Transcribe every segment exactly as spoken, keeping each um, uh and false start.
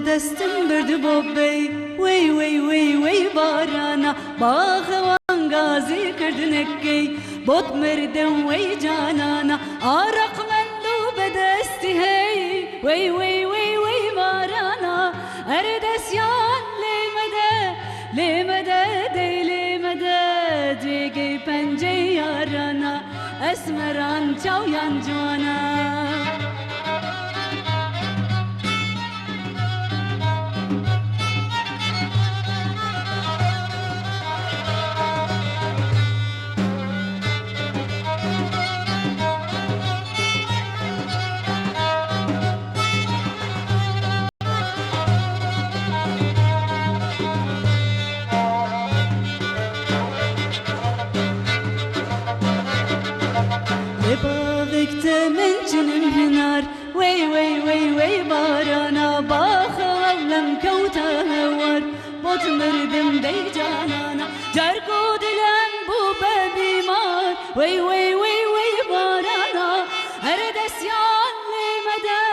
Destim birdi bobey, wey, wey, wey, wey barana, baxewan gazî kirdinek key, bot mirdim wey canana, araq mendo bedesti hey, wey, wey, wey, wey barana, erdesyan lê mede, lê mede, dey lê mede, cêgey pencey yarana. Esmeran çawyan ciwana. Lê bavêk te min çinim hinar, wey, wey, wey, wey barana, baxa ewlem kewte hewar, bot mirdim dey canana, carko dilem bû be bîmar, wey, wey, wey, wey barana, her desyan lê mede,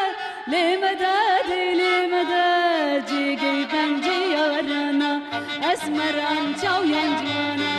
lê mede, dey lê mede, cîgey pencê yarana, esmeran çawyan ciwana.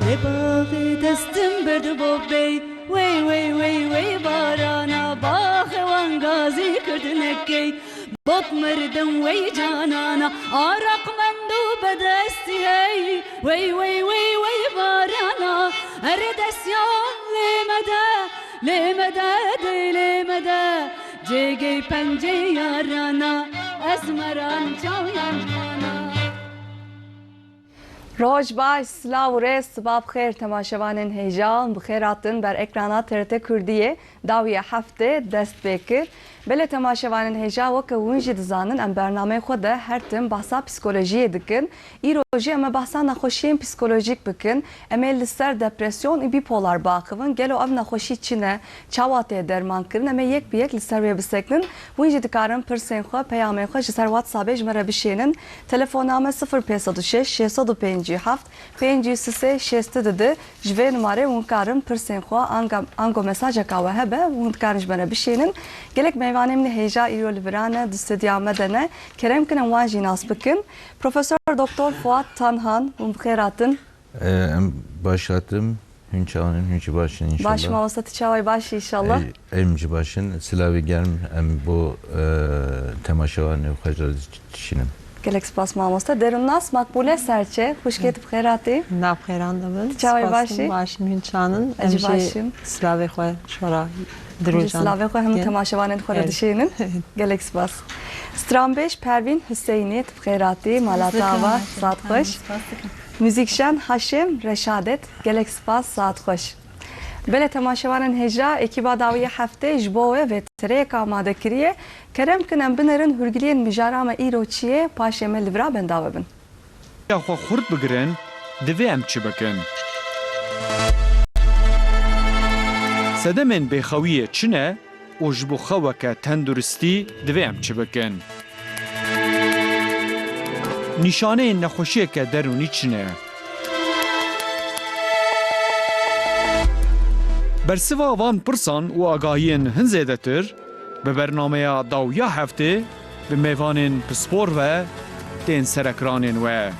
Lê baxê destim birdi bobey, wey, wey, wey, wey barana, baxê wan gazî kirdinek key. Bot mirdim wey canana, araq mendo bedestî hey. Wey, wey, wey, wey barana, her desyan lê mede, lê mede, dey lê mede, cêgey pencê yarana, esmeran çawyan ciwana. Roj baş, silav û rêz, siba bi xêr temaşevanên hêja, bi xêr hatin ber ekrana T R T Kurdiyê. Dawiya heftê dest pê kir. Belê temaşevanên hêja, weke hûn jî dizanin, em bernameyê xwe de her tim behsa psîkolojiyê dikin. Îro jî em ê behsa nexweşiyên psîkolojîk bikin. Em ê li ser depresyon û bipolar biaxivin. Gelo ev nexweşî çi ne? Çawa tê derman kirin? Em ê yek bi yek li ser wê bisekinin. Hûn jî dikarin pirsên xwe, peyamên xwe ji ser WhatsAppê ji me re bişênin. Telefona me sifir pênc sed û şeş, şêst sed û pêncî û heft, pêncî û sê, şêst û du. Ji vê numarê hûn karin pirsên xwe, anga-, ango mesajeka we hebe, hûn dikarin ji me re bişênin. Gelek mêvanên min hêja îro li vira ne, di studya me de ne. Kerem kin em wan jî nas bikin. Profesor Doktor Fuat Tanhan, hûn bi xêr hatin. Ee, em baş hatim. Hûn çawan in? Hûn jî baş in inşallah. Baş mamoste, tu çawa yî? Baş î inşallah. Ey, em jî baş in. Silavê germ em bo, e, temaşevanê xwe re dişînim. Gelek spas mamoste. Derûnnas Makbûle Serçe, xwişkê tu bi xêr hatî. Nav xêran de bin. Tu çawa yî? Baş î? Baş in, hûn çawan in? Ez jî baş im. Em jî silavê xwe ji xwe re, em jî silavê xwe hemû temaşevanên xwe re dişênin. Gelek spas. Stranbêj Pervîn Hüseyinê, tu bi xêr hatî. Mala te ava, saet xweş. Muzîkjen Haşim Reşadet, gelek spas, saet xweş. Belê temaşevanên hêja, ekîba Dawiya Heftê ji bo we vêtireyek amade kiriye. Kerem kin em binêrin hûrgiliyên mijara me îro çi ye, paşê me li vira benda we bin. Ya xwe xurt bigirin, divê em çi bikin? Sedemên bêxewiyê çi ne? Û ji bo xeweke tenduristî divê em çi bikin? Nîşaneyên nexweşiyeke derûnî çi ne? Bersiva van pirsan û agahiyên hin zêdetir bi bernameya Dawiya Heftê bi mêvanên pispor ve tên ser ekranên we.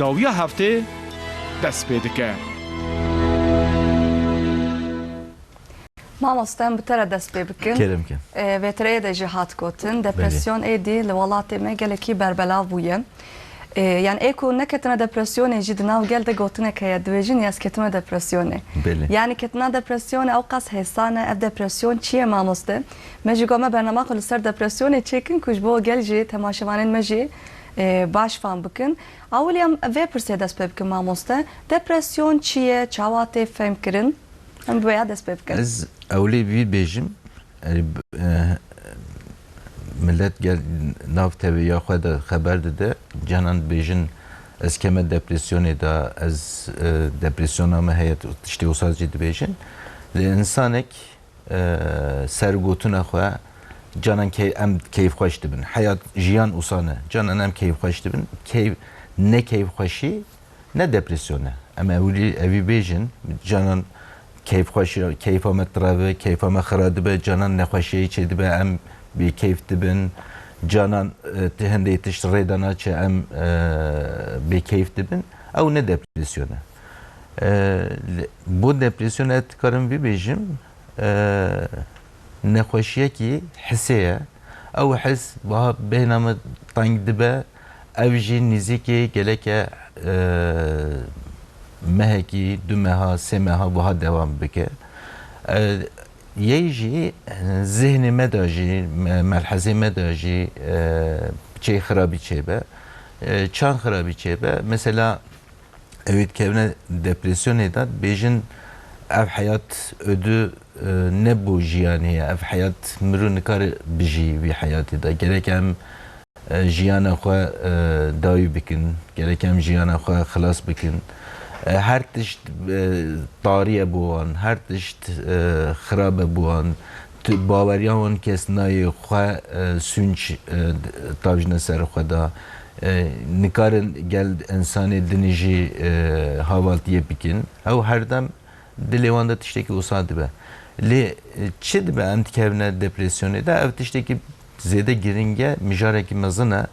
Dawiya Heftê dest pê dike. Mamoste, em bi te re dest pê bikin. Kerem kin. Ee, vêtireyê de jî hat gotin, belê, depresyon êdî li welatê me gelekî berbelav bûye. Ee, yani ê ku neketine depresyonê jî di nav gel de gotinek heye, dibêjin ya ez ketime depresyonê. Belê. Yani ketina depresyonê ewqas hêsan e, ev depresyon çi ye mamoste? Me jî got me bernama xwe li ser depresyonê çêkin ku ji bo gel jî temaşevanên me jî, e, baş fam bikin. Ewilî em vê pirsê dest pê bikin mamoste. Depresyon çi ye? Çawa tê fêm kirin? Em bi wê ya dest pê bikin. Ez ewilî vî bêjim, e, b-, e, millet gel nav tevêya xwe de xeber dide, canan dibêjin, ez keme depresyonê de, ez, e, depresyona me heye, tiştê wisa jî dibêjin. Lê insanek, e, ser gotina xwe, canan key-, em keyfxweş dibin. Heyat, jiyan wisa ne. Canan em keyfxweş dibin. Keyf-, ne keyfxweşî, ne depresyon e. Em ewilî, evî bêjin, canan keyfxweşî, keyfa me tire be, keyfa me xira dibe, canan nexweşiyê çê dibe, em bêkeyf dibin, canan, e, ti hindê tişt rê de naçe, em, e, bêkeyf dibin. Ew ne depresyon e. E, li-, bo depresyon ez dikarim vî bêjim, e, nexweşiyekî hisê ye. Ew his wiha bêhna me teng dibe, ev jî nîzîkî geleke, e, mehekî, du meha, sê meha wiha dewam bike. E, yey jî, e, zihnê me de jî, me-, melhezê me de jî, e, çê xirabî çêbe. E, çan xirabî çêbe? Mesela, ew ê dikevine depresyonê de, dibêjin, ev heyat ödü, e, ne bo jiyanê ye. Ev heyat, mirû nikare bijî vî heyatê de. Gerek em, e, jiyana xwe, e, dawî bikin. Gerek em jiyana xwe xilas bikin. E, her tişt, e, tarî ye bo wan. Her tişt, e, xirab e bo wan. Tu, baweriya wan kes nayê xwe, e, sûnc, e, d-, tavjine ser xwe de. E, nikarin gel insanê dinê jî, e, havaltiyê bikin. Ew her dem dilê wan de tiştekî wisa dibe. Lê, e, çi dibe em dikevine depresyonê de? Ev tiştekî zêde giring e, mijarekî mezin e.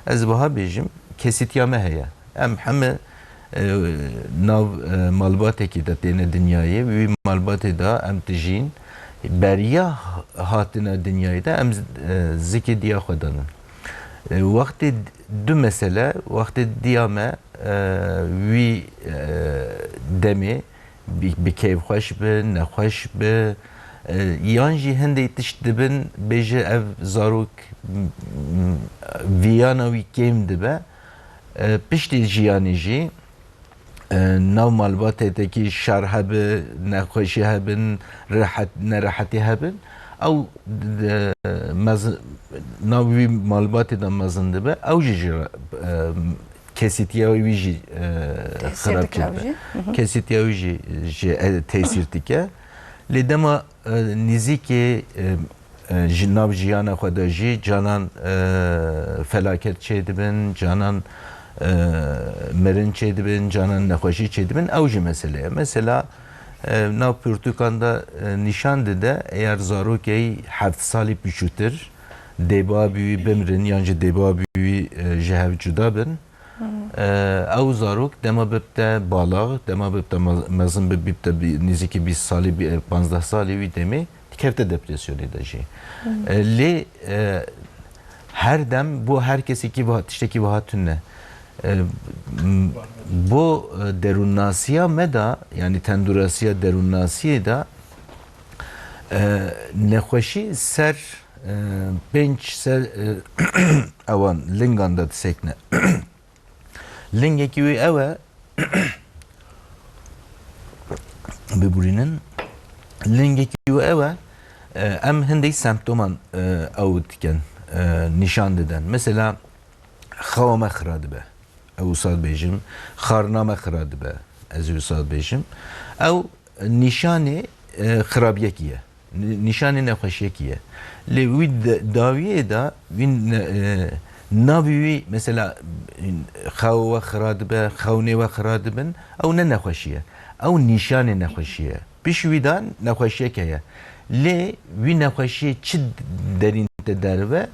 Ez wiha bêjim, kesîtiya me heye. Em heme, e, nav, e, malbatekî de têne dinyayê. Wî malbatê de em dijîn. Beriya hatina dinyayê de em, e, zikê diya xwe danin. E, wextê du mesele, wextê diya me, e, wî, e, demê bi, bi keyfxweş bi, nexweş bi, e, yan jî hindê tişt dibin, bêje ev zarok, m, m, viyana wî kêm dibe. E, piştî jiyanê jî, e, nav malbatê de kî şer hebe, nexweşî hebin, rehet, nerehetî hebin, ew d-, d-, mez-, nav wî malbatê de mezin dibe, ew jî ji re-, e, kesîtiya wî jî, e, Tesîr xirab dike ew dibe. Jî. Hı hı. Kesîtiya wî jî, jî, e, tesîr dike. Lê dema, e, nîzîkê, e, e, ji nav jiyana xwe de jî canan, e, felaket çêdibin, canan, e, mirin çêdibin, canan nexweşî çêdibin, ew jî mesele ye. Mesela, e, nav pirtûkan de, e, nîşan dide, eger zarokê heft salî piçûtir, dêbabî wî bimirin yan jî dêbabî wî, e, ji hev cuda bin, e, ew zarok dema bibte balax, dema bibte mez-, mezin bi, bibte bi, nêzîkî bîst salî, bi, panzdeh salî wî demê dikevte depresyonê de jî. E, lê, e, her dem bo her kesekî wiha, tiştekî wiha tune. E, m-, bo, e, derûnnasiya me de, yanî tendurasiya derûnnasiyê de, e, nexweşî ser, e, pênc ser, e, ewan lingan de disekine. Lingekî wî ew e, biborînin, lingekî wî ew e, e, em hindek semptoman, e, ew dikin, e, nîşan didin. Mesela, xewa me xira dibe. Ew wisa dibêjim, xwarina me xira dibe. Ez ê wisa dibêjim. Ew nîşanê, e, xirabiyekî ye. Nî-, nîşanê nexweşiyekî ye. Lê wî de-, dawiyê de, wî ne-, e, navê wî, mesela, xew we xira dibe, xewnê we xira dibin, ew ne nexweşî ye. Ew nîşanê nexweşî ye. Pişt wî de nexweşiyek heye. Lê wî nexweşiyê çi derîn te derve,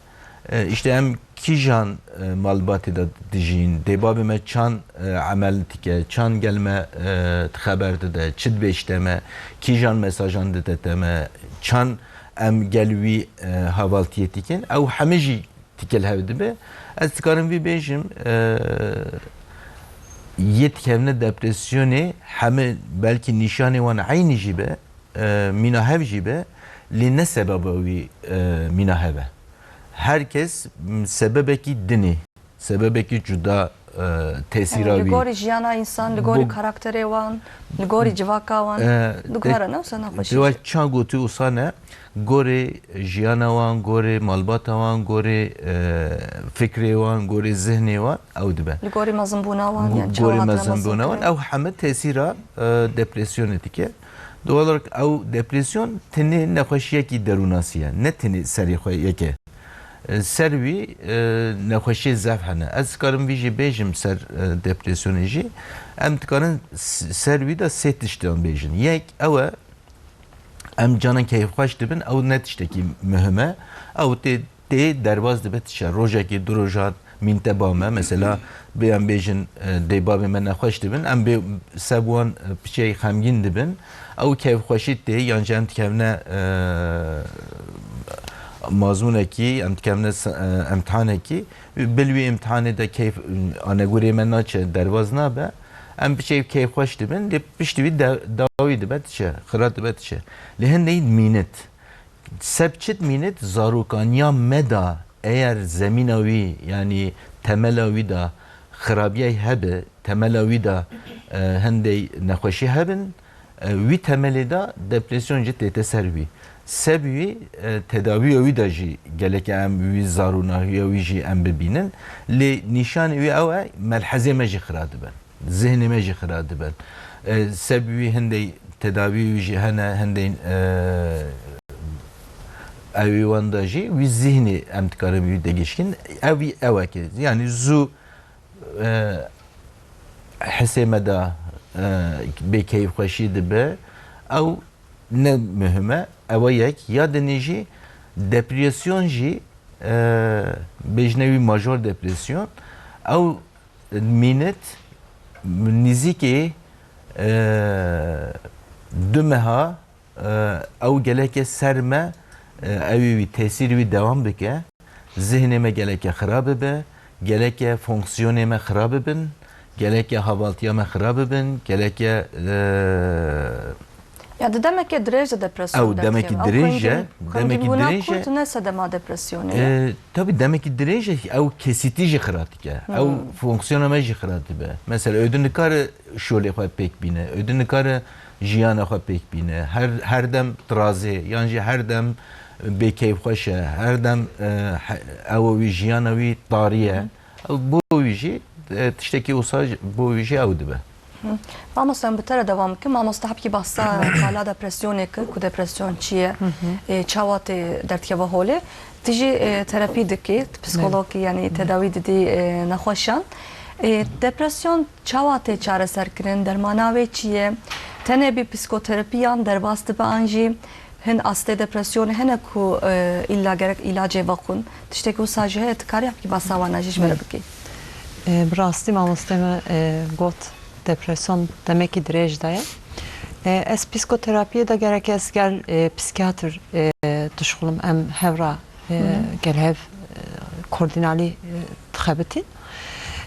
e, îşte em kîjan, e, malbatê de dijîn, dêbabê me çan, e, emel dike, çan gel me, e, xeber dide, çi dibêjte me, kîjan mesajan dide te me, çan em gel wî, e, havaltiyê dikin, ew heme jî tikil hev dibe. Ez dikarim vî bêjim, e, yê dikevine depresyonê, heme belkî nîşanê wan eynî jî be, e, mîna hev jî be, lê ne sebeba wî, e, mîna hev e. Her kes, m, sebebekî din ê, sebebekî cuda, e, tesîra wî. Li gorî jiyana însan, li gorî karakterê wan, li gorî civaka wan, e, diguhere ne wisa nexweşî jî. Çand gotî wisa ne, gorê jiyana wan, gorê malbata wan, gorê, e, fikrê wan, gorê zihnê wan ew dibe. Li gorî mezinbûna wan, yan çawa hatine mezinbûna wan, ew heme tesîra, e, depresyonê dike. Doğal olarak ew depresyon tenê nexweşiyekî derûnasî ye, ne tenê serê xwe yeke. E, ser wî, e, nexweşiyê zehf hene. Ez dikarim vî jî bêjim ser, e, depresyonê jî. Em dikarin s-, ser wî de sê tiştan bêjin. Yek ew e, em canan keyfxweş dibin, ew ne tiştekî muhim e. Ew tê, tê derbas dibe tişe. Rojekê, du rojan mîn te ba me. Mesela, bê em bêjin, e, dê babê me nexweş dibin, em bê seb wan, e, piçeyê xemgîn dibin. Ew keyfxweşî tê, yan jî em dikevine, e, mazmûnekî, em dikevine s-, e, emtihanekî. Bil wî emtihanê de keyf, anegurê me naçe, derbas nabe. Em piçeyê keyfxweş dibin, lê piştî wî de-, dawî dibe diçe, xira dibe diçe. Lê hindê mînit. Seb çi dimînit? Zarokaniya me de eyer zemîna wî, yanî temela wî de xirabiyey hebe, temela wî de, e, hindê nexweşî hebin, e, wî temelê de depresyon jî tête ser wî. Seb wî, e, tedawiya wî de jî geleke em wî zarûnahiya wî jî em bibînin. Lê nîşanê wî ew e, melhezê me jî xira dibin. Zihnê me jî xira dibin. E, seb wî hindê tedawî wî jî hene, hindê, e, ewî wan de jî wî zihnê em dikarin wî de gişkin. Ev wî ewek e. Yanî zû, e, hisê me de, e, bêkeyfxweşî dibe. Ew ne muhim e. Ew e yek. Ya dinê jî depresyon jî, e, bêjine wî major depresyon. Ew mînit nîzîkê, e, du meha, e, ew geleke ser me, e, ew ê wî tesîr wî dewam bike. Zihnê me geleke xira bibe, geleke fonksiyonê me xira bibin, geleke havaltiya me xira bibin, geleke, e, Ya di demeke dirêj de depresyon Ew demekî dertixê. Ew dirêj e, xwengin-, demekî xwengînbûna dirêj e. Kurt ne sedema depresyonê ye. E, tabî demekî dirêj e, ew kesîtî jî xira dike. Ew Hmm. fonksiyona me jî xira dibe. Mesela, êdî nikare şolê xwe pêk bîne, êdî nikare jiyana xwe pêk bîne. Her, her dem tirazê, yan jî her dem bêkeyfxweş e, her dem, e, he-, ew wî jiyana wî tarî ye. Ew bo wî jî, e, tiştekî wisa jî, bo wî jî ew dibe. Hı. Mamoste, em bi te re dewam bikin. Mamoste, hebkî behsa qala depresyonê kir, ku depresyon çi ye, Hı hı. e, çawa tê dertkeve holê. Tu jî, e, terapî dikî, tu psikolog î, yanî tedawî didî, e, nexweşan. E, depresyon çawa tê çareserkirin, dermana wê çi ye? Tenê bi psikoterapî yan derbas dibe an jî hin astê depresyonê hene ku, e, îlla gerek îlacê vexwin. Tiştekî wisa jî heye, tu karî hebkî behsa wan jî ji me re bikî. E, bi rastî mamoste me, e, got depresyon demekî dirêj daye. E, ez psikoterapiyê de gerek ez gel, e, psîkiyatr, e, dişuxulim, em hev re, e, Hı. gel hev, e, koordînalî, e, dixebitin.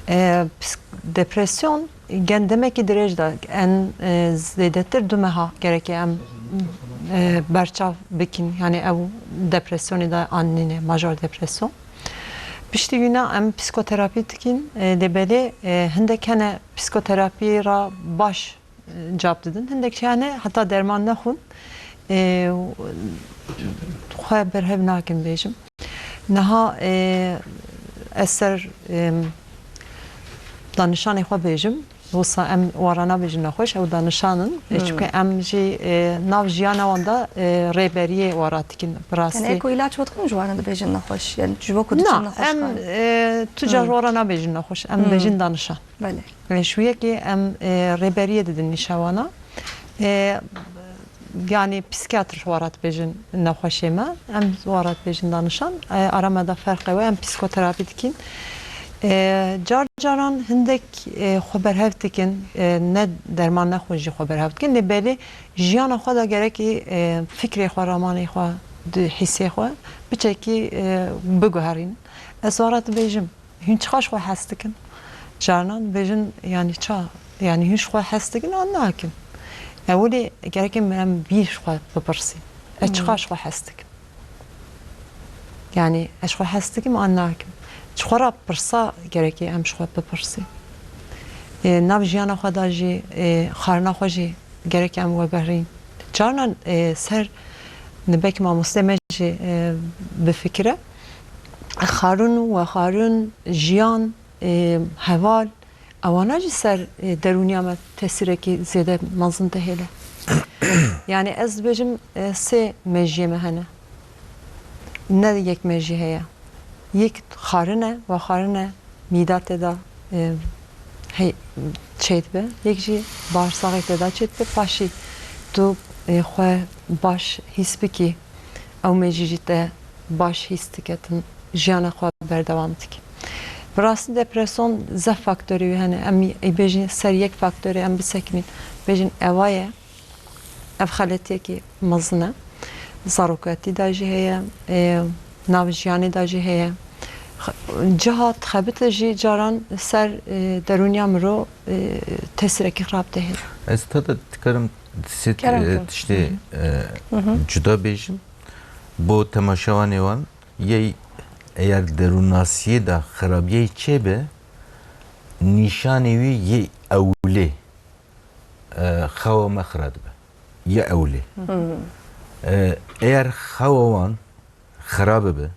E, psik-, depresyon gen demekî dirêj de en, e, zêdetir du meha gerek em, e, berçav bikin, yani ew depresyonê de anîne, major depresyon. Piştî wîna em psikoterapî dikin, e, lê belê, e, hindek hene psikoterapî ra baş, e, cab didin. Hindek jî hene heta derman nexwin, e, xwe berhev nakin bêjim. Niha, e, ez ser, e, danişanê xwe bêjim. Wisa em wara nabêjin nexweş, ew danişan in. E, Hmm. Çunke em jî, e, nav jiyana wan de, e, rêberiyê wara dikin. Bi rastî. Tenê ku îlaç we dixwin, ji wan re dibêjin nexweş. Yani ji bo ku diçin Na, nexweşxane. Em, e, tu car Hmm. wara nabêjin nexweş. Em Hmm. dibêjin danişan. Belê. E, ji wî yekê em, e, rêberiyê didin nîşawana. E, yanî psîkiyatr wara dibêjin nexweşê me. Em wara dibêjin danişan. E, ara me de ferq e we, em psîkoterapî dikin. E, car caran hindek, e, xwe berhev dikin, e, ne derman nexwin jî xwe berhev dikin. Lê belê jiyana xwe de gerekî, e, fikrê xwe, ramanê xwe, di hîsê xwe biçekî, e, biguherîn. Ez wara dibêjim. Hûn çiqas xwe hez dikin? Carnan dibêjin, yanî ça? Yanî hûn ji xwe hez dikin an nakin? Ewilê gerek em, em bîr ji xwe bipirsîn. Ez Hmm. çiqas ji xwe hez dikim? Yanî ez ji xwe hez dikim an nakim? Ji xwe re pirsa gerekê em ji xwe bipirsîn. e, nav jiyana xwe de jî, e, xarina xwe jî gerek em wegerîn. Carnan, e, ser nibek mamoste me jî, e, bifikire. Xarûn, wexarûn, jiyan, e, heval, ewana jî ser, e, derûniya me tesîrekî zêde mezin dihêle. Yani ez dibêjim, e, sê mejiyê me hene. Ne yek mejî heye. Yek xarin e, wexarin e, mîda tê de, e, hey, çêdibe. Yek jî bağırsağê tê de çêdibe. Paşî tu, e, xwe baş hîs bikî, ew mejî jî te baş hîs dike, tu jiyana xwe berdewam dikî. Bi rastî depresyon zehf faktorê wî hene. Em ê bêjin ser yek faktorê em bisekinîn. Bêjin ewa ye. Ev xeletiyekî mezin e. Zarokatî de jî heye, e, nav jiyanê de jî heye. X-, ciha dixebite jî caran ser, e, derûniya mirov, e, tesîrekî xirab dihêle. Ez tada dikarim sê, Kerem e, kim? tiştê, Hı hı. e, Hı hı. cuda bêjim. Bo temaşevanê wan, yey eger derûnasiyê de xirabiyê çêbe, nîşanê wî yê ewlê, e, xewa me xira dibe. Yê ewlê. Hı. E, eger xewa wan xira bibe,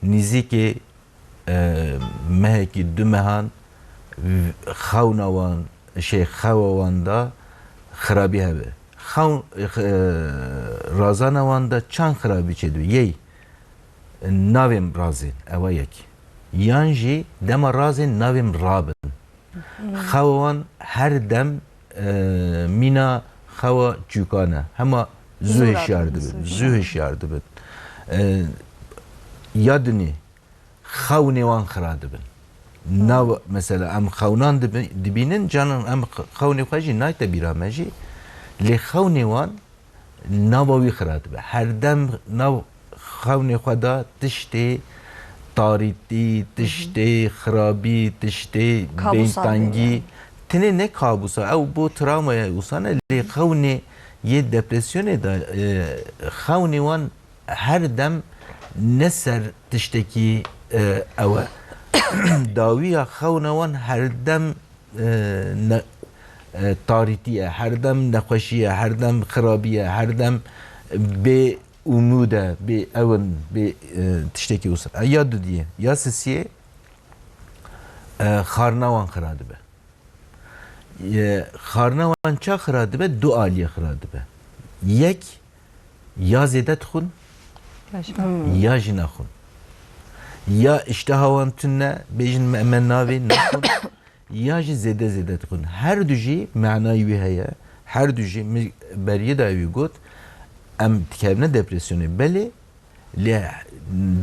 nîzîkê, e, mehekî du mehan v-, xewna wan, şey, xewa wan da xirabî hebe. Xew-, e, razana wan da çand xirabî çêdibe. Yey navêm razên, ewa yek. Yan jî dema razên navêm rabin. Xewa wan her dem, e, mîna xewa çûkan e. Hema zû Zû hişyar radibin, dibin, zû zû hişyar hişyar dibin. E, ya dinê, xewnê wan xira dibin. Nav, mesela em xewnan dibi-, dibînin, canan em x-, xewnê xwe jî nayte bîra me jî. Lê xewnê wan nava wî xira dibe. Her dem nav xewnê xwe de tiştê tarîtî, tiştê xirabî, tiştê Kabûsa bêntengî. Dibîne. Tenê ne kabûsa, ew bo travmaya wisa ne, lê xewnê yê depresyonê de, e, xewnê wan her dem ne ser tiştekî, e, ew e. Dawiya xewna wan her dem e, ne, e, tarîtî ye, her dem nexweşî ye, her dem xirabî ye, her dem bê umûd e, bê ewin, bê, e, tiştekî wisa. E, ya dudiyê, ya sisiyê, e, xarina wan xira dibe. E, xarina wan ça xira dibe? Du aliyê xira dibe. Yek, ya zêde dixwin, Baş. Hmm. ya jî naxwin. Ya îşteha wan tune, bêjin me, me navê naxwin. Ya jî zêde zêde dixwin. Her du jî manayê wî heye. Her du jî, min beriyê de wî got, em dikevine depresyonê. Belê, lê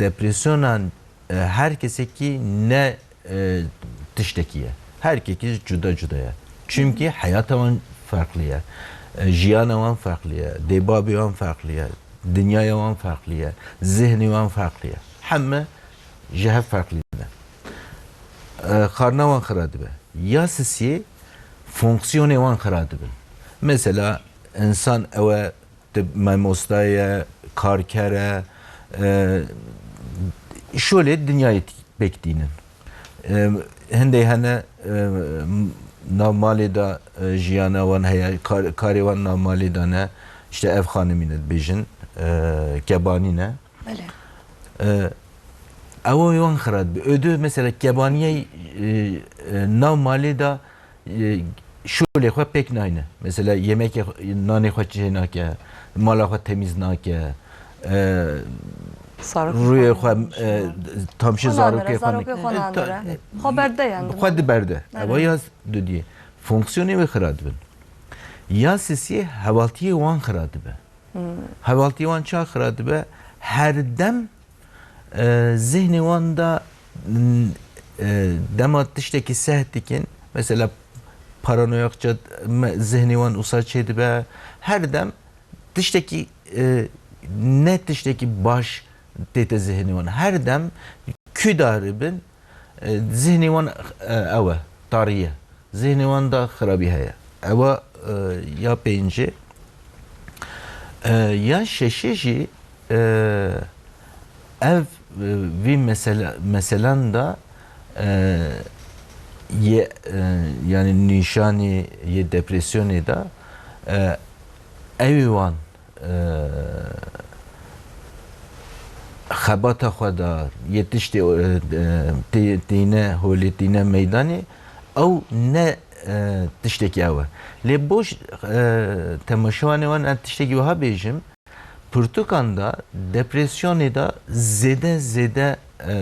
depresyonan, e, her kesekî ne, e, tiştekî ye. Her kekî cuda cuda ye. Çimkî heyata wan ferqlî ye. E, jiyana wan ferqlî ye. Dêbabê wan ferqlî ye. Dinyaya wan ferqlî ye. Zihnê wan ferqlî ye. Heme ji hev ferqlî ne. E, xarina wan xira dibe. Ya sisiyê fonksiyonê wan xira dibin. Mesela, însan ew e, tib mamosta ye, karker e, e, şolê dinyayê t-, pêk tînin. E, hindê hene, e, nav malê de, e, jiyana wan heye, kar-, karê wan nav malê de ne, işte ev xanimî ne dibêjin, e, kebanî ne. Belê. E, ew wan xira dibe. Ödü mesela kebaniyê, e, e, nav malê de, e, şolê xwe pêk nayne. Mesela yemekê xwe, nanê xwe çê nake, mala xwe temîz nake, e, Zarokê rûyê xwe, xwe, e, tamşê Xwe zarokê nanere, xwe zarokê nake. xwe E, ta-, nanere. Xwe berde yani. Xwe diberde. Evet. Ewa ya dudiyê. Fonksiyonê wê xira dibin. Ya sisiyê hevaltiyê wan xira dibe. Hmm. Hevaltî wan ça xira dibe? Her dem, e, zihnê wan de, n-, e, dema tiştekî seh dikin, mesela paranoyak ca me-, zihnê wan wisa çê dibe. Her dem tiştekî, e, ne tiştekî baş tête zihnê wan. Her dem kû daribin, e, zihnê wan, e, ew e, tarî ye. Zihnê wan de xirabî heye. Ewa, e, ya pêncê. E, ya şeşê jî, e, ev, e, vî mesele-, meselan de, e, yê, e, yanî nîşanî yê depresyonê de, e, ew ê wan, e, xebata xwe de yê tiştê, e, e, tê-, tîne holê, tîne meydanê, ew ne, e, tiştekî ew e. Lê boş, e, temaşevanê wan em tiştekî wiha bêjim, pirtûkan de depresyonê de zêde zêde, e,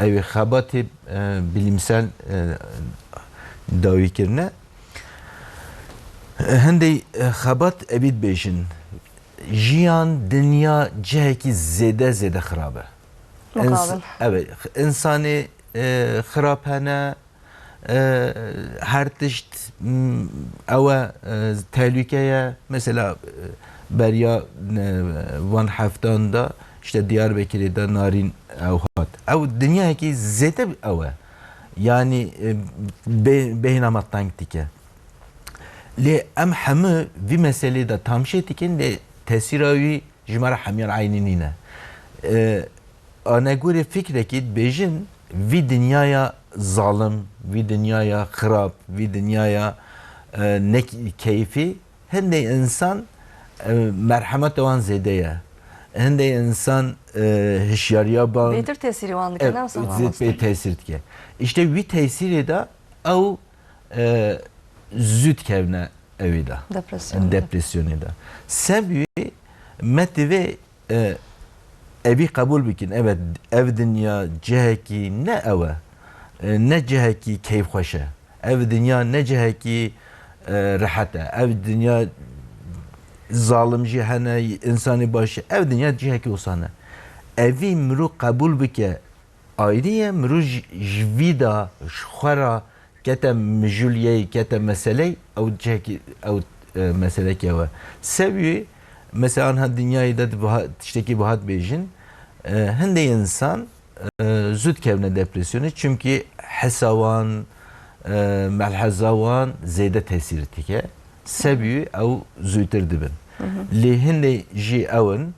ew ê xebatê, e, bilîmsel, e, dawî kirine. Hindê, e, xebat evî dibêjin, jiyan, dinya cihekî zêde zêde xirab e. Ins-, Muqabil. Evet, insanê, e, xirab hene, e, her tişt, m, ew e, e, tehlûke ye. Mesela, e, beriya, e, van heftan de işte Diyarbekirê de Narîn ew hat. Ew dinyayekî zêde ew e. Yanî, e, bê-, bêhna me teng dike. Lê em hemû vî meselê de tamşê dikin, lê tesîra wî ji me re hemiyan eynî nîne. E, anegorê fikrekî dibêjin, vî dinyaya zalim, vî dinyaya xirab, vî dinyaya, e, ne keyfî, hindê insan, e, merhemeta wan zêde ye. Hindê insan, e, hişyariya ban Bêtir tesîrî wan dike, e, ne wisa zêd mamoste? Pê tesîr dike. Îşte wî tesîrê de ew, e, zû dikevne ewê de. Depresyon. Depresyonê de. Sebî me divê, e, evî qebûl bikin. Evet, ev dinya cihekî ne ew e. E, ne cihekî keyfxweş e. Ev dinya ne cihekî, e, rehet e. Ev dinya zalim jî hene, insanê baş jî. Ev dinya cihekî wisa ne. Evî mirov qebûl bike, ayrî ye. Mirov ji, ji vî de, ji xwe re kete mijûliyeyê, kete meseleyê, ew cihekî, ew, e, meselekî ew e. Sebî, mesela, anha dinyayê de di biha-, tiştekî bihat bêjin, e, hindê insan, e, zû dikevne depresyonê, çimkî hesa wan, e, melheza wan zêde tesîr dike. Sebî ew zûtir dibin. Lê hindê jî ew in,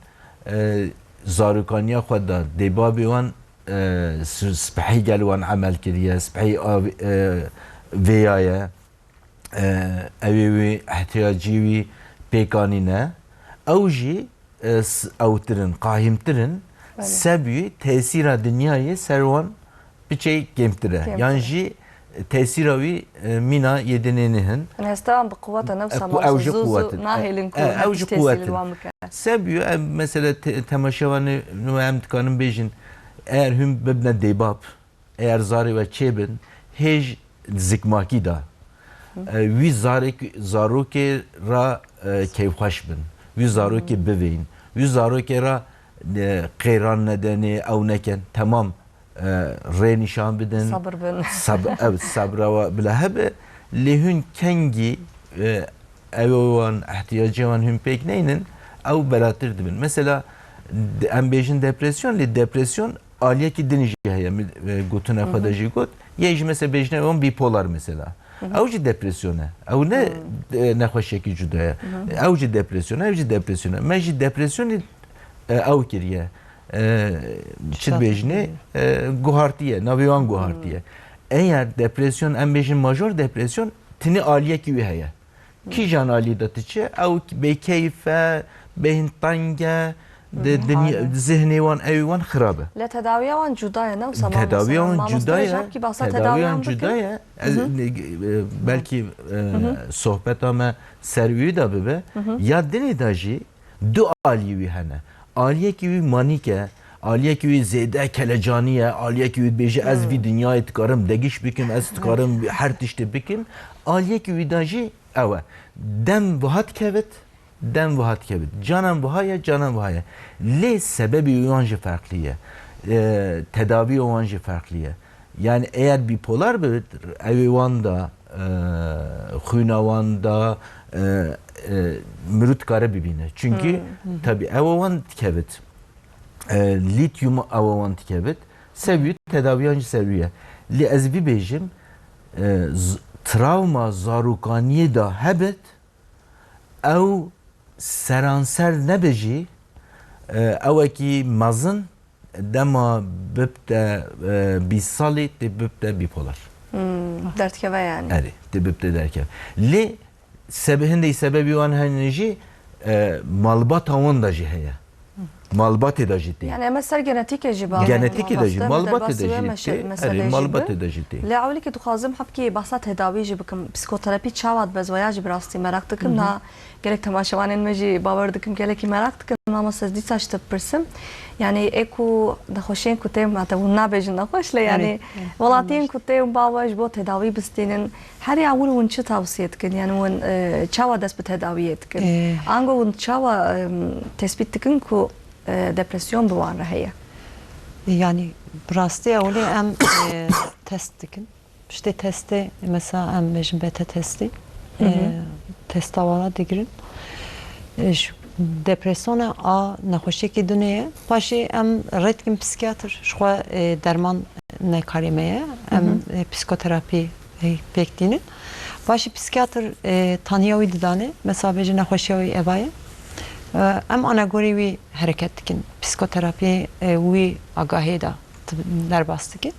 e, zarokaniya xwe de dê babê wan, e, s-, spehî gel wan emel kiriye, spehî av-, e, vêyaye, e, ew ê wî ihtiyacî wî pêk anîne. Ew jî, e, s-, ewtir in, qahîmtir in. Belê. Sebî tesîra dinyayê ser wan piçê kêmtir e. Kêmtir e. Yan jî tesîra wî, e, mîna yê dinê nihin. Hesta em bi quweta nefsa E, ku ew mamoste jî zû zû quwet in. Nahêlin ku E, ew hindî jî tesîr quwet li in. wan bike. Sebî em mesela te-, temaşevanê nû em dikarin bêjin, eger hûn bibne dêbab, eger zarê we çêbin, hêj zikmakî da. E, wî zarek-, zarokê ra, e, keyfxweş bin. Wî zarokê bivêyin. Wî zarokê ra, e, qêran nedenê, ew neken. Temam, e, rê nîşan bidin. Sabir bin. Sab-, ev sabra wa bila hebe. Lê hûn kengî, e, ew wan ihtiyacê wan hûn pêk neynin, ew belatir dibin. Mesela, de-, em bêjin depresyon, lê depresyon aliyekî din jî heye. Min, e, gotina xwe de jî got. Yê jî mesela bêjine wan bipolar mesela. Ew jî depresyon e. Ew ne, e, nexweşiyekî cuda ye. Ew jî depresyon e, ew jî depresyon e. Me jî depresyonê, e, ew kiriye. E, çi dibêjinê? E, guhartiye. Navê wan guhartiye. Eger depresyon, em bêjin major depresyon, tinê aliyekî wî heye. Kîjan alî de diçe? Ew bêkeyf e, bêhn teng e, di, Hmm. dinya, Aynen. Zihnê wan, ew wan xirab e. Lê tedawiya wan cuda ye, ne wisa mamoste? Tedawiya wan cuda ye. Mamoste Recep kî behsa tedawiya wan cuda ye. Ez, e, belkî, e, sohbeta me ser wî de bibe. Ya dinê de jî du alî wî hene. Aliyekî wî manîk e, aliyekî wî zêde kelecanî ye, aliyekî wî dibêje, "Ez vî dinyayê dikarim degiş bikim, ez dikarim her tiştê bikim." Aliyekî wî de jî ew e. Dem wiha dikevit, dem wiha dikevit. Canan wiha ye, canan wiha ye. Lê sebebê wan jî ferqlî ye. E, tedavîya wan jî ferqlî ye. Yani eger bipolar bi, ewê wan da, e, xwîna wan da, e, e, mirû dikare bibîne. Çünkü tabii ew wan dikevit. E, lityum ew wan dikevit. Sebî tedaviyan jî ser wî ye. Lê ez vî bêjim, e, z-, travma zarokaniyê da hebit, ew seranser nebe jî, e, ewekî mezin dema bibte, e, bîst salî tê bibte bipolar. derdkeve yani. Erê, tê bibte derkev. Lê sebe-, hindê sebebî wan hene jî, e, malbata wan de jî heye. Malbatê de jî tê. Yani em ser genetîkê jî ba. Genetîkê de jî, malbatê de jî tê. Erê, malbatê de jî tê. Lê ewilî ki dixwazim hebkî behsa tedawî jî bikim. Psîkoterapî çawa dibe, ez waya jî bi rastî meraq dikim. Na gelek temaşevanên me jî bawer dikim gelekî meraq dikin. Mamoste ez dîsa ji te bipirsim. Yani ê ku nexweşiyên ku tên, heta hûn nabêjin nexweş, lê yani welatiyên ku tên bawe ji bo tedawî bistînin, herî ewil hûn çi tavsiye dikin? Yani hûn, e, çawa dest bi tedawiyê dikin? Ango hûn çawa, e, tespît dikin ku, e, depresyon bi wan re heye? Yani bi rastî ewilê em, e, test dikin. Piştê testê, mesela em bêjin beta testê, e, testa wana digirin. E, ji depresyona a nexweşiyekî dinê ye. Paşê em rê dikin psîkiyatr, ji xwe, e, derman ne karê me ye. Em, e, psîkoterapî, e, pêk tînin. Paşê psîkiyatr, e, taniya wî didane, mesela bêje nexweşiya wî eva ye. E, em anegorê wî hereket dikin. Psîkoterapî, e, wî agahiyê de derbas dikin.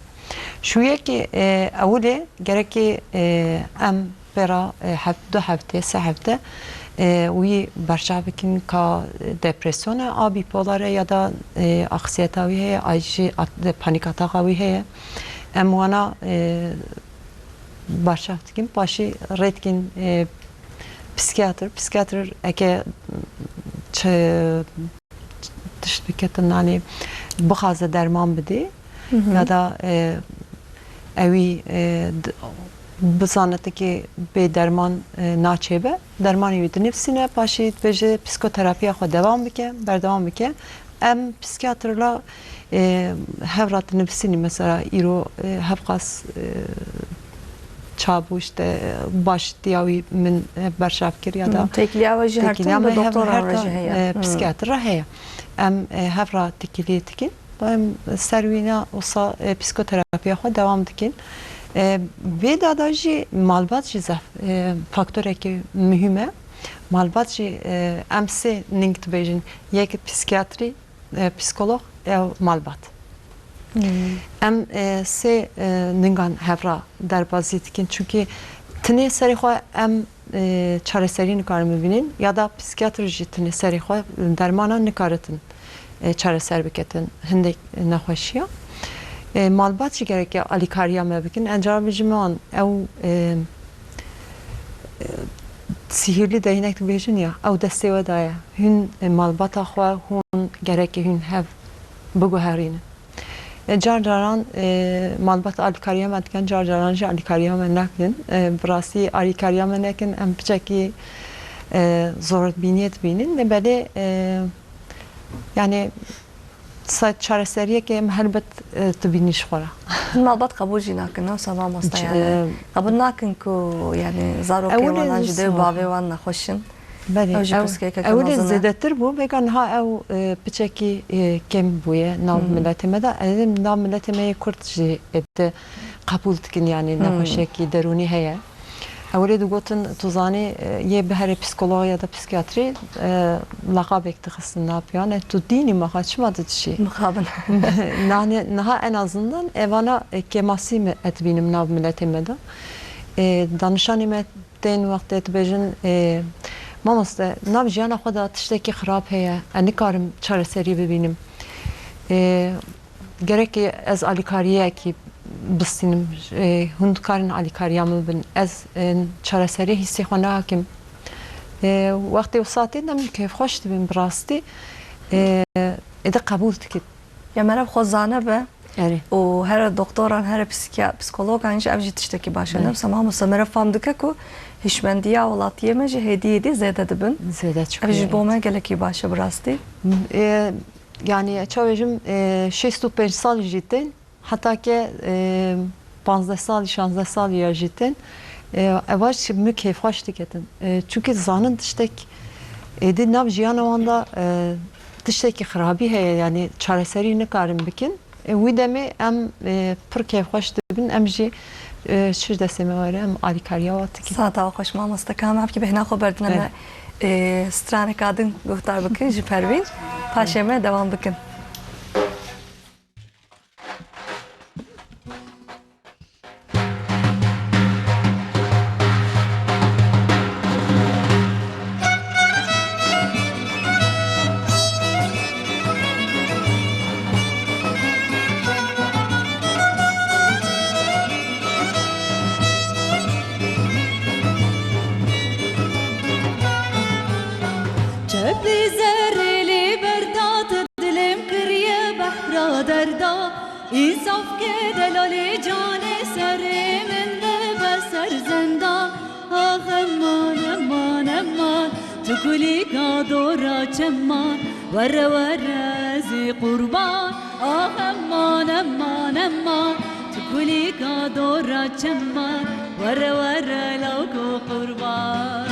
Şûyekê, e, ewilê gerekê, e, em pêra, e, heft, du heftê, sê hefte, e, wî berçav bikin ka depresyon e, a bipolar e ya da, e, aksiyeta wî heye, a jî at-, panîk ataxa wî heye. Em wana, e, berçav dikin, paşî rê dikin, e, psîkiyatr. Psîkiyatr eke çi tişt biketin, yani bixwaze derman bidê ya da, e, ewî, e, d-, bizane ti ki bê derman, e, naçêbe, dermanê wî dinivîsîne, paşî dibêje psîkoterapiya xwe dewam bike, berdewam bike. Em psîkiyatrla, e, hev re dinivîsînî, mesela îro, e, hevqas, e, çabû, işte, baştiya wî min, e, berçav kir ya da têkiliya we jî her tim bi doktoran re jî heye. E, psîkiyatr re heye. Em, e, hev re têkiliyê dikin. Em ser wîna wisa, e, psîkoterapiya xwe dewam dikin. E, vê dada jî malbat jî zehf, e, faktorekî muhîm e. Malbat jî, e, em sê ning dibêjin. Yek psîkiyatrî, e, psîkolog, ew malbat. Em, e, sê, e, ningan hev re derbazî dikin. Çunkî tinê serê xwe em, e, çareserî nikarin bibînin ya da psîkiyatr jî tinê serê xwe dermana nikaritin, e, çareser biketin hindek nexweşiya. E, malbat jî gereke alîkariya me bikin. Em cara bijîme wan ew, e, e, sihirli değnek dibêjin ya, ew destê we de ye. Hûn, e, malbata xwe hûn gereke hûn hev biguherînin. E, car caran, e, malbat alîkariya me dikin, car caran jî alîkariya me nakin. E, bi rastî alîkariya me nekin, em piçekî, e, zorbîniyê dibînin. Lê belê, e, yani, Sa-, çareseriyekê em helbet, e, tu bînî ji xwe re. Malbat qebûl jî nakin, ne wisa mamoste, yani. Qebûl nakin ku, yani, zarokên wan an ji dê û bavê wan nexweş in. Belê. Ew jî pirsgirêkeke mezin e. Ew ê zêdetir bû, vêga niha ew, e, piçekî, e, kêm bûye nav miletê me de. Em nav miletê me yê Kurd jî êdî qebûl dikin, yani, nexweşiyekî derûnî heye. Ewilê digotin, tu zanî, e, yê biherê psîkolog ya da psîkiyatrî, e, laqabek dixistin nav pê wan. E, tu dînî, mexa çima tu dişî? Mixabin. Nane, niha en azından evana, e, kêmasî me, ez dibînim nav miletê me de. E, danişanê me tên wextê dibêjin, e, mamoste, nav jiyana xwe de tiştekî xirab heye, ez nikarim çareserî bibînim. E, Gerekê ez alîkariyekî bistînim. E, hûn dikarin alîkariya min bibin. Ez, e, çareserî hîsê xwe nakim. E, wextê wisa tê de min kêfxweş dibim bi rastî. E, êdî qebûl dikit. Ya meriv xwe zane be. Erê. Û here doktoran, here psîkiya-, psîkologan jî ev jî tiştekî baş e. Erê. Ne wisa mamoste meriv fam dike ku hişmendiya welatiyê me jî hêdî hêdî zêde dibin. Zêde çi. Ev jî bo me gelekî baş e bi rastî. E, Yani, çawa bêjim, e, şêst û pênc salî jî tên, heta ke, e, panzdeh salî, şazdeh salî ya jî tên, e, eva jî min kêfxweş diketin. E, çunkî zanin tiştek, êdî nav jiyana wan de, e, tiştekî xirabî heye, yani çareserî nikarin bikin. E, wî demê em, e, pir kêfxweş dibin, em jî, e, çi ji destê me were, em alîkariya wan dikin. Saeta we xweş mamoste. Ka em hevkî bêhna xwe berdine me, e, straneka din guhdar bikin ji Pervîn. Paşê me dewam bikin. Însaf ke delalê canê, serê min bibe ser zindan. Ax eman, eman, eman, tu kulîka dora çeman. Were, were, ez ê qurban. Ax eman, eman, eman, tu kulîka dora çeman. Were, were, lawko qurban.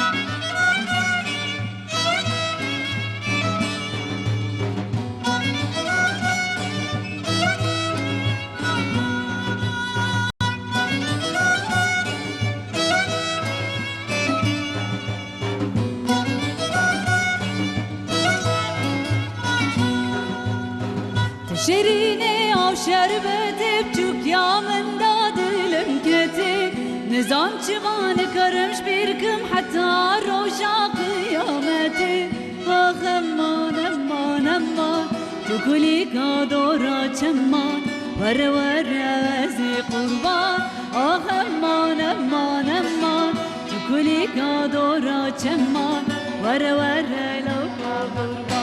Tu şirînê aw şerbetê, biçûkiya min da dilim ketê. Nizam çima nikarim ji bîr kim heta roja qiyametê. Ax eman, eman, eman, tu kulîka dora çeman. Were, were, ez ê qurban. Ax eman, eman, eman, tu kulîka dora çeman. Were, were, lawka qurban.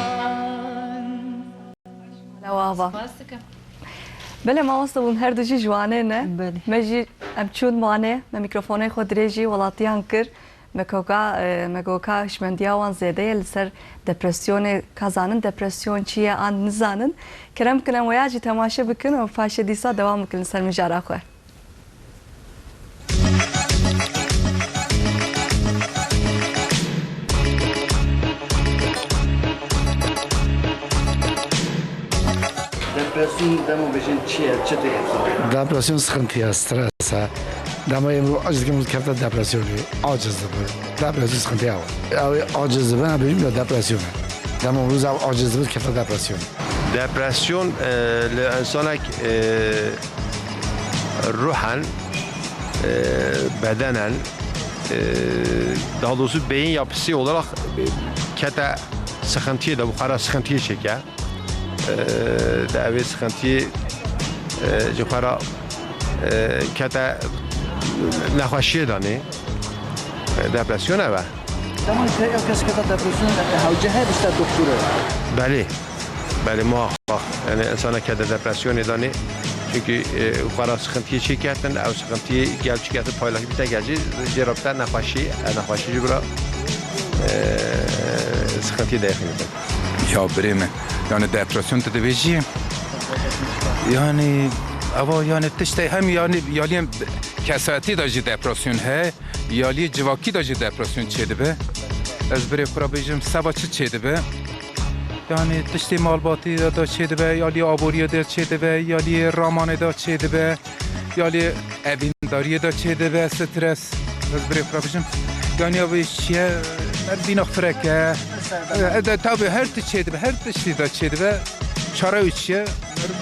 Lawa ava. Spas dikim. Belê mamoste, hûn her du jî ji Wanê ne? Belê. Me jî em çûn Wanê, me mîkrofonê xwe dirêjî welatiyan kir. Me koka, e, me goka hişmendiya wan zêde ye li ser depresyonê, ka zanin depresyon çi ye an nizanin. Kerem bikin em waya jî temaşe bikin û paşê dîsa dewam bikin li ser mijara xwe. Depresyon demo bêjin çi ye, çi tê hesabê? Depresyon sıkıntı ya, stres e. Dema yê mirov aciz dikim, kefte depresyonê, aciz dibi. Depresyon sıkıntı ya. Ew ê aciz dibi, em bêjin ya depresyon e. Dema mirov ew aciz dibi, kefte depresyon. Depresyon, e, li insanek, e, ruhen, e, bedenen, e, daha doğrusu beyin yapısı olarak, e, kete sıkıntıya da, bu kadar sıkıntıya çeke. E, de evê sıkıntıyê, e, ji xwe re, e, kete nexweşiyê danê. E, depresyon ev e. Demek ki ev kes kete depresyon, e, hewce heye bişte doktorê. Belê. Belê, muhakkak. Yani insana kete depresyonê danê. Çünkü, e, xwe re sıkıntıyê çêketin, ew sıkıntıyê gel çêketin paylaşî bîte gel jî, jê re bite nexweşî, e, nexweşî jî bira, e, sıkıntıyê deyexîne. Ya birê min, yani depresyon tu dibêjî, yani ava yani tiştê hem yani yaliyên kesayetî de jî depresyon heye, yaliyê civakî de jî depresyon çêdibe. Ez birê xwe re bêjim, seba çi çêdibe? Yani tiştê malbatî de çêdibe, yaliyê aboriyê de çêdibe, yaliyê ramanê de çêdibe. Yalî evîndariyê de çêdibe stres. Ez birê xwe bijim. Yanî ev şiye, her bîna firek e. E, de, tabi her tişt çêdibe, her tiştî de çêdibe. Çare wî çi ye?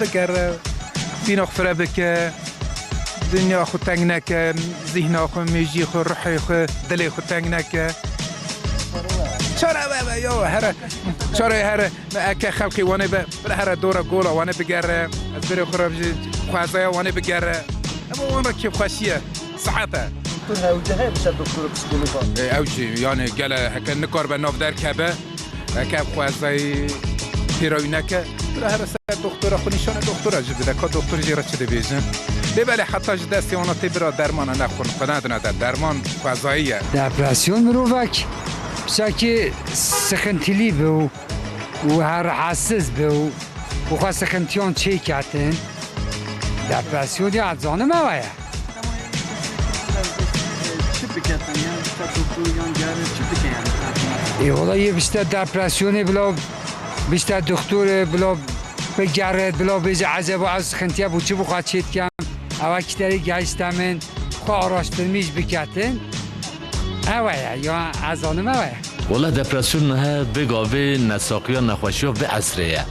Bigere, bîna xwe fire bike. Dinya xwe teng neke, zihna xwe, mêjî xwe, ruhê xwe, dilê xwe teng neke. Çare ve, ve, yo, here. Çare here. Me eke xelkê Wanê be, bira here dora gola Wanê bigere. Ez berê xwe re bijî xwezaya Wanê bigere. Ev wan re kêfxweşî ye. Sihet e. Doktor hewce heye bişe doktora psîkolog a? E, ew jî, yani gele heke nikaribe nav derkeve. Heke ev xwezayî pêrawî neke. Bira here ser doktora xwe nîşane doktora jî bide. Ka doktor jê re çi dibêjin? Lê belê heta ji destê wana tê bira dermana nexwin. Xwe nedine de derman xwezayî ye. Depresyon mirovek pişekî sıkıntılı bû. û her rahatsiz be û, û xwe sıkıntiyan çêketin. Depresyon ya zanim ew ye. Çi biketin, yan işte doktor, yan gere çi bike yani? Ê, wala yê bişte depresyonê bila, bişte doktorê bila, bigeret, bila bêje, eceba ez sıkıntiye bu çi bu xwe çêtkem. Ewa kiterê gehişte min. Xwe araştirmîş biketin. Ew e ya, ya ez zanim ew e. Wela depresyon nihe vê gavê nesaxiya nexweşiya vê esrê ye.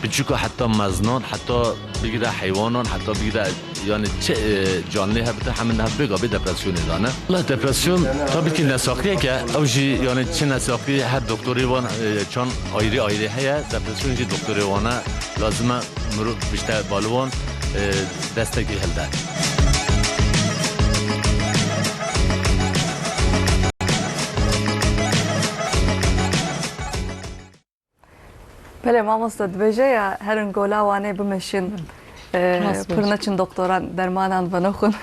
Biçûka heta meznan, heta bigire heywanan, heta bigire yani çi, e, canlî hebite, hemin nihe vê gavê depresyonê dane. Wela depresyon tabii ki nesaxiyek e, ew jî yani çi nesaxî her doktorê wan, e, çan ayrı ayrı heye, depresyon jî doktorê wana lazim e. Mirov bişte baliwan, e, destekê hilde. Belê mamoste dibêje ya herin gola Wanê bimeşin. e, Rast pir baş. Neçin doktoran dermanan venoxin.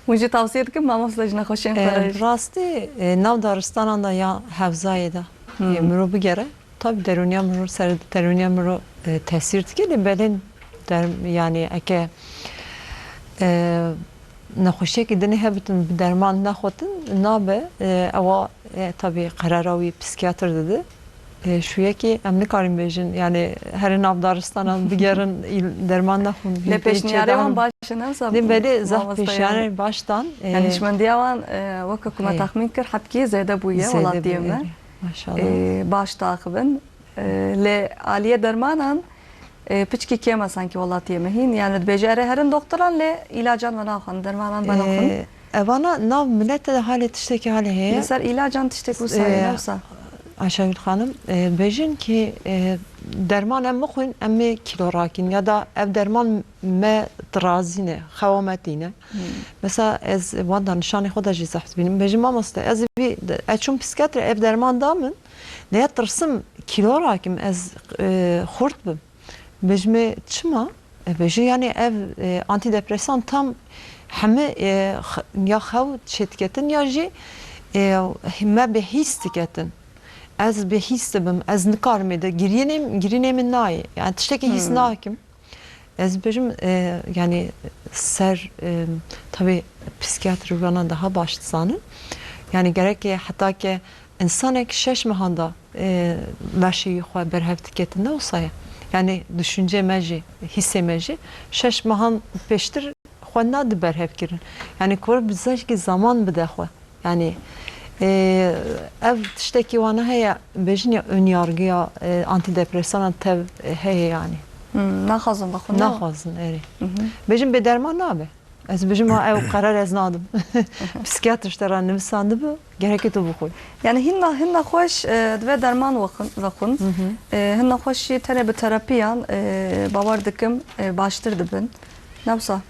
Hûn jî tavsiye dikin mamoste ji nexweşiyên E, xwe re? Rastî, e, nav daristanan de ya hewzayê de, Hmm. e, mirov bigere. Tabi derûniya mirov ser derûniya mirov, e, tesîr dike, lê belê der-, yani eke, e, nexweşiyekî dinê hebitin bi derman nexwetin nabe, e, ewa, e, tabi qerara wî psîkiyatr dide. E, şûyekî em nikarin bêjin, yani herê nav daristanan bigerin, îl-, derman nexwin. Lê pêşniyarê wan baş e, ne wisa? Lê belê zaf pêşniyarê baş dan. E, yani hişmendiya wan, e, weke ku me texmîn kir, hebkê zêde bûye welatiyê me. Maşallah. E, baş daxivin. E, lê aliyê dermanan, e, piçkî kêm e sankî welatiyê me hîn. Yani dibêje erê herin doktoran lê îlacan venaxwin, dermanan venaxwin. E, evana nav milete de halê tiştekî halê heye. Li ser îlacan tiştek wisa heye, e, ne wisa? Ayşegül Xanim, e, bêjin ki, e, derman em bixwin, em ê kîlo rakin ya da ev derman me tirazîne, xewa me tîne. Hmm. Mesela ez wan da nişanê xwe de jî zehf dibînim. Bêjim mamoste, ez vî, ez çûm psîkiyatrê, ev derman da min, lê ya tirsim kîlo rakim, ez, e, xurt bim. Bêjimê çima? E, bêjin, yani ev, e, antîdepresan tam hemî, e, x-, ya xew çêdiketin ya jî, e, me bi hîs diketin. Ez bi hîs dibim, ez nikarim ê de girînê, girînê min nayê. Yani tiştekî hîs Hmm. nakim. Ez bêjim, e, yani ser, e, tabi psîkiyatrî wana daha baş dizanin. Yani gerek heta ke Însanek şeş mehan da, e, laşê wî xwe berhev diketin, ne wisa ye? Yani düşüncê me jî, hîsê me jî şeş mehan pêştir xwe nadi berhev kirin. Yani kor bi zehkî zaman bide xwe. Yani, e, ev tiştekî wana heye, bêjin ya önyargıya, e, antidepresanan tev, e, heye yani. Hmm, naxwazin vexwin, ne? Naxwazin, erê. Mhm. Bêjin bê derman nabe. Ez bêjim, ha, ew qerar ez nadim. Psîkiyatrîst te re nivîsandibe, gerek e tu bixwî. Yani hinna, hinna xweş, e, divê derman wexin-, vexwin. Hı hı. E, hinna xweş jî tenê bi terapiyan, e, bawer dikim, e, baştir dibin. Ne wisa?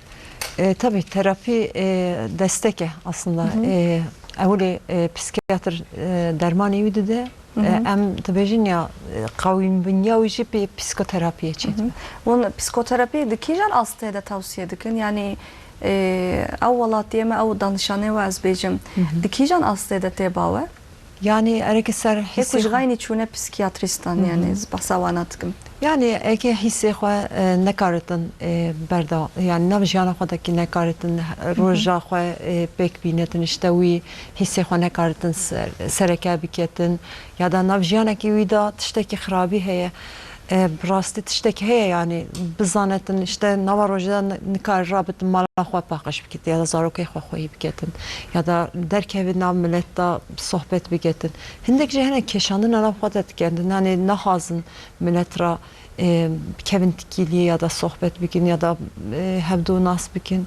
E, tabii terapi, e, destek e aslında. Hı hı. E, ewilê, e, psîkiyatr, e, dermanê wî dide. Hı hı. E, em dibêjin ya, e, qewîmbûniya wî jî pê psîkoterapiyê çêdibe. Hı hı. Hûn psîkoterapî di kîjan astê de tewsiye dikin? Yanî, e, ew welatiyê me, ew danişanê we ez bêjim, Hı hı. di kîjan astê de tê bawe? Yanî erê ki ser Hê ku hîsê ji xwe xeynî çûne psîkiyatrîstan, Hı hı. yanî ez behsa wana dikim. Yanî eke hîsê xwe, e, nekaritin, e, berda, yanî nav jiyana xwe de ki nekaritin, Hı hı. roja xwe, e, pêk bînetin, işte wî hîsê xwe nekaritin ser, sereke biketin, ya da nav jiyanekî wî de tiştekî xirabî heye. E, bi rastî tiştek heye, yanî bizanetin, işte nava rojê de ni-, nikare rabitin mala xwe paqij biketin, ya da zarokê xwe xweyî biketin, ya da derkevin nav milet de sohbet biketin. Hindek jî hene kêşandina nav xwe de dikin, yanî naxwazin milet re, e, bikevin tikîliyê ya da sohbet bikin ya da, e, hevdu nas bikin,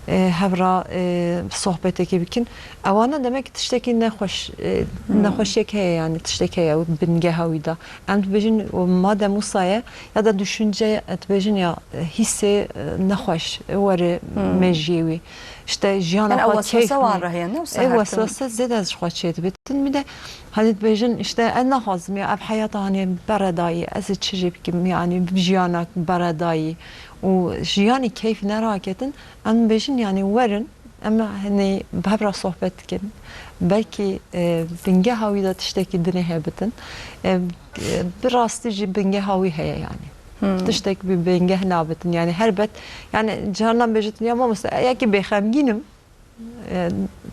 e, hev re, e, sohbetekê bikin. Ewana demek ki tiştekî nexweş, e, Hmm. nexweşiyek heye, yanî tiştek heye bingeha wî de. Em dibêjin, madem wisa ye, ya da düşünce, dibêjin ya, hîsê, e, nexweş, were Hmm. mejiyê wî. İşte jiyana Yanî ew xwe weswese keyf wan me. re heye, ne wisa Ev her tim. weswese zêde ji xwe çêdibe. Din bir de, hani dibêjin, işte, ez naxwazim ya ev heyata, hani, beredayî, ez ê çi jî bikim, yani, jiyanek beredayî û jiyanî keyf neraketin, em dibêjin, yani, werin, em, hani, bi hev re sohbet dikin. Belkî, e, bingeha wî de tiştekî dinê hebitin. E, e, bi rastî jî bingeha wî heye, yani. Hmm. Tiştek bi bingeh nabitin. Yani, helbet, yani, carna bêjin, ya mamoste, yekî bêxemgîn im, e,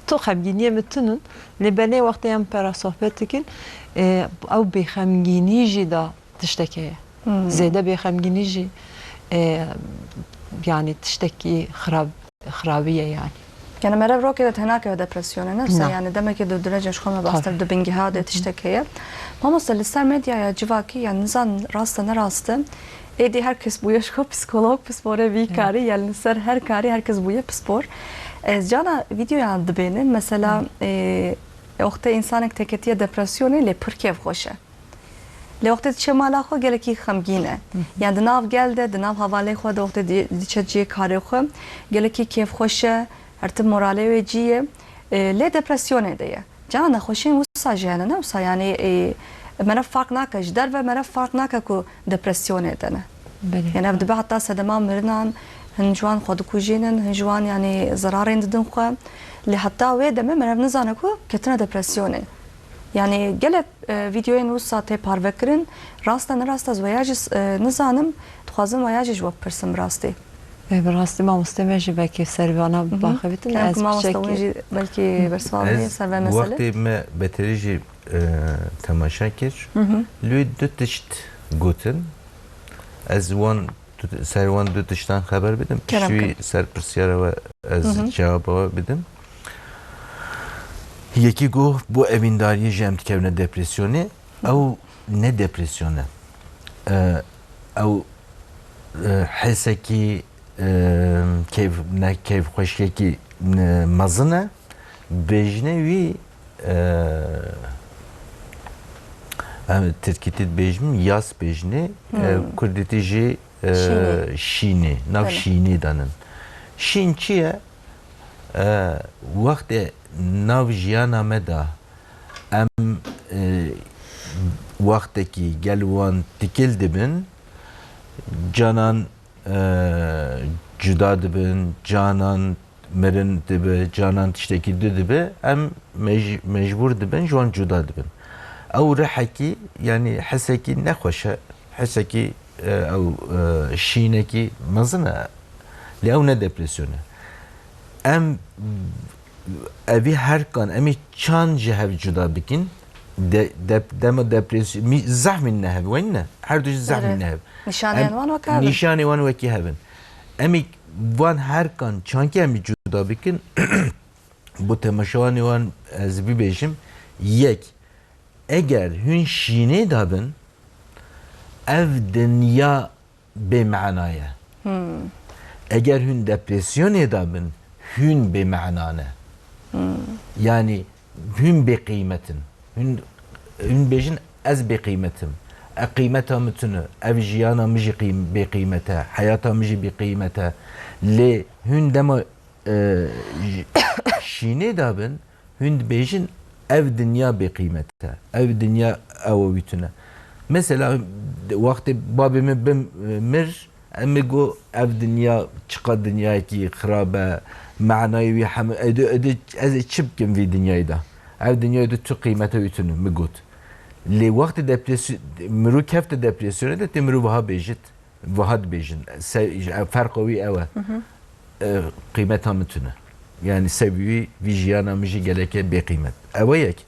tu xemgîniyê min tun in, lê belê wextê em pera sohbet dikin, e, ew bêxemgînî jî da tiştek heye. Hmm. Zêde bêxemgînî jî, e, yani tiştekî xirab-, xirabî ye yani. Yani meriv rokê de tenake depresyonê, ne wisa? Na. Yani demekê di durecên ji xwe me Tabii. baster di bingeha de Hı hı. tiştek heye. Mamoste, li ser medyaya civakî, yani nizan rast e ne rast e, êdî her kes bûye ji xwe psîkolog, pisporê vî Evet. karî, yani li ser her karî her kes bûye pispor. Ez cana vîdeoyan dibênim, mesela, Hı. e, wextê însanek teketiye depresyonê lê pir kêfxweş e. Lê wextê diçe mala xwe gelekî xemgîn e. Hı hı. Yani di nav gel de, di nav hevalê xwe de wextê di-, diçe cihê karê xwe gelekî kêfxweş e, her tim moralê wê cî ye. E, lê depresyonê de ye. Cana nexweşiyên wisa jî hene, ne wisa? Yani, e, meriv farq nake, ji derve meriv farq nake ku depresyonê de ne. Belê. Yani ev dibe heta sedema mirinan, hin ji wan xwe dikujînin, hin ji wan yani zerarên didin xwe. Lê heta wê demê meriv nizane ku ketine depresyonê. Yani gelek, e, vîdeoyên wisa tê parvekirin, rast e ne rast e ez weya jî, e, nizanim, dixwazim weya jî ji we bipirsim bi rastî. E, bi rastî mamoste me jî belkî ser vana Hı hı. biaxivitin, Kerem ez ku mamoste piçekî hûn jî belkî bersiva bidin Ez ser vê mesele. wextê me beterî jî, e, temaşe kir. Hı hı. Lê du tişt gotin. Ez wan du, ser wan du tiştan xeber bidim. Kerem Piştî wî kin. ser pirsyara we ez Hı hı. cewaba we bidim. Yekî got, bo evîndariyê jî em dikevine depresyonê. Hı hı. Ew ne depresyon e. E, ew, e, hesekî, e, keyf, ne keyfxweşiyekî, e, mezin e. Bêjine wî, e, em tirkîtî dibêjim, yas bêjinê, e, Hmm. kurdîtî jî, e, Şînê. şînê, nav Belê. şînê danin. Şîn çi ye? E, wextê nav jiyana me de em, e, wextekî gel wan tikil dibin, canan, e, cuda dibin, canan mirin dibe, canan tiştekî du dibe, em mec-, mecbûr dibin ji wan cuda dibin. Ew rihekî, yanî hesekî nexweş e, hesekî, e, ew, e, şînekî mezin e. Lê ew ne depresyon e. Em evî her kan, em ê çand ji hev cuda bikin, de-, dep-, dema depresyon, mî-, zehf mîn ne hev, wayne? Her du jî zehf mîn Erê. ne hev. Nîşaneyên Em, wan weke hev in. nîşanê wan wekî hev in. Em ê van her kan çankî em ê cuda bikin, bo temaşevanê wan ez bibêjim, yek, eger hûn şînê de bin, ev dinya bêmena ye. Hmm. Eger hûn depresyonê de bin, hûn bêmena ne. Hmm. Yanî hûn bêqîmet in. Hûn, hûn bêjin, ez bêqîmet im. E, qîmeta min tune. Ev jiyana min jî qîm-, bêqîmet e. Heyata min jî bêqîmet e. Lê hûn dema, e, j-, şînê de bin, hûn dibêjin, ev dinya bêqîmet e. Ev dinya ew wî tune. Mesela, wextê babê min bim-, mir, Em mi got, ev dinya çiqa dinyayekî xirab e, manayê wî hemû, êdî, êdî ez ê çi bikim vî dinyayê de? Ev dinyayê de tu qîmeta wî tune, mi got. Lê wextê depresy-, mirov kefte depresyonê de, tê mirov wiha bêjit, wiha dibêjin. Se-, ferqa wî ew e. Hı hı. E, qîmeta min tune. Yanî sebî wî, vî jiyana min jî geleke bêqîmet. Ew e yek.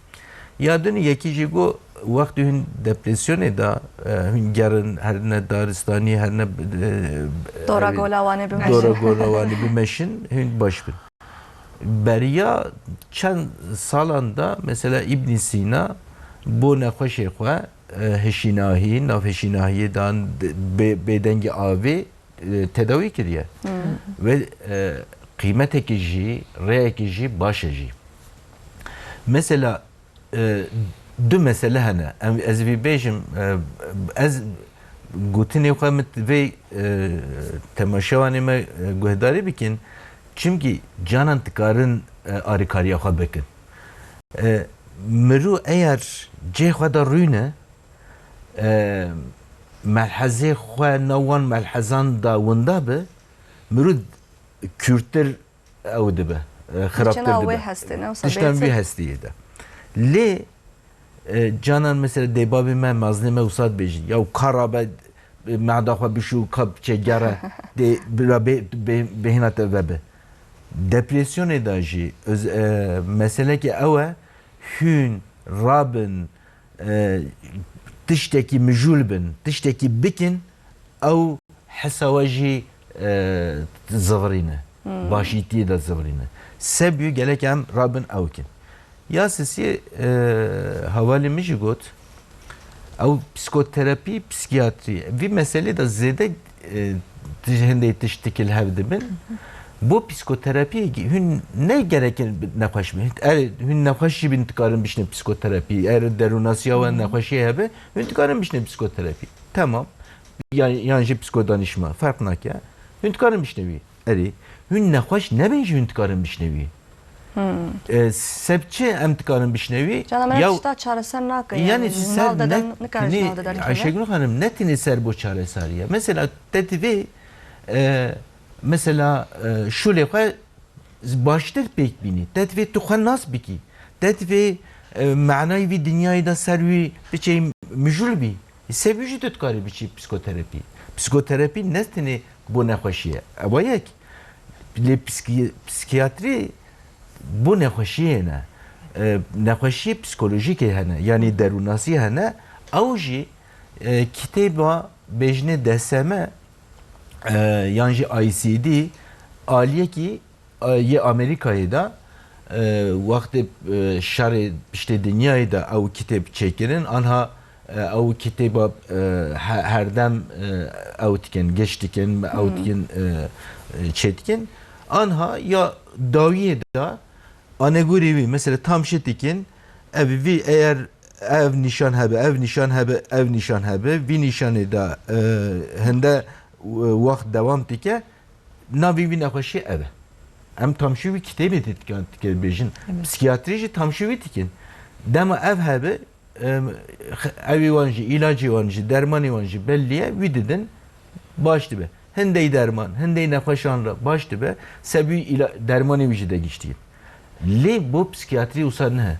Ya din yekî jî got, wextê hûn depresyonê de, e, hûn gerin, herine daristanî, herine, e, Dora ev-, gola wanê bimeşin. dora gola wanê bimeşin, hûn baş bin. Beriya çend salan de, mesela Îbnî Sîna, bo nexweşê xwe, e, hişînahî, nav hişînahiyê dan, bê-, bêdengî avê, e, tedawî kiriye. Hmm. Ve, e, qîmetekî jî, rêyekî jî baş e jî. Mesela, e, du mesele hene. Em, ez vî bêjim, e, ez gotinê xwe min vê, e, temaşevanê me, e, guhdarî bikin. Çimkî canan dikarin, e, arîkariya xwe bikin. E, mirû eyer cê xwe de rûne, e, melhezê xwe nav wan melhezan da winda bi, mirû kûrtir ew dibe, e, xirabtir Tiştên dibe. wê hestê, ne wisa Tiştên bêtir. wî hestiyê de. Lê, e, canan mesela dê babê me, mazinê me wisa dibêjin, ya ka rabe, e, mehda xwe bişû, ka biçe gere, dê bira bê, bê, bêhna te vebe. Depresyonê de jî, öz-, e, meseleke ew e, hûn rabin, e, tiştekî mijûl bin, tiştekî bikin, ew hesa we jî, e, zivirîne. Hmm. Başîtiyê de zivirîne. Sebî gelek em rabin ew kin. Ya sisiyê, e, hevalê min jî got, ew psîkoterapî, psîkiyatrî. Vî meselê de zêde, e, tij-, hindê tiştekî li hev dibin. Bo psîkoterapiyê hûn ne gerek nexweş bin. Erê, hûn nexweş jî bin dikarin bişne psîkoterapî. Eger derûnasiya we Hı hı. nexweşiyê hebe, hûn dikarin bişne psîkoterapî. Temam. Yan, yan jî psîkodanîşma. Ferq nake. Hûn dikarin bişne wî. Erê. Hûn nexweş nebin jî hûn dikarin bişne wî. E, seb çi em dikarin bişnevî? Cana me Ya tişta çareser nake, yani, yani, ji nav de dem nikare ji nav de derkeve. Ayşegül Hanım, ne tenê ser bo çaresariye. Mesela te divê, e, mesela, e, şûlê xwe baştir pêk bînî. Te divê tu xwe nas bikî. Te divê, e, manayê vî dinyayê de ser wî biçê mijûl bî. Seb wî jî tu dikarî biçî psîkoterapî. Psîkoterapî ne tenê bo nexweşî ye. Ewa yek. Lê psîki-, psîkiyatrî bo nexweşiyê ne. E, nexweşiyê psîkolojîkê hene, yanî derûnasî hene. Ew jî, e, kitêba bêjinê D S M, e, yan jî I C D aliyekî, e, yê Amerîkayê de, e, wextê, e, şerê piştê dinyayê de ew kitêb çêkirin, anha, e, ew kitêba, e, he-, herdem, e, ew dikin, giş dikin, ew Hmm. dikin, e, e, çê dikin. Anha ya dawiyê de anegorê wî, mesela tam şê dikin, ev vî eğer ev nîşan hebe, ev nîşan hebe, ev nîşan hebe, vî nîşanê de, e, hinde, e, wext dewam dike, navê vî nexweşî ev e. Em tamşî wî kitêbê dî dikan dike bêjin. Evet. Psikiyatrî jî tamşî wî dikin. Dema ev hebe, em, x-, ewê wan jî, îlacê wan jî, dermanê wan jî belliye, wî didin, baş dibe. Hindey derman, hindey nexweşan re baş dibe, sebî îla-, dermanê wî jî de giştiye. Lê bo psikiyatrî wisa nihe.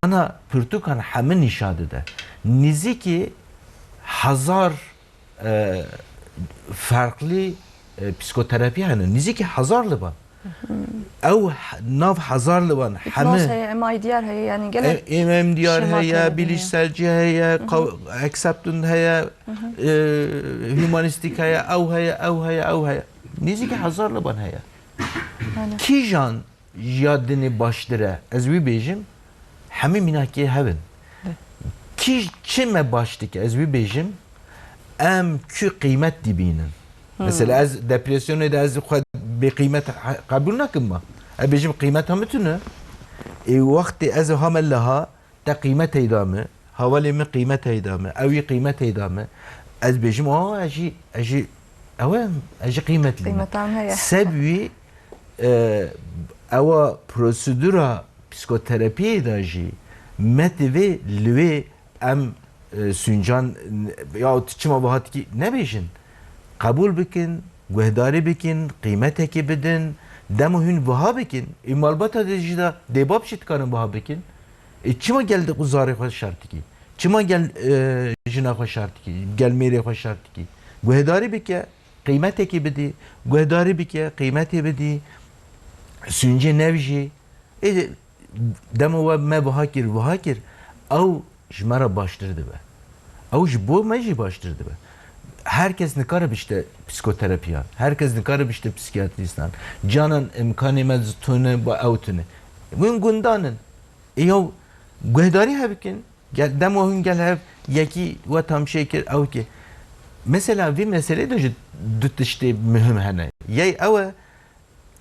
Ana pirtûkan hemî nîşan dide. Nîzîkî hezar e, ferqlî, e, psîkoterapî hene. Nîzîkî hezar li van. Ew h-, nav hezar li van. Hipnoz hemî heye, M I D R heye, yani gelek E, M M D R şemakê heye, hene. Bilişselci heye, Hı hı. kav-, acceptance heye, Hı hı. e, humanîstîk heye, ew heye, ew heye, ew heye. Nîzîkî hezar li van heye. Aynen. Kîjan ya dinê baştir e? Ez wî bêjim, hemî mînakê hev in. Be. Kî çi me baş dike? Ez wî bêjim, em kû qîmet dibînin. Hmm. Mesela ez depresyonê de ez xwe bêqîmet he-, qebûl nakim ma. Ez bêjim qîmeta min tune. Ê wextê ez hame liha, te qîmetê da min, hevalê min qîmetê da min, ewî qîmetê da min. Ez bêjim, a, ez jî, ez jî, ew e, ez jî qîmetlî me. Qîmeta min heye. Seb wî, e, ewa prosedura psîkoterapiyê de jî me divê li wê em, e, sûncan, ya tu çima wiha dikî nebêjin. Qebûl bikin, guhdarî bikin, qîmetekê bidin, dema hûn wiha bikin, ê malbata de jî de dêbab jî dikarin wiha bikin. Ê çima gel di zarê xwe şer dikî? Çima gel, e, jina xwe şer dikî? Gel mêrê xwe şer dikî? Guhdarî bike, qîmetekê bidî, guhdarî bike, qîmetê bidî, sûncê nevjî. Ê, dema we me wiha kir, wiha kir, ew ji me re baştir dibe. Ew ji bo me jî baştir dibe. Her kes nikare bişte psîkoterapiyan. Her kes nikare bişte psîkiyatrîstan. Canan imkanê me tune, ba ew tune. Hûn gundan in. Ê, yaw, guhdarî hev bikin. Gel, dema hûn gel hev, yekî we tamşê kir, ew kê. Mesela vî meselê de jî du tiştê muhim hene. Yey ew e,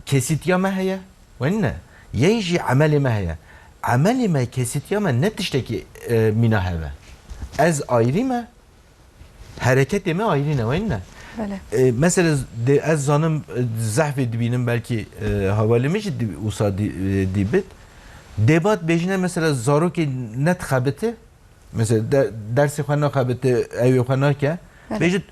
kesîtiya me heye, wenî ne? Yey jî emelê me heye. Emelê me, kesîtiya me ne tiştekî, e, mîna hev e. Ez ayrî me, hereketê me ayrî ne, wenî ne? Belê. E, mesela, de, ez zanim, e, zehfê dibînim, belkî, e, hevalê min jî di-, wisa dî-, e, dîbit. Dêbat bêjine, mesela, zarokê nedixebite, mesela, de-, dersê xwe naxebite, ewê xwe nake. Evet. Bêjit,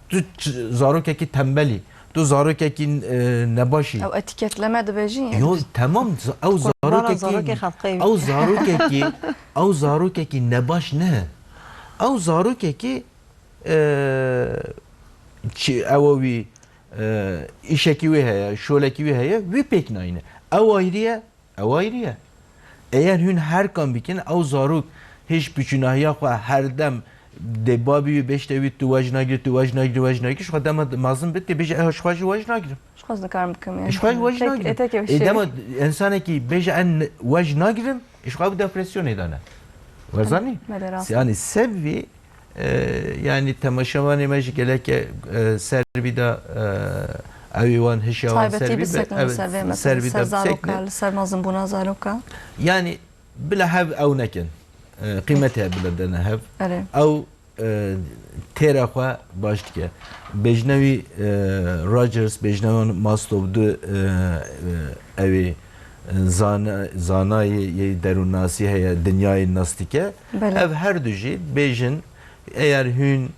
tu ç-, zarokekî tembelî, tu zarokekî, e, nebaşî. Ew etiketleme dibêjin, yani. Yo, temam, z-, ew Kurbana zarokekî, zarokê xelqê wî. Ew zarokekî, ew zarokekî nebaş ne. Ew zarokekî, e, çi, ew wî, e, îşekî wê heye, şolekî wê heye, wî pêk nayîne. Ew ayrî ye, ew ayrî ye. Eger hûn her kam bikin, ew zarok hêj piçûnahiya xwe her dem dê babî wî bêjte wî, tu wej nagirî, tu wej nagirî, wej nagirî, ji xwe dema mezin bit, tê bêje, "Ez ji xwe jî wej nagirim." Ji xwe ez nikarim bikim, yani. Ji xwe jî wej Tek-, nagirim. tek ev Ê, şey. Dema însanekî bêje, "Ez wej nagirim", ji xwe ew depresyonê de ne. Werzanî? Me de rast. Yani sebvî, e, yani temaşevanê me jî geleke, e, ser vî de, e, ewî wan hişya wan Taybetî ser vî de, biseknin li evet, ser vê ser meselê, vî ser de zaroka, biseknin. Li ser mezinbûna zaroka. Yani bila hev ew nekin. E, qîmetê bila dene hev. Erê. Ew, e, têra xwe baş dike. Bêjnewî, e, Rogers, bêjnewan Maslow du, e, e, ewî, e, zana-, zanayê yê derûnnasî heye, dinyayê nas dike. Belê. Ev her du jî bêjin, eger hûn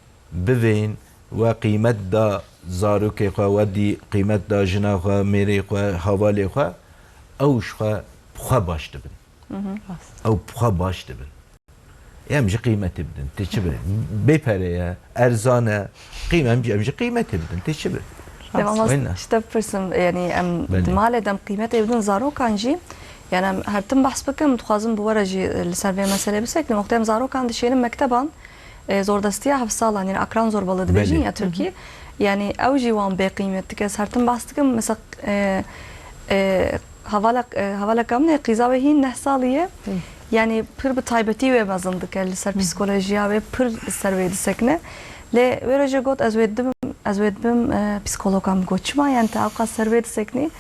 bivên we qîmet da zarokê xwe, we dî qîmet da jina xwe, mêrê xwe, hevalê xwe, ew ji xwe, bi xwe baş dibin. Ew bi xwe baş dibin. Em ji qîmetê bidin. Tê çi be? Bê pere ye, erzan e. Qîm-, em, em ji qîmetê bidin. Tê çi be? Devam Wayne. Ji te bipirsim, yani em Belê. Di malê de em qîmetê bidin zarokan jî. Yani em her tim behs bikim, dixwazim bi we re jî li ser vê meselê biseknim. Wextê em zarokan dişênin mekteban, e, zordestiya heft salan, yani akran zorbalığı dibêjin Belê. Ya Tirkî. Yani ew jî wan bê qîmet dike. Ez her tim behs dikim, mesela, e, e, Hevalek, e, hevaleka min ê qîza wê hîn neh salî ye. Hı. Yani pir bi taybetî wê mezin dike li ser Hı. Psîkolojiya wê pir li ser wê disekine. Lê wê rojê got ez wê dibim, ez wê dibim, e, psîkologa min got çima yani te ewqas ser wê diseknî?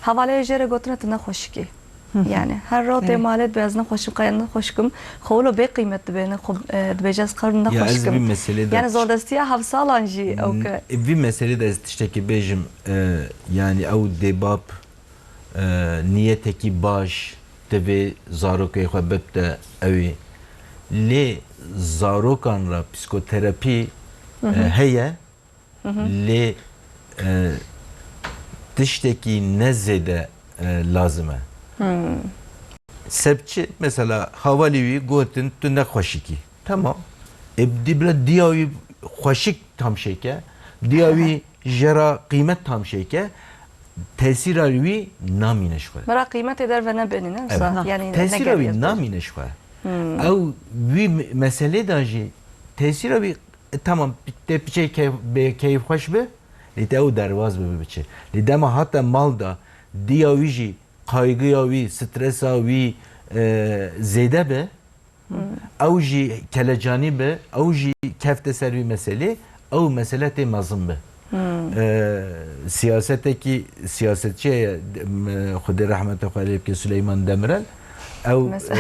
Hevalê wê jê re gotine tu ne xweşik î. Hı hı. Yani her rotê Evet. Malê dibe ez ne xweşik, qey ne xweşik im. Xwe wilo bê qîmet dibêne, xwe, e, dibêje ez qey ne Ya ez xweşik vî im. Meselê de Yani zordestiya hevsalan jî ew ke. Vî meselê de ez tiştekî bêjim, e, yani ew dêbab e, niyetekî baş divê zarokê xwe bibte ewî. Lê zarokan re psîkoterapî, Hı hı. e, heye, Hı hı. lê, e, tiştekî ne zêde, e, lazim e. Hı. Seb çi? Mesela, havalî wî gotin, tu ne xweşik î. Temam. E, dî bila diya wî xweşik tam şêke, diya wî jê re qîmet tam şêke, tesîra wî namîne ji xwe. Mera qîmetê derve nebênî, ne? Evet. Sa-, yani Tesîra wî negeriye. Namîne ji xwe. Hmm. Ew wî me-, meselê de jî tesîra wî, e, tamam, te piçê keyf-, bê keyfxweş bi, lê te ew derbas bibe biçe. Lê dema hate mal de, diya wî jî, kaygıya wî, stresa wî, e, zêde bi, Hmm. ew jî kelecanî bi, ew jî kefte ser wî meselê, ew mesele tê mezin bi. Hmm. E, siyasetekî, siyasetçi heye, m-, Xwedê rehmeta xwe lê bike, Suleyman Demirel. Ew, Mes-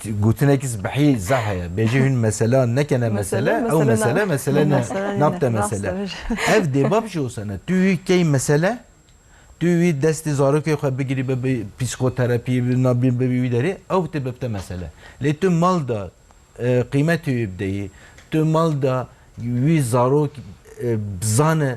e, gotinekî sibehî zaf heye. Bêje hûn mesela nekene Mesele, mesele, ew mesele mesele, na-, mesele ne, mesele ne, nabte rast mesele. Ev dêbab jî wisa ne. Tu wî key mesele, Tu wî destê zarokê xwe bigirî, be, be psîkoterapî, bi nabîn, bibî wî derê, ew tê bibte mesele. Lê tu mal de, e, qîmetê wî bideyî, tu mal de wî zarok, e, bizane,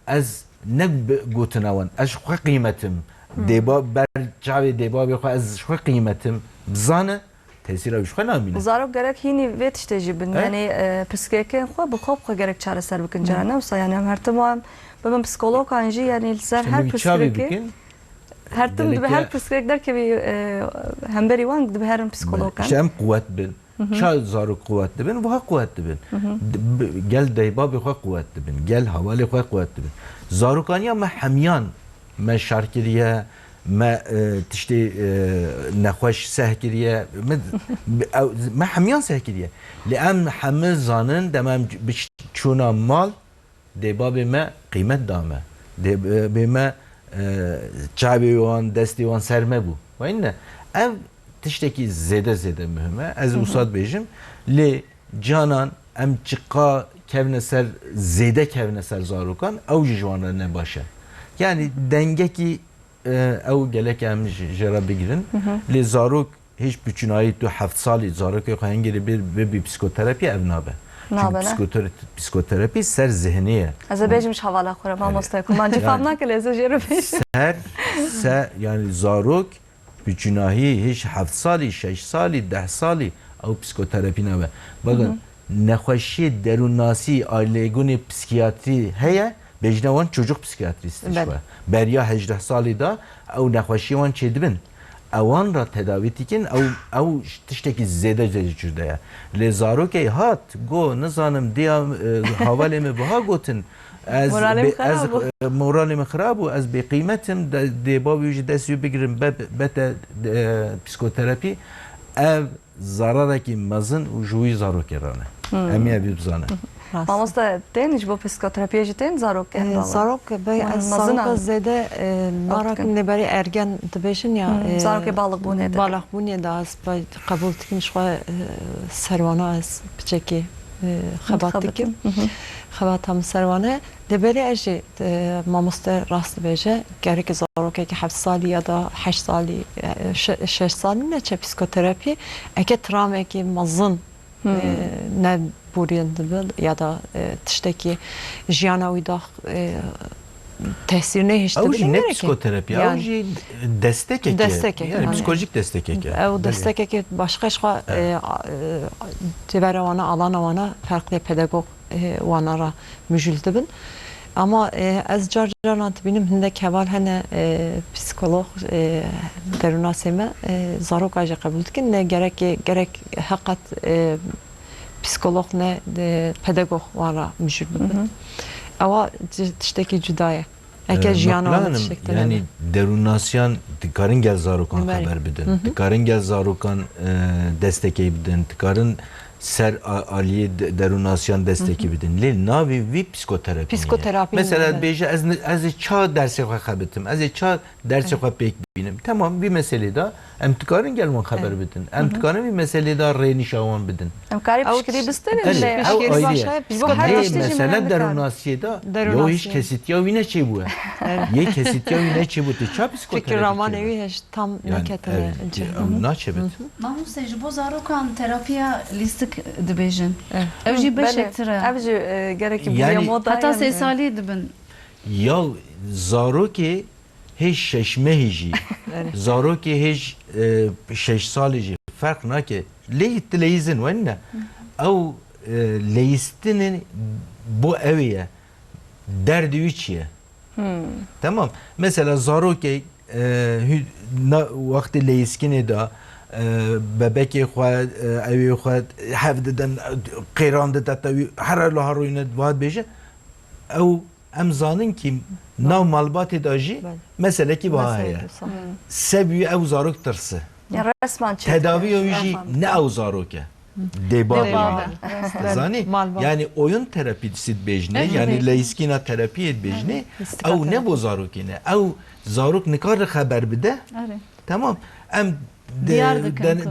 ez ne bi gotina wan, ez ji xwe qîmetim. Hmm. Dêba-, ber çavê dêbabê xwe ez ji xwe qîmetim. Bizane, tesîra wî ji xwe namîne. Zarok gerek hînî vê tiştê jî bin. He? Yani, e, pirsgirêkên xwe bi xwe bi xwe gerek çareser bikin. Hı. Cara ne wisa, yani em her tim wan bibin psikologan jî, yani li ser Şimdi her bir çavi pirsgirêkê, bikin. Her tim dibe her Geleke pirsgirêk derkevî, e, hemberî wan dibe herin psikologan. Belê. İşte em quwet bin. Hı hı. Ça zarok quwet dibin, wiha quwet dibin. Hı hı. D-, b-, gel deybabê xwe quwet dibin, gel hevalê xwe quwet dibin. Zarokaniya me hemiyan me şer kiriye, me, e, tiştê, e, nexweş seh kiriye, me, ew, me hemiyan seh kiriye. Lê em hemi zanin, dema em bi çûna mal, dê babê me qîmet da me. Dê, e, bê me, e, çavê wan, destê wan ser me bû. Wayne, ev tiştekî zêde zêde muhim e. Ez Hı hı. wisa dibêjim, lê canan em çiqa kevne ser, zêde kevne ser zarokan, ew jî ji wan re ne baş e. Yani dengekî, e, ew gelek em ji, ji re bigirin. Hı hı. Lê zarok hîç biçûnayî tu heft salî zarokê xwe hingirî bir, bibî psikoterapî ev nabe. Nabe, Çünkü ne? psikoter-, psikoterapî ser zihnê ye. Ez ê Yani bêjim ji hevala xwe re, Yani mamoste, ku man cî Ya fam nake, lê ez ê jê re bêjim. Ser, se-, yani zarok Bi cunahî hîç heft salî, şeş salî, deh salî ew psîkoterapî nabe. Bakın, Hı hı. nexweşiyê derûnnasî, ailêgunê psîkiyatrî heye, bêjine wan çocuk psikiyatrîst Belê. Beriya hejdeh salî de ew nexweşiyê wan çêdibin. Ewan re tedawî dikin, ew, ew tiştekî zêde zêde cuda ye. Lê zarokê hat, go, nizanim, diya, e, havalê min buha gotin, Ez Moralê min bê-, ez, xerab bû. e, moralê min xirab bû, ez bêqîmet im, de-, dê bavê wî ji dest wî bigirim, be-, bete, e, psîkoterapî. Ev zararekî mezin û ji wî zarokê re ne. Hmm. Em ê evî bizanin. Rast. Mamoste, tên ji bo psîkoterapiyê jî tên zarok, e, Ee, heval? Zarok, be-, Wan ez mezin zaroka an? Zêde, e, Ew nakim dikin. Lê berê ergen dibêjin ya, Hmm, e, zarokê baliqbûnê de. Baliqbûnê de ez be-, qebûl dikim ji xwe, e, serwana ez piçekî e, xebat dikim. Xebata min ser wan e. Lê belê ez jî, e, mamoste rast dibêje, gerek zarokekî heft salî ya da heşt salî, e, şe-, şeş salî neçe psîkoterapî, eke travmekî mezin, e, neborîn dibe ya da, e, tiştekî jiyana wî dax, e, tesîr nehiştibe. Ew jî ne psîkoterapî, ew jî destekek e. Destekek, yani psîkolojik destekek e. Ew destekekê başqa ji xwe, e, a-, e, civera wana, alana wana ferqlê pedagog, e, wana re mijûl dibin. Ama, e, ez car caran dibînim hindek heval hene, e, psîkolog, e, derûnasê me, e, zaroka jî qebûl dikin. Ne gerek, gerek heqet, e, psîkolog ne, e, pedagog wan re mijûl bibin. Ewa ci-, tiştekî cuda ye. Eke, e, jiyana wan tiştek tune yani be. Derûnnasiyan dikarin gel zarokan xeber bidin. Dikarin gel zarokan, e, destekê bidin. Dikarin ser a-, aliyê de-, derûnnasiyan destekî bidin. Lê navê vî psîkoterapî niye. Psîkoterapî niye, mesela bêje ez, ez ê ça dersê xwe xebitim, ez ê ça dersê xwe pêk bînim. Temam, vî meselê de em dikarin gel wan xeber bidin. Em dikarin vî meselê de rênişa wan bidin. Em karê piştgirî bistînin lê. Piştgirî başe, psîkoterapî. Lê mesela derûnasiyê de yo hîç kesîtiya wî neçêbûye. Yê kesîtiya wî neçêbû, tu ça psîkoterapî çêbe? Fikir ramanê wî hej tam neketine. Ew naçebit. Mamoste, ji bo zarokan terapiya lîstik dibêjin. Ew jî beşektir e. Ev jî, e, gerekî bûye moda. Heta sê salî dibin. Ya zarokê hêj şeş mehî jî, zarokê hêj, e, şeş salî jî ferq nake. Lê tu leyîzin wen ne. Ew, e, leyîstinê bo ew ye. Derdê wî çi ye? Temam. Mesela zarokê, e, hü-, na, wextê leyîskinê de, e, bebekê xwe, e, ewê xwe hev didin, qêran dide te wî, here li her rûyne, va dibêje, ew Em zanin kî nav malbatê de jî meselekî wiha heye. Seb wî ew zarok tirsi. Ya resman çêdibe. Tedaviya wî jî ne ew zarok e. Dê bavê wî. Zanî? Malbat. Yani oyun terapisi dibêjinê, yani leyîskîna terapiyê dibêjinê, ew ne bo zarokê ne. Ew zarok nikare xeber bide. Tamam. Em de,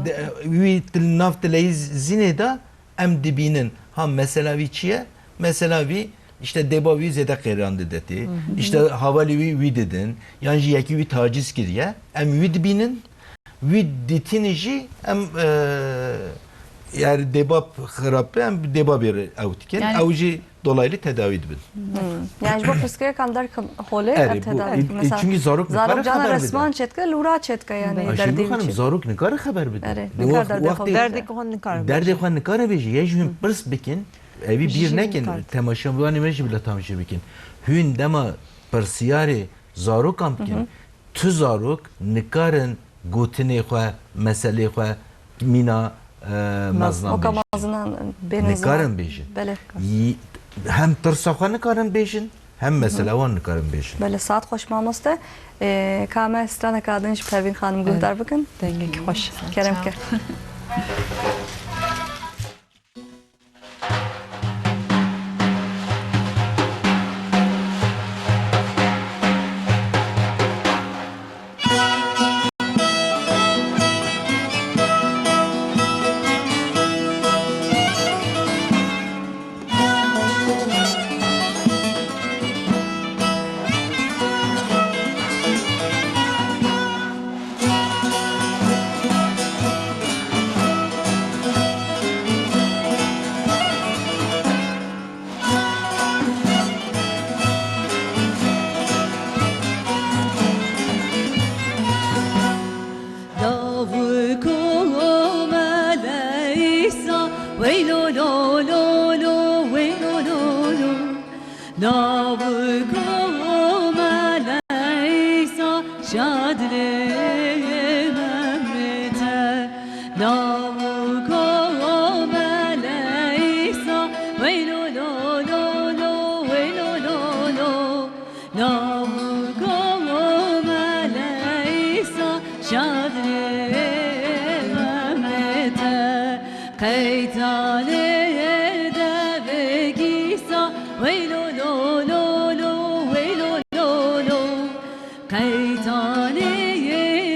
de, wî til-, nav tileyîzînê de Em dibînin, ha, mesela wî çi ye? Mesela wî, işte, dêba wî zêde qêran didetê, işte, havalê wî wî didin, yan jî yekî wî taciz kiriye. Em wî dibînin, wî dîtinî jî em, e, yani dêba xirab be, em dêba bêre ew dikin. Yani ew jî dolaylı tedavi dibin. Yani ji bo pirsgirêkan derxin holê. Erê, ev bu, tedavi. E, mesela, çünkü zarok nikare xeber bide. Resman çêdike, lûra çêdike, yani. Ayşegül Hanım, zarok nikare xeber bide. Erê, nikare derdê xwe bêje. Derdê xwe nikare bêje. Yê ji hûn pirs bikin, evî bîr nekin, temaşevanê me jî bila temaşe bikin. Hûn dema pirsiyarê zarokan bikin, tu zarok nikarin gotinê xwe, meselê xwe mîna, e, meznan bêjin. Nikarin bêjin. Belê. Hem tirsa xwe nikarin bêjin, hem mesela wan nikarin bêjin. Belê, saet xweş mamoste. E, ka me straneka din ji Pervîn Xanim guhdar bikin. Dengekî xweş. Kerem ke. Davûko Meleysa, wey lo lo lo lo, wey lo lo lo. Davûko Meleysa, şad lê Mehmete. Davûko Meleysa, wey lo lo lo lo, wey lo lo lo. Namuko Meleysa, şad lê Mehmete. Qeytanê devekîsa, wey lo lo lo lo, wey lo lo lo. Qeytanê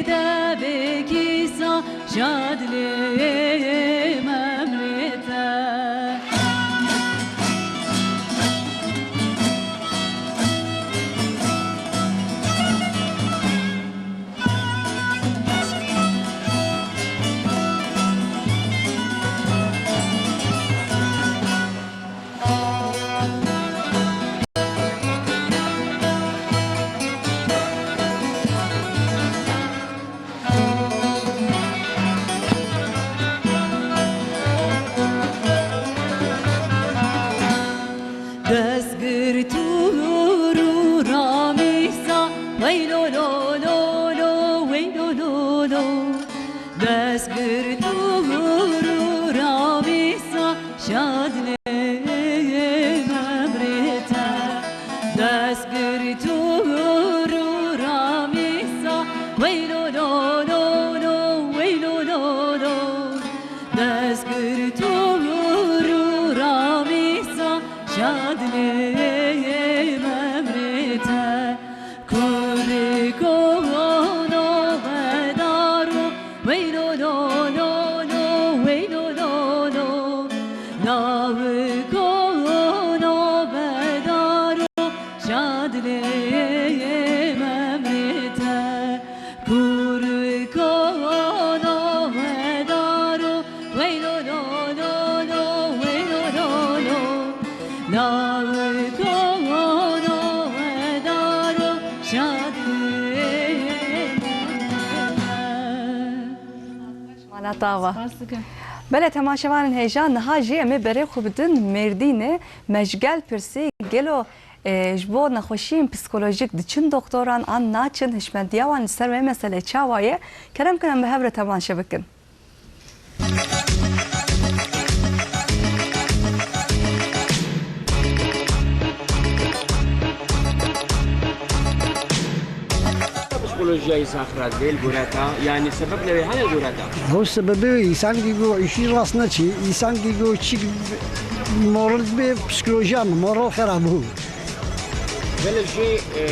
devekîsa, şad lê Mehmete. Dest girtûr û ramîsa şad lê memrê te. Dest girtûr û ramîsa, wey lo lo lo lo, wey lo lo lo. Dest girtûr û ramîsa şad lê memrê te. Kuriko navbedaro, wey lo lo lo lo, wey lo lo lo. Naviko navbedaro, şad lê memrê te. Kuriko navbedaro, wey lo lo lo lo, wey lo lo lo. Naviko navbedaro, şad lê memrê te. Mala tava. Spas dikim. Belê temaşevanên hêja, niha jî em ê berê xwe bidin Mêrdînê. Me ji gel pirsî, gelo, e, ji bo nexweşiyên psîkolojîk diçin doktoran an naçin, hişmendiya wan li ser vê meselê çawa ye? Kerem kin em bi hev re temaşe bikin. Psikolojiya însan xira dibe li goreta, yanî sebeb lewê hene li goreta? Ew sebebê wê, însankî ku îşî rast neçî, însankî ku çi moral dibe, psikolojiya min, moral xera bû. Belê jî, e,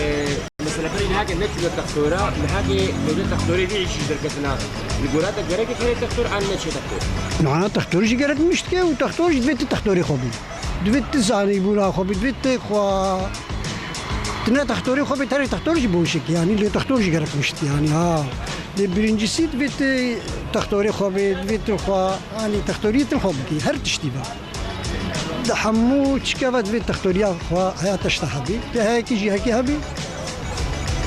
mesela berî nihakê neçûne textora, nihakê lewê textorê vî îşî derketina. Li goreta gerekê xerê textor an neçê textor? Niha textor jî gerek mişt ke û textor jî divê ti textorê xwe bî. Divê tu zanîbûna xwe bî, divê tu xwe, tu ne textorê xwe bî, terê textor jî boşek, yanî lê textor jî gerek mişt, yanî ha. Lê birincisi divê tu textorê xwe bî, divê tu xwe, yanî textoriyê tu xwe bikî, her tiştî be. Di hemû çike ve divê textoriya xwe heya teşta hebî. Lê heyekî jî hekî hebî,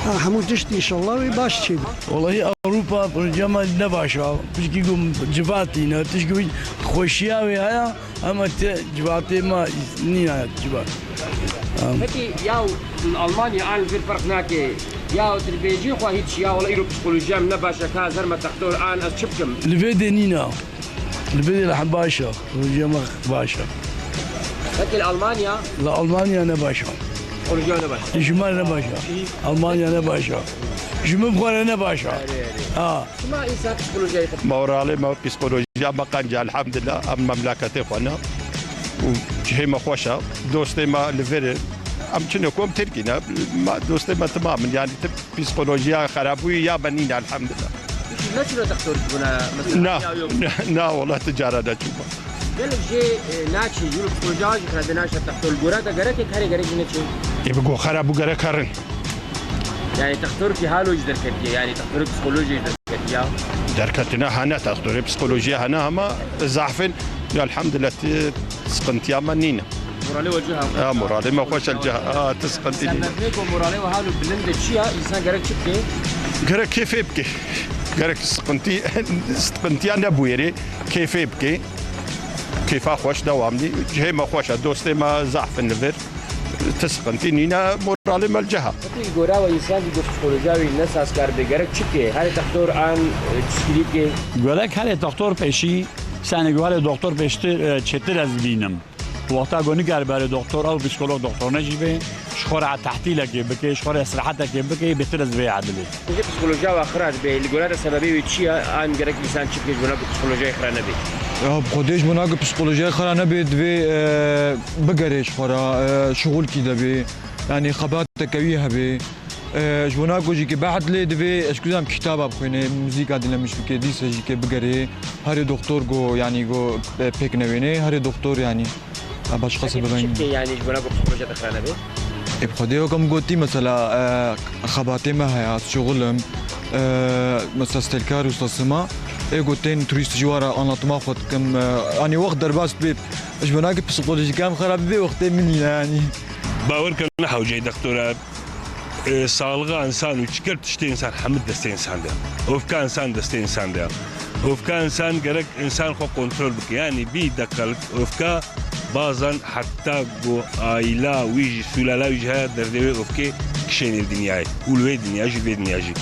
ha, hemû tişt înşallah wê baş çêbî. Welahi Ewropa projeya me ne baş e. Pişkî ku civatî ne, pişkî ku xweşiya wê heye, Ama te civatê ma nîna civat. Am. Peki ya li Almanya an li vir ferq nake? Ya tu dibêjî xwe hiç ya wela îro psikolojiya min ne baş e, ka ez herme textor an ez çi bikim? Li vê de nîna. Li vê de li hem baş e. Psikolojiya me baş e. Peki li Almanya? Li Almanya ne baş e. Psikolojiya ne baş e? Ji me ne baş e. Almanya ne baş e. Ji min xwe re ne baş e. Erê, erê. Ha. Çima însan psikolojiyayê xwe? Moralê me, psikolojiya me qenc e, elhamdulillah, em memleketê xwe ne. Û cihê me xweş e, dostê me li vir in. Em çine ku em Tirkî ne, me, dostê me timam in, yanî tu psikolojiya xerabûyî ya me nîne, elhamdulillah. Tu jî neçûne textorî bûne, mesela, Na, ya yok. Na, na, wela ti cara neçûme. Gelek jê, e, naçin, jû li psikolojiya jî xerabê naşe textor. Li gora te gerek e, herê gerek jî neçin. Ê bi go xerabû gerek herin. Yani textorkî halo jî derketiye, yani textorê psikolojî jî derketiye. Derketine hene, textorê psikolojiye hene, ama zahfin, ya elhamdülillah, ti sıkıntıya me nîne. Moralê we cih e. Ha, moralê me xweş e, cih e. Ha, ti sıkıntı nîne. Sebebê ku moralê we halo bilind e çi ya? Însan gerek çi bike? Gerek kêfê bike. Gerek sıkıntı, sıkıntıya nebûyerê, kêfê bike. Kêfa xweş, dewamlî. Cihê me xweş e, dostê me zahfin li vir. Ti sıkıntı nîne, moralê me li cih e. Peki, gora we însan ku psikolojiya wî ne sazkar be, gerek çi ke? Herê textor an, e, çişkirî ke? Gerek herê textor pêşî, senê ku herê doktor pêştir, e, çêtir ez bînim. Wexta ku nikare bere doktor, ew psikolog doktor ne jî be, ji xwe re tehtîlekê bike, ji xwe re istirahetekê bike, bêtir ez vê edilê. Ji psikolojiya we xira dibe, li gora te sebebê wê çi ye? An gerek însan çi bike ji bona ku psikolojiyayê xira nebe? Ya, bi xwedê ji bona ku psikolojiyayê xira nebe, divê, e, bigere ji xwe re, e, şixulkî de be. Yanî xebateke wî hebe. E, ji bona ku jî ke behd lê divê, ez kuzam kitaba bixwîne, muzîka dinlemiş bike, dîse jî ke bigere. Herê doktor go, yanî go, e, pêk newêne, herê doktor yanî. E, başka sebebên. Çi bike yanî ji bona ku psikolojiya te xira nebe? E, bi xwedê weke min gotî, mesela, e, xebatê me heye, ez şixul im, e, mesela, stelkar û sasima, ê gotên turîst ji wa re anlatıma xwe dikim, e, yanî wext derbas dibe, ji bona ku psikolojîka em xera bibe, wextê min nîne, yanî. Bawer ke ne hewceyê doktora, e, sağlığa insan û çiker tiştê insan hemî destê insan de. Ofka insan destê insan de. Ofka insan gerek insan xwe kontrol bike. Yanî bî deqelik ofka bazan heta ku aîla wî jî, sûlala wî jî heye derdê wê ofkê kişênê li dinyayê. Û li wê dinya jî, vê dinya jî.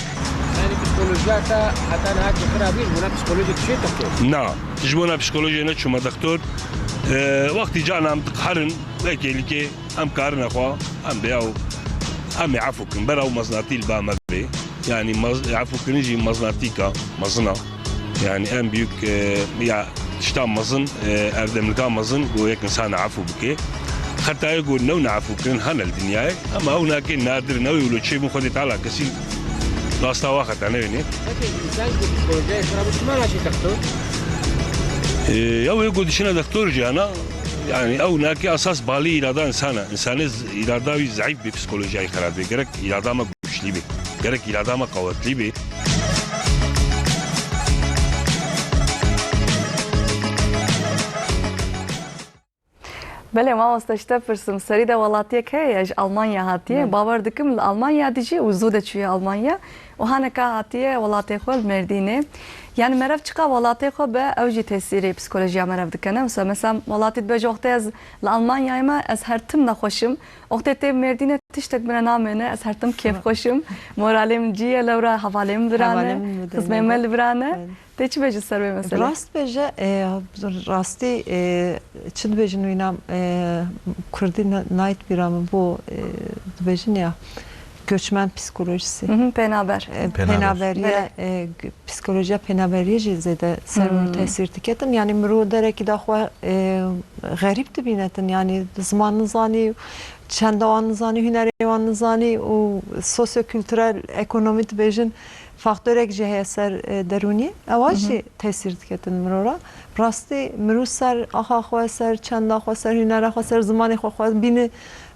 Psikolojiya te heta niha çêtir e, ji bona psikolojê tu çûyî dixtor? Na, ji bona psikolojê neçûme dixtor. E, wextî carna em diqeherin, wekê lîkê em karine xwe, em bê ew, em ê efû kin, ber ew mezinatî li ba me bê. Yanî mez-, efûkirin jî mezinatîka mezin a. Yanî en büyük, e, ya tişta mezin, e, erdemlika mezin ku yek insana efû bike. Xetayê ku new ne efûkirin hene li dinyayê, ama ew nake nadir in, ew ê wilo çêbûn Xwedê Teala kesî rasta wa xeta newênê. Peki, insan ku psikolojiyayê xirab e, çima naçî dextor? E, ew ê ku diçine dextor jî hene, yanî ew nake esas balî îrada insana. Însanê z-, îrada wî zeîf bê, psikolojiyayê xirab bê. Gerek îrada me güçlü bê. Gerek îrada me qewetlî bê. Belê mamoste, ji te pirsim, serî de welatiyek heye, ji Almanya hatiye. Belê. Bawer dikim li Almanya dijî û zû de çûye Almanya. Û haneka hatiye welatê xwe li Mêrdînê. Yani merev çiqa welatê xwe be, ew jî tesîrê psikolojiya merev dikene. Mesela, mesela welatî dibe ji wextê ez li Almanyayê me, ez her tim nexweşim. Wextê tê Mêrdînê tiştek bine namêne, ez her tim kêfxweş im. Moralê min cî ye, lewra hevalê min virane, xizmê me li virane. Tê çi bêjî ser vê meselê? Rast bêje, e, rastî, e, çi dibêjin wîna, e, kurdî na-, nayt bîra min bo, e, dibêjin ya, göçmen psikolojisi. Mhm, pênaber. E, pênaberiye, e, g-, psikolojiya pênaberiyê jî zêde ser min tesîr diketin. Yani mirov derekî daxwe, e, xerîb dibînetin. Yani ziman nizanî, çenda wan nizanî, hunerê wan nizanî û sosyokulturel, ekonomî dibêjin faktorek jî heye ser, e, derûnî. Ewa jî tesîr diketin mirov re. Rastî mirov ser axa xwe, ser çenda xwe, ser hunera xwe, ser zimanê xwe xwe bîne,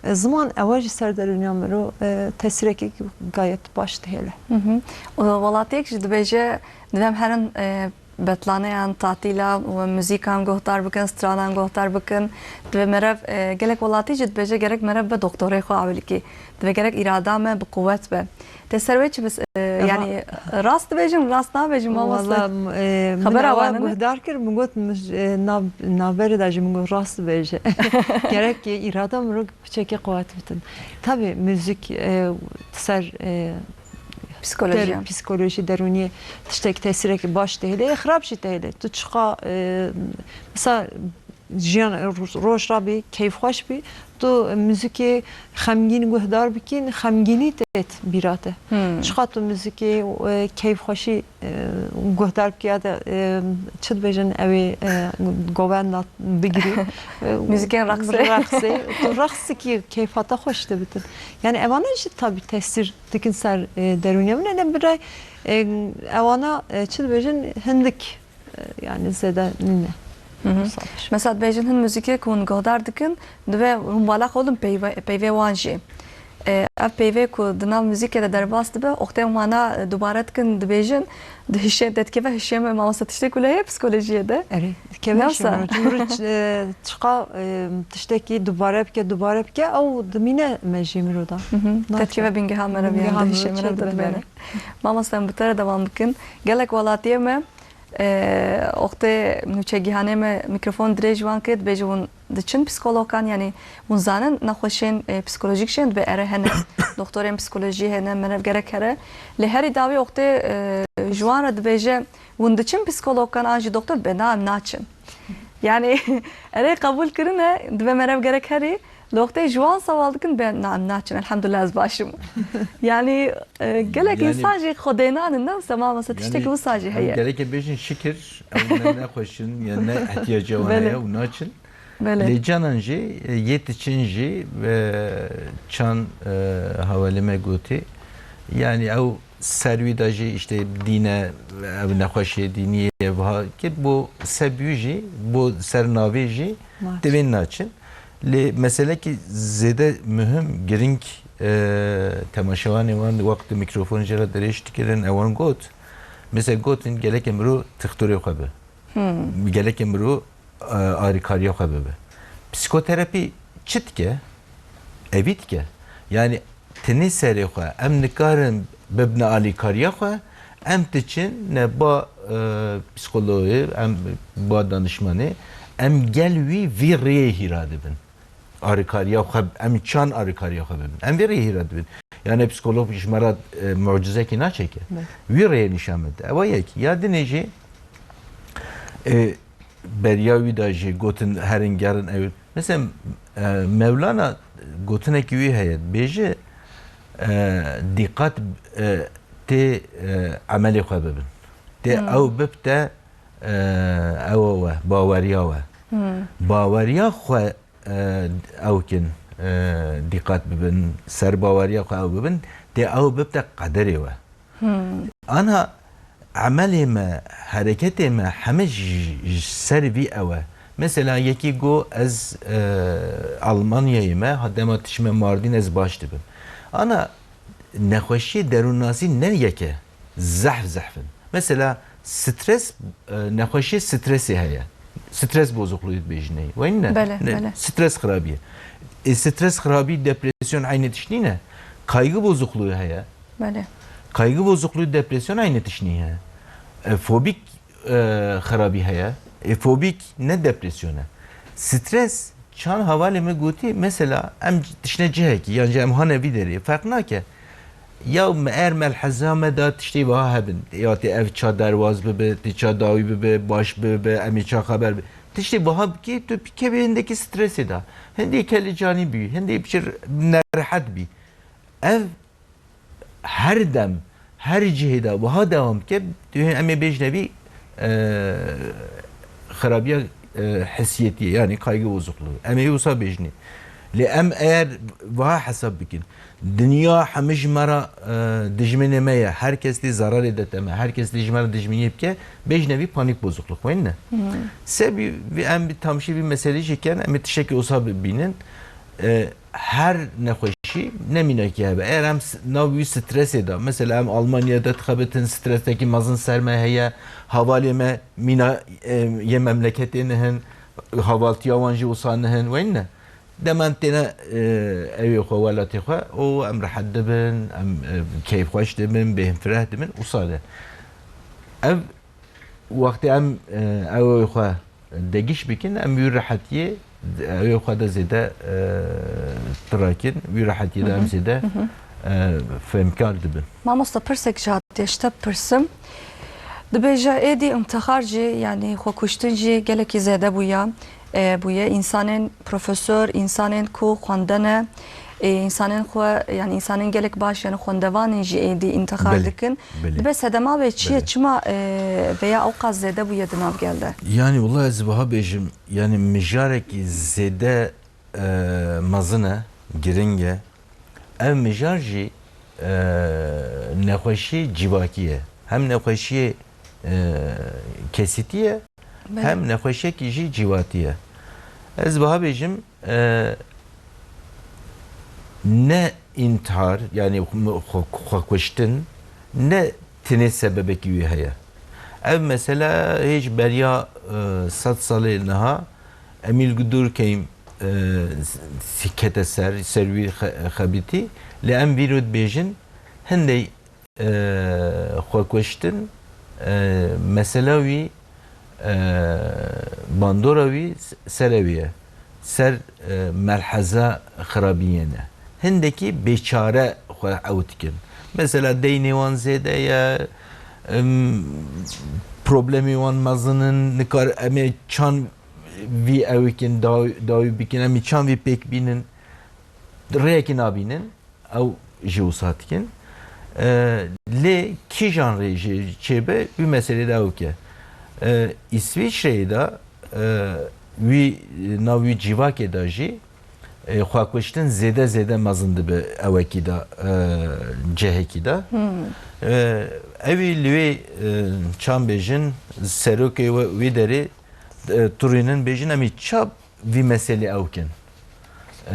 e, ziman ewa jî ser derûniya mirov, e, tesîrekî gayet baş dihêle. Mhm. O welatiyek jî dibêje, divem herin, e, betlaneyan, tatîla û muzîkan guhdar bikin, stranan guhdar bikin. Divê merev, e, gelek welatî jî dibêje gerek merev be doktorê xwe ewilkî. Divê gerek îrada me bi quwet be. Tê ser wê çi bis-, e, yanî, e, rast dibêjim, rast nabêjim, mamoste? Wala, e, min xebera ewa wan hene? Guhdar kir, min got, min, e, nav-, navberê de jî min got rast dibêje. Gerek îrada mirov piçekê quwet bitin. Tabii müzik, e, ser, e, psikoloji, der-, psikoloji derûniyê tiştek tesîrek baş dihêle, xirab jî dihêle. Tu çiqa, e, mesela jiyan ro-, roj rabî, keyfxweş bî, tu muzikê xemgîn guhdar bikîn, xemgînî têt bîra te. Hmm. Çiqa tu muzikê, e, keyfxweşî, e, guhdar bikî ya de, e, çi dibêjin ew ê, e, govenda bigirî. E, muzikên reqsê. Reqsê. Tu reqsikî keyfa te xweş dibitin. Yani evana jî tabi tesîr dikin ser, e, derûniya min. Ene birey, e, ewana, e, çi dibêjin hindik, e, yani zêde nîne. Hı hı. Mesela dibêjin hin muzîkê ku hûn guhdar dikin, divê hûn bala xwe bidin peyve-, peyvê wan jî. E, ev peyvê ku di nav muzîkê de derbas dibe, wextê wana, e, dubare dikin, dibêjin, dihişê, dedikeve hişê me, mamoste, tiştê ku lê heye psikolojiyê de. Erê, dikeve hişê miro. Çimro, e, çiqa, e, tiştekî dubare bike, dubare bike, ew dimîne mejiyê miro da. Hı hı. Dedikeve bingeha meriv, yani dihişê meriv de dimîne. Mamoste, em bi te re dewam bikin. Gelek welatiyê me, e, wextê nûçegihanê me mîkrofon dirêj wan kir, dibêje hûn diçin psikologan, yanî hûn zanin nexweşên, e, psikolojîk jî hene, dibê ere hene, doktorên psikolojiyê hene, merev gerek here. Lê herî dawî wextê, e, ji wan re dibêje, hûn diçin psikologan an jî doktor, dibê na, em naçin. Yanî erê qebûl kirine, dibê merev gerek herî, li wextê ji wan sewal dikin, dibê na, em naçin, elhamdulillah ez baş im. Yanî, e, gelek însan jî xwe dênanin, ne wisa, mamoste, tiştekî wisa jî heye. Gelekê bêjin şikir, ew ne nexweş in, ya ne ihtiyaca wan heye û naçin. Belê. Lê canan jî, e, yê diçin jî, e, çan, e, hevalê me gotî. Yanî ew ser wî de jî işte dîne, ev nexweşê dînî ye, ev ha, ki bo sebî jî, bo ser navê jî divên naçin. Lê meselekî zêde muhim, giring, e, temaşevanê wan wextê mîkrofon jê re dirêj dikirin, ewan got, mesela gotin, gelekê mirov tixtorê xwe be. Hmm. Gelekê mirov, e, arîkariya xwe bibe. Psîkoterapî çi dike? Evî dike. Yani tinê serê xwe, em nikarin bibne alîkariya xwe, em diçin ne ba, e, psîkologê, em ba danişmanê, em gel wî vî rêyê hîra dibin. Arîkariya xwe, em çan arîkariya xwe bibin. Em vê rê hîra dibin. Yani psîkolog ji me re, e, mucizekî naçêke. Belê. Wî rêyê nîşan bide. Ew e yek. Ya dinê jî, e, beriya wî de jî gotin herin gerin ew. Mesela, e, Mewlana gotinekî wî heye. Dibêje, e, dîqat, e, tê, e, emelê xwe bibin. Tê Hmm. ew bibte, e, ew we, baweriya we. Hmm. Baweriya xwe, e, ew kin, e, dîqat bibin, ser baweriya xwe ew bibin, tê ew bibte qederê we. Hmm. Ana emelê me, hereketê me heme ji, ji ser vî ew e. Mesela yekî got ez, e, Almanyayê me, ha dema tişime Mardîn ez baş dibim. Ana nexweşiyê derûnnasî ne yek e. Zehf zehf in. Mesela stres, e, nexweşiyê stresê heye. Stres bozukluğu dibêjin ê. Wayne ne? Bele, Ne? bele. Stres xirabiye. E, stres xirabî, depresyon aynı tişt nîne. Kaygı bozukluğu heye. Bele. Kaygı bozukluğu, depresyon aynı tişt nîne. E, fobik, e, xirabî heye. E, fobik ne depresyon e. Stres, çan havalê me gotî, mesela em tişne cihekî, yan jî em hane vî derê, ferq nake. Ya me er melheza me da tiştê wiha hebin. Ya tê ev ça derbaz bibe, tê ça dawî bibe, baş bibe, em ê ça xeber bi. Tiştê wiha bikî, tu kevê hindekî stresê da. Hindê kelicanî bî, hindê pişir nerehet bî. Ev her dem, her cihê de wiha dewam bike, tu em ê bêjne vî, e, xirabiya, e, hesiyetiyê, yani kaygı bozukluğu. Em ê wisa bêjinê. Lê em eğer wiha hesab bikin, dinya hemî ji me re, e, dijminê me ye, her kes dê zararê de te me, her kes dê ji me re dijminiyê bike, bêjne vî panik bozukluk, wayne ne? Hmm. Sebî vî em bi tamşî vî meselê jî ken, em ê tiştekî wisa bibînin. E, her nexweşî ne mînakî hebe. Eğer em s-, nav wî stresê de, mesela em Almanya de dixebitin, stresekî mezin ser me heye, havalê me mîna, e, yê memleketê nihin, havaltiya wan jî wisa nihin, wayne ne? Dema em têne, e, ewê xwe, welatê xwe, û em rehet dibin, em, e, keyfxweş dibin, bêhnfireh dibin, wisa de. Ev Wextê em, e, ewê xwe degiş bikin, em wî rehetiyê, ewê xwe de zêde, e, tirakin, wî rehetiyê de em Hı hı. zêde, Hı hı. e, fehmkar dibin. Mamosta, pirsek ji hatiye ji te bipirsim. Dibêje êdî intihar jî, yanî xwekuştin jî gelekî zêde bûye, e, bûye. Însanên profesor, însanên ku xwendene, e, însanên xwe, yanî însanên gelek baş, yanî xwendevanên jî êdî intihar Belê, dikin. belê. Dibe sedema wê çi ye? Belê. Çima, e, veya ewqas zêde bûye di nav gel de? Yani wela ez wiha bêjim, yani mijarekî zêde, e, mezin e, giring e. Ev mijar jî, e, nexweşiyê civakî ye. Hem nexweşiyê, e, kesîtî ye, Belê. hem nexweşiyekî jî civakî ye. Ez wiha bêjim, e, ne întîhar, yani xwe, xwe kuştin, ne tenê sebebekî wî heye. Ev mesela hêj beriya, e, sed salê niha Emîl Durkheim, e, s-, kete ser, ser wî xe-, xebitî, lê em vîro dibêjin, hindê, e, xwekuştin, e, mesela wî, e, bandora wî s-, ser ewî ye, ser, e, melheza xirabiyê ne. Hindekî bêçare xwe ew dikin. Mesela deynê wan zêde ye, em, problemê wan mezin in, nikar em ê çan vî ew bikin, daw-, dawî bikin, em ê çan vî pêk bînin, rêyekî nabînin, ew jî wisa dikin. E, lê kîjan rê jî çêbe, wî meselê de ew ke. E, Îsvîçreyê de, e, wî, nav wî civakê de jî, e, xwekuştin zêde zêde mezin dibe ewekî de, e, cihekî de. Hmm. E, ewî li wê, e, çan bêjin, serokê we, wê derê, e, turînin bêjin, em ê ça vî meselê ew kin,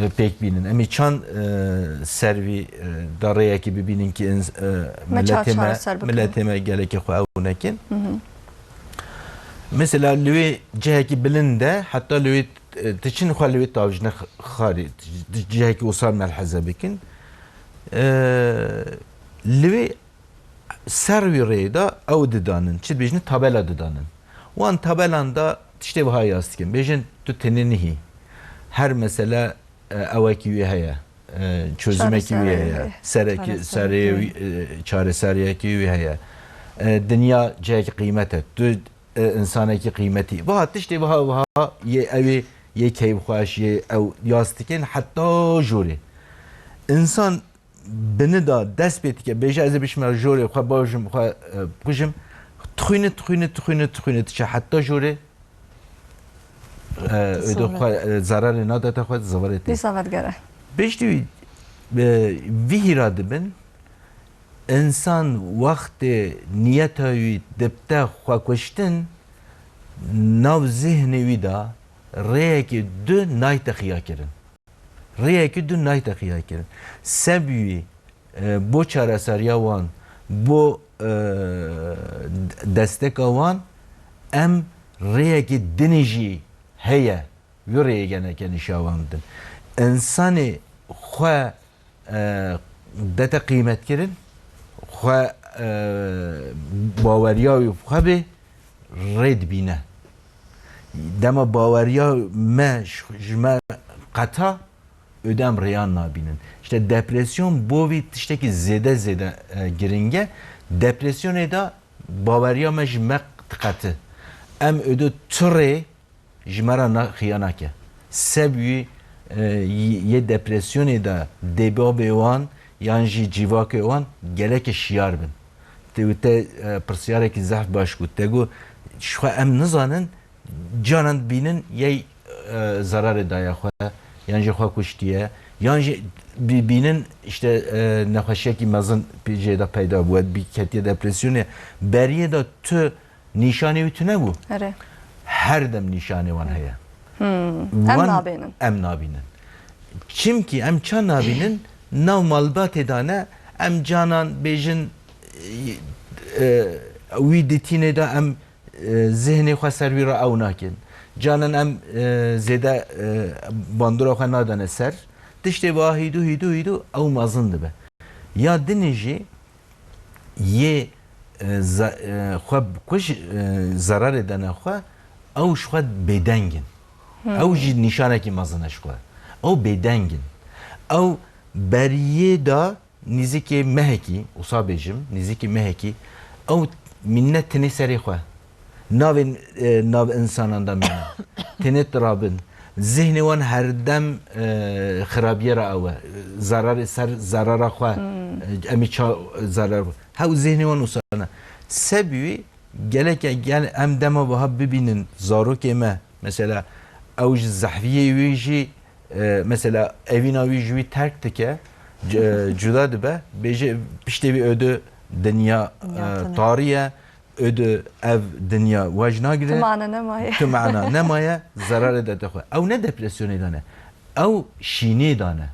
e, pêk bînin. Em ê çan, e, ser vî, e, da rêyekî bibînin ki ins-, e, Me ça miletê me, çareser bikin. miletê me gelekî xwe ew nekin. Hı hı. Mesela li wê cihekî bilind e, heta li wê, e, tu çin xwe li wê tavjine x-, xarê, tu cihekî wisa melheze bikin. E, li wê ser wî rêyê de ew didanin, çi dibêjin, tabela didanin. Wan tabelan de tiştê wiha yaz dikin. Bêjin, tu tenê nihî. Her mesele, e, ewekî wê heye. e, çözümekî wî heye. Serekî, serê wî, e, çareseriyekî wî heye. E, dinya cihekî qîmet e. Tu, e, insanekî qîmetî. Wiha tiştê wiha, wiha yê ew ê, yê keyfxweş, yê ew yaz dikin heta jorê. Însan bini da dest pê dike, bêje ez ê bişime jorê xwe bajim, xwe, e, bikujim. Tixwîne, tixwîne, tixwîne, tixwîne diçe heta jorê. E, Dîsa ödü xwe, e, zararê nadete xwe, zivarê tê. Dîsa vedgere. Piştî wî, e, vî hîra dibin, însan wextê niyeta wî dibte xwe kuştin, nav zihnê wî de rêyekê du nayte xiya kirin. Rêyekê du nayte xiya kirin. Sebî wî, e, bo çareseriya wan, bo, e, desteka wan, em rêyekê dinê jî heye. Wî rêyê geneke nîşa wan bidin. Însanê xwe, e, dete qîmetkirin, xwe, e, baweriya wî bi xwe bê, rê dibîne. Dema baweriya me ji, ji me qeta, öde em rêyan nabînin. İşte depresyon bo vî tiştekî zêde zêde, e, giring e. Depresyonê de baweriya me ji me diqeti. Em öde tu rê ji me re na-, xiya nake. Sebî, e, y-, yê depresyonê de dêbabê wan yan jî cîvakê wan gelekê şiyar bin. Te, te, e, pirsiyareke zehf baş got. Te got, ji xwe em nizanin, canan dibînin yê, e, zararê daye xwe, yan jî xwe kuştiye, yan jî bi-, bînin işte, e, nexweşiyekî mezin pê-, jê de peyda bûye, bî ketiye depresyonê. Beriyê de tu nîşanê wî tune bû. Erê. Her dem nîşanê wan heye. Hmm. Em Wan nabînin. Em nabînin. Çimkî em ça nabînin, nav malbatê de ne, em canan bêjin, e, e, wî ditînê de em, e, zihnê xwe ser wî re ew nakin. Canan em, e, zêde, e, bandora xwe nadane ser. Tiştê wiha hîdû, hîdû, hîdû ew mezin dibe. Ya dinê jî yê, e, za-, e, xwe bikuj, e, zerarê dene xwe, ew ji xwe bêdeng in. Hmm. Ew jî nîşanekî mezin e ji xwe. Ew bêdeng in. Ew beriyê de nîzikê mehekî, wisa bêjim, nîzikê mehekî, ew mîne tinê serê xwe. Navên, e, nav însanan de mîne. Tenê tirabin. Zihnê wan herdem, e, xirabiyê re ew e. Zararê ser zarara xwe. Hmm. E, em ê ça zarar xwe. Hew zihnê wan wisa ne. Sebî wî geleke gel em dema wiha bibînin zarokê me. Mesela ew ji zehfiyê wî jî, e, mesela evîna wî ji wî terk dike, c-, e, cuda dibe, bêje piştê wî ödü dinya, Dinya e, tune. Tarî ye. Ödü ev dinya wej nagire. Tu mana nemaye. Tu mana nemaye, zararê dete xwe. Ew ne depresyonê dane. Ew şînê dane.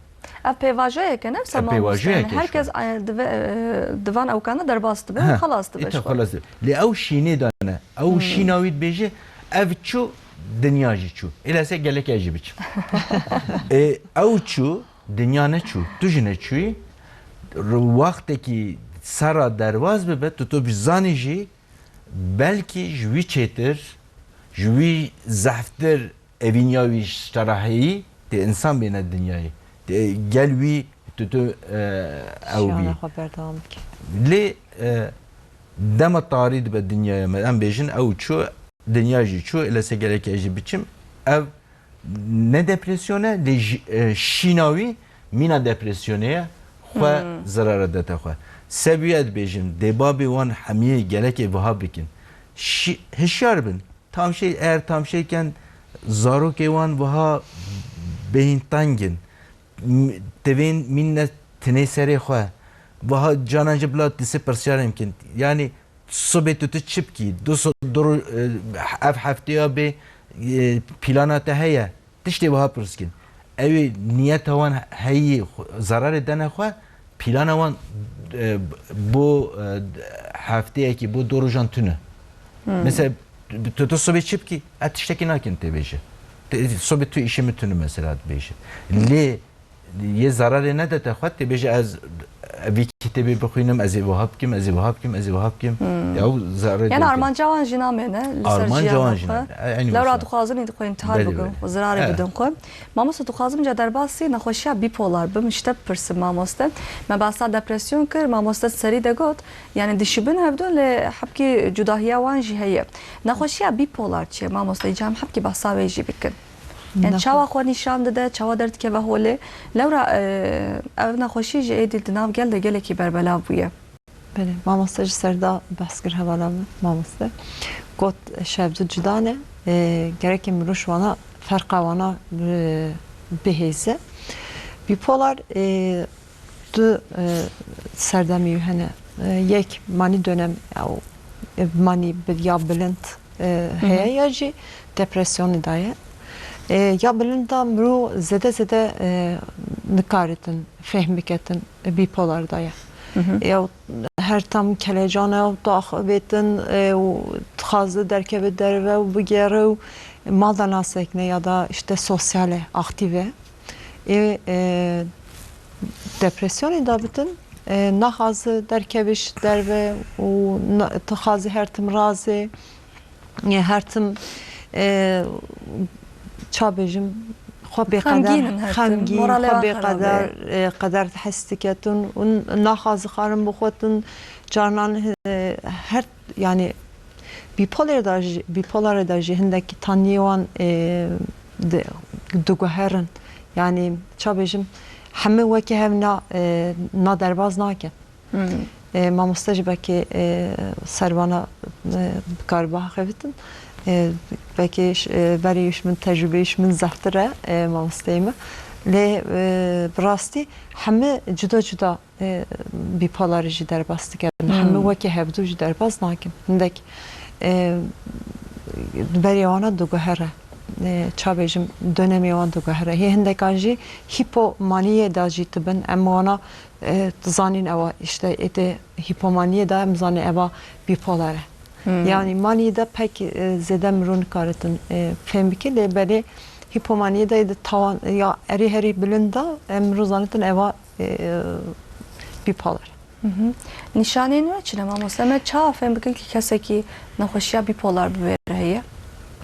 Ev pêvajoyek e, ne? Ev pêvajoyek e. Her kes, e, dive-, e, divan ewkana derbas dibe, He. Xelas dibe. Îta xelas dibe. Lê ew şînê dane. Ew Hmm. şîna wî dibêje, ev çû, dinya jî çû. Êlese gelek ez jî biçim. E, ew çû, dinya neçû. Tu jî neçûyî. Wextekî sera derbas bibe, tu, tu bizanî jî, belkî ji wî çêtir, ji wî zehftir evîniya wî ji te re heyî, tê însan bêne dinyayê. Tê gel wî tu, tu, e, ew bî. Şiyana xwe berdewam bike. Lê, e, dema tarî dibe dinyaya me, em bêjin ew çû, dinya jî çû, êlese gelek ez jî biçim. Ev ne depresyon e, lê ji, e, şîna wî mîna depresyonê ye, xwe Hmm. zerara dete xwe. Sebî ez dibêjim, dê babê wan hemiyê gelekê wiha bikin. Şi-, hişyar bin. Tamşê, eger tamşê ken zarokê wan wiha bêhîn teng in. M-, tivên mînne tinê serê xwe. Wiha canan ji bila disê pirsyarên bikin. Yanî, Sibê tu, tu çi bikî? Du so-, du ro-, e, ev hefteya bê, e, plana te heye? Tiştê wiha pirs kin. Ew ê niyeta wan heyî xwe, zararê dene xwe, plana wan, e, bo, e, hefteyekî, bo du rojan tune. Hmm. Mesela, tu, tu sibê çi bikî? Ez tiştekî nakin tê bêje. Te, sibê tu îşê min tune mesela dibêje. Lê yê zerarê nedete xwe, tê bêje ez vî kitêbê bixwînim, ez ê wiha bikim, ez ê wiha bikim, ez ê wiha bikim. Hmm. Ya, ew zerarê Yani derket. Armanca wan jî namêne li ser Armanca jiyana wan jî xwe. Name. E, eynî Lewra wisa. Dixwazin ê dixwîn tar Belê, bikin, belê. Zirarê Evet. bidin xwe. Mamoste, dixwazim ca derbasî nexweşiya bipolar bim, ji te bipirsim mamoste. Me behsa depresyon kir, mamoste serî de got, yani dişibin hevdû lê hebkî cudahiya wan jî heye. Nexweşiya bipolar çi ye mamoste? Îca em hebkî behsa wê jî bikin. Yani Nexwe- çawa xwe nîşan dide, çawa derdikeve holê? Lewra, e, ev nexweşî ji êdî di nav gel de gelekî berbelav bûye. Belê, mamoste ji ser de behs kir hevala min, mamoste. Got, şevdu cuda ne, e, gerek e mirov ji wana, ferqa wana, e, bihêze. Bipolar, e, du, e, serdemî hene. E, yek manî dönem, ew, e, manî bi-, ya bilind, e, Hı hı. heye ya jî depresyonê de ye. E, ya bilind de mirov zêde zêde, e, nikaritin, fehm biketin, e, bipolar de ye. Hı hı. Ew her tim kelecan e û taxivêtin, e, û dixwaze derkeve derve û bigere û mal de nasekine ya da işte sosyal e, aktif e. Ê, e, depresyonê de bitin, e, naxwaze derkeve ji derve û na-, dixwaze her tim razê, e, her tim, e, ça bêjim, xwe bêqeder, Xemgîn in her tim, xemgîn, moralê xwe wan xerabe. bêqeder, e, qeder his diketin û naxwaze xwarin bixwetin, carnan, e, her, yani, Bipolar de jî, bipolarê de jî hindek taniyê wan, e, di-, diguherin. Yani, ça bêjim, hemû wekî hev na, e, na derbas nakin. Hmm. E, mamoste jî belkî, e, ser vana, e, bikaribe axevitin. E, belkî ş-, e, berî ji min tecrûbeyê ji min zehtir e, e, mamosteyê me. Lê, e, bi rastî hemû cuda cuda e, bipolarê jî derbas dikin. Hmm. Hemû wekî hevdû jî derbas nakin. Hindek, e, berê wana diguhere. E, ça bêjim, dönemê wan diguhere. Hê hindekan jî hîpomaniyê de jî dibin. Em wana, e, dizanîn ewa, işte, êdî hîpomaniyê de em zanîn ewa bipolar e. Hmm. Yani maniyê de pek, e, zêde mirov nikaritin, e, fêm bike, lê belê hîpomaniyê de êdî tawan, ya erê herî bilind de em mirov zanitin ewa e, bipolar. Hı hı. Nîşaneyên wê çi ne mamoste? Em ê çawa fêm bikin ki kesekî nexweşiya bipolar bi wê re heye?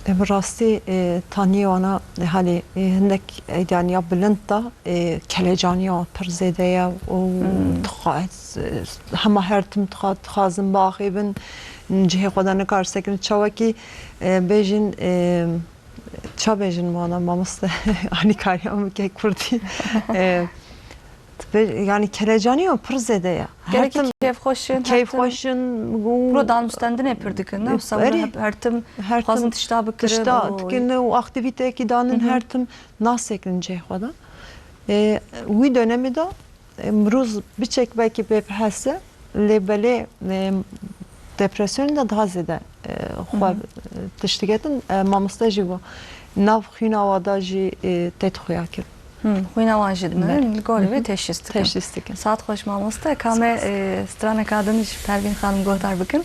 E, bi rastî, e, taniyê wana, e, halê, e, hindek, e, yani ya bilind de, e, kelecaniya pir zêde ye û Hmm. dixwa-, e, hema her tim dixwa-, dixwazin biaxivin, cihê xwe de nikar sekin. Çawekî, e, bêjin, e, ça bêjin wana mamoste, alîkariya min bike kurdî. E, Ve yani kelecaniya pir zêde ye. Her Gerekî tim kêfxweş in, her tim kêfxweş in û Ro danûstendinê pir dikin, ne? Wisa Erê, her, her tim her dixwazin tim tişta bikirin tişta û dikin û aktîvîteyekî danin, Hı hı. her tim nasekin cihê xwe de. E, wî dönemî de, e, mirov biçek belkî pê bihese, lê belê, e, depresyonê de daha zêde, e, xwe, Hı hı. e, tişt diketin. E, mamoste jî got, nav xwîna wa da jî, e, tê xuya kirin. Hı, xwîna wan jî dinin, Belê. li gorî vê Hı hı. teşhîs dikin. Teşhîs dikin. Saet xweş mamoste. Ka me, Spas. e, straneka din ji Pervîn Xanim guhdar bikin.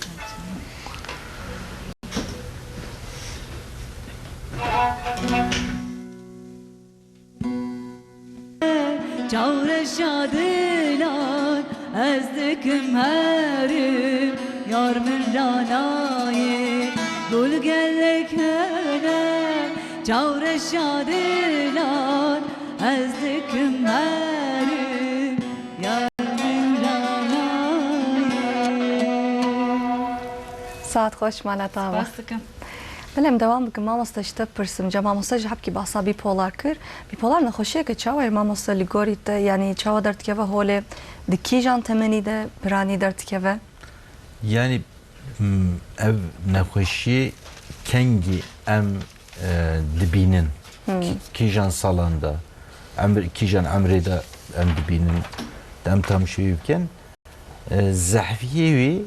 Çawreşa dilan ez dikim herim, yar min ranayê, gul gelek hene. Çawreşa dilan ez dikim herim, yar min ranayê. Saet xweş, mala te ava. Spas dikim. Belê, em dewam bikin. Mamoste, ji te bipirsim. Ca mamoste jî hebkî behsa bipolar kir. Bipolar nexweşiyeke çawa ye mamoste li gorî te? Yanî çawa derdikeve holê? Di kîjan temenî de piranî derdikeve? Yanî, hmm, ev nexweşiyê kengî em, e, dibînin? Hmm. Kî-, kîjan salan de? Emr-, kîjan emrê de em dibînin? Em tamşêwî bikin. E, zehfiyê wî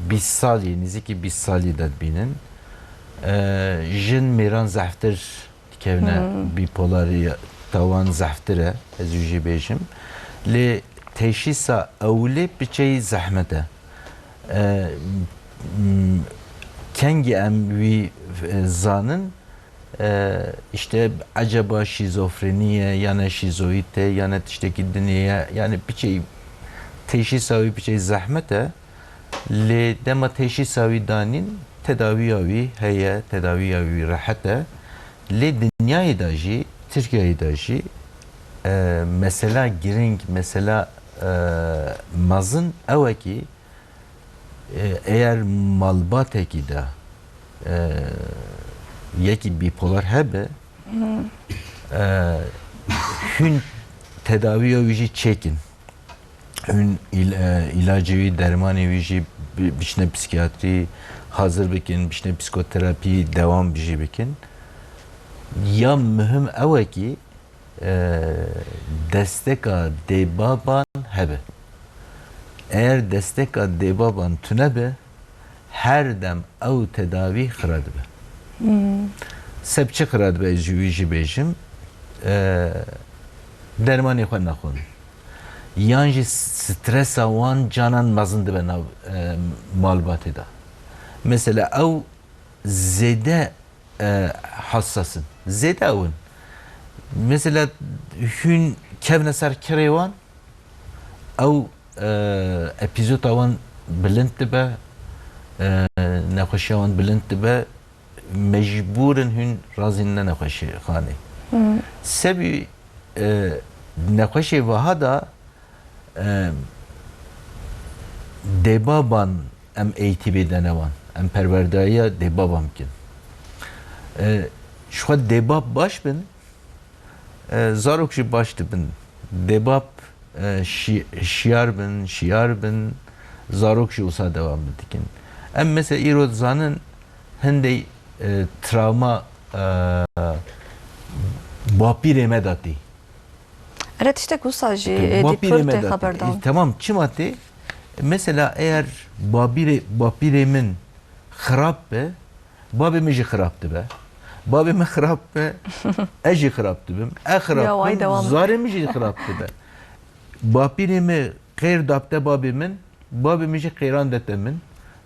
bîst salî, nêzîkî bîst salî de dibînin. E, jin mêran zehftir dikevine Hmm. bîpolarî, tawan zehftir e, ez wî jî bêjim. Lê teşhîsa ewilê piçeyî zehmet e. E, m-, kengî em wî, e, zanin, E, işte, eceba şîzofrenî ye, ya ne şîzoîd e, ya ne tiştekî dinê ye, yani piçey teşhîsa wî piçey zehmet e. Lê dema teşhîsa wî danîn, tedawiya wî heye, tedawiya wî rehet e. Lê dinyayê de jî, Tirkiyeyê de jî, e, mesela giring, mesela, e, mezin ew e kî, e, eger malbatekî de, e, yekî bîpolar hebe, e, hûn tedawiya wî jî çêkin. Hûn îl-, e, îlacê wî, dermanê wî jî bi-, biçine psîkiyatrî hazir bikin, biçine psîkoterapî dewam jî bikin. Ya muhim ew e kî, e, desteka dêbaban hebe. Eger desteka dêbaban tune be, her dem ew tedawî xira dibe. Seb çi xira dibe, ez ji wî jî bêjim, e, dermanê xwe nexwin. Yan jî stresa wan canan mezin dibe nav, e, malbatê de. Mesela ew zêde, e, hassas in. Zêde ew in. Mesela hûn kevne ser kirê wan, ew, e, epîzota wan bilind dibe, e, nexweşiya wan bilind dibe, mecbûr in hûn razîn ne nexweşxanê. Sebî, e, nexweşê wiha de, e, dêbaban em eğitîbê dene wan. Em perwerdayiya dêbaban bikin. E, ji xwe dêbab baş bin, e, zarok jî baş dibin. Dêbab, e, şi-, şiyar bin, şiyar bin, zarok jî wisa dewam bidikin. Em mesela îro dizanin hindê, e, travma, e, bapîrê me de tê. Erê, tiştek wisa jî, e, dî pir tê xeberdan. E, tamam, çima tê? Mesela eger babîrê, bapîrê min xirab be, babê min jî xirab dibe. Babê min xirab be, ez jî xirab dibim. E xirab bin, zarê min jî xirab dibe. Bapîrê min qêr dabte babê min, babê min jî qêran dete min.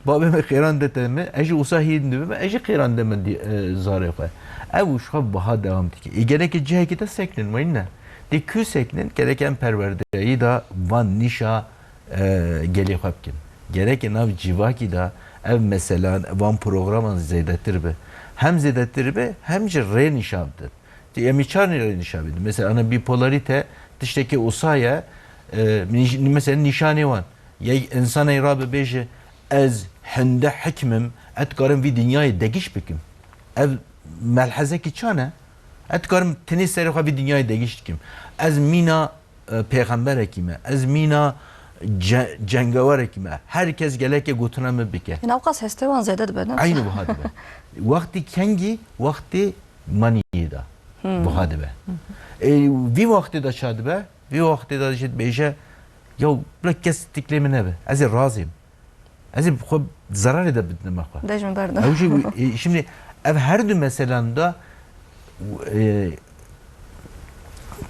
Babê min qêran dete min, ez jî wisa hîn dibim, ez jî qêran de min dî-, e, zarê xwe. Ew ji xwe biha dewam dike. Ê gereke cihekî de seknin, wayne. Dê ku seknin, gereke em perwerdeyî de van nîşa, e, gelê xwe bikin. Gereke nav civakî de ev meselan, van programan zêdetir be. Hem zêdetir be, hem jî rê nîşan bidin. Tê em ê çar nîşa bidin. Mesela, ana bîpolarîte tiştekî wisa ye, e, nîş-, mesela nîşanê wan. Yek însanê rabe bêje, ez hinde hikmim, ez dikarim vî dinyayê degiş bikim. Ev melhezekî çan e? Ez dikarim tenê serê xwe vî dinyayê degiş dikim. Ez mîna, e, pêxemberekî me. Ez mîna ce-, cengewarekî me. Her kes gelekê gotina min bike. Ina ew qas hestê wan zêde dibe, ne? Eynî wiha dibe. Wextî kengî, wextê maniyê de wiha dibe. Ê, vî wextê de ça dibe? Vî wextê de jî dibêje, ya bila kes tiklê min nebe. Ez ê razêm. Ez ê bi xwe zerarê de bidime xwe. Dej min berda. Ew jî, e, şimdi ev her du meselan de, e,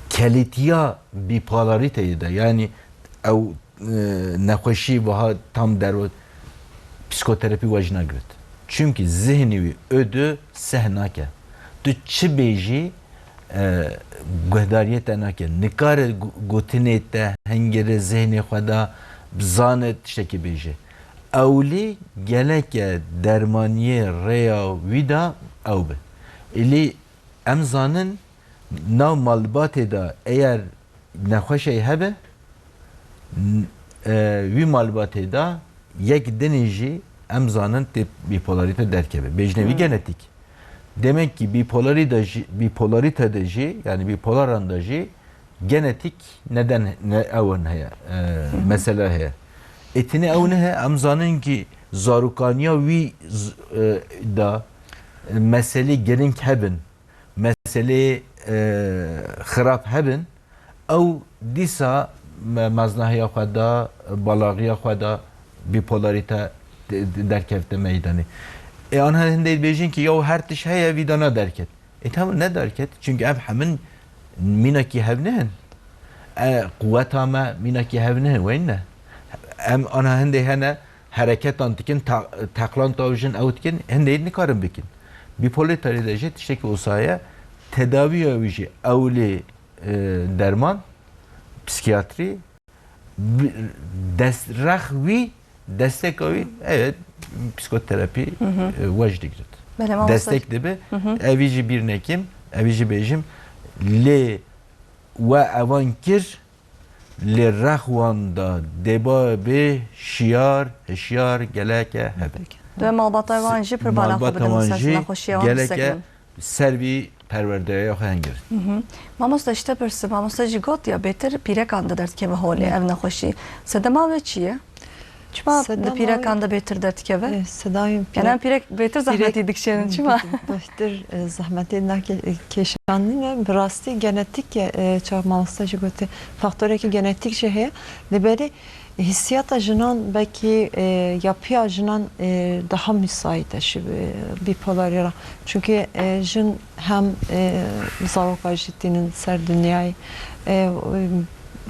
kelîtiya bîpolarîteyê de, yani ew, e, nexweşî wiha tam derwet psîkoterapî we jî nagiret. Çimkî zihnî wî ödü seh nake. Tu çi bêjî, e, guhdariyê te nake. Nikare gu-, gotinê te hingirê zihnê xwe de bizane tiştekî bêje. Ewlî geleke dermaniyê rêya wî de ew be. Îlî em zanin nav malbatê de eyer nexweşeyê hebe, n-, e, wî malbatê de yek dinê jî em zanin tê bîpolarîte derkeve. Bêjine wî genetik. Demek ki bîpolarî de jî, bîpolarîte de jî, yani bîpolaran de jî genetik neden ne, ew in heye, e, mesele heye. Ê tenê ew ne heye, em zanin ki zarokaniya wî z-, e, de, e, meselê giring hebin, meselê, e, xirab hebin, ew dîsa me-, meznahiya xwe de, balaxiya xwe de bîpolarîte de-, de-, derkevte meydanê. Ê, anha hindê dibêjin ki, yaw her tişt heye, vî de naderket. Ê, tamam, nedarket. Çünkü ev hemin mînakî hev nihin. E, quweta me mînakî hev nihin, weyn ne. Em ana hindê hene hereketan dikin, ta-, teqlan tawjin ew dikin, hindê nikarin bikin. Bipolarîteyê de jî tiştekî wisa ye. Tedawiya wî jî ewlê, e, derman, psîkiyatrî, bi-, dest, rex wî, desteka wî, evet, psîkoterapî, e, we jî digirit. Belê, mamoste. Destek dibe. Evî jî bîr nekim, evî jî bêjim. Lê we evan kir, lê rex wan da dê ba bê şiyar, hişyar geleke hebe. Dê malbata wan jî pir bala xwe bidin ser nexweşiya wan bisekinin. Ser vî perwerdeya xwe hingir. Mamoste, ji te pirsim, mamoste jî got ya bêtir pîrekan de derdikeve holê ev nexweşî. Sedema wê çi ye? Çima di pîrekan de bêtir derdikeve? E, sedayên pîrek. Yani em pîrek bêtir zehmetî dikişênin, çima? Bêtir, e, zehmetê nake-, e, kêşanîne. Bi rastî genetîk e, e, çax mamoste jî gotê. Faktorekî genetîk jî heye. Lê belê hîsiyata jinan belkî, e, yapıya jinan, e, daha müsait e ji, e, bipolarî re. Çünkü, e, jin hem, e, zaroka jî tînin ser dinyayê, e,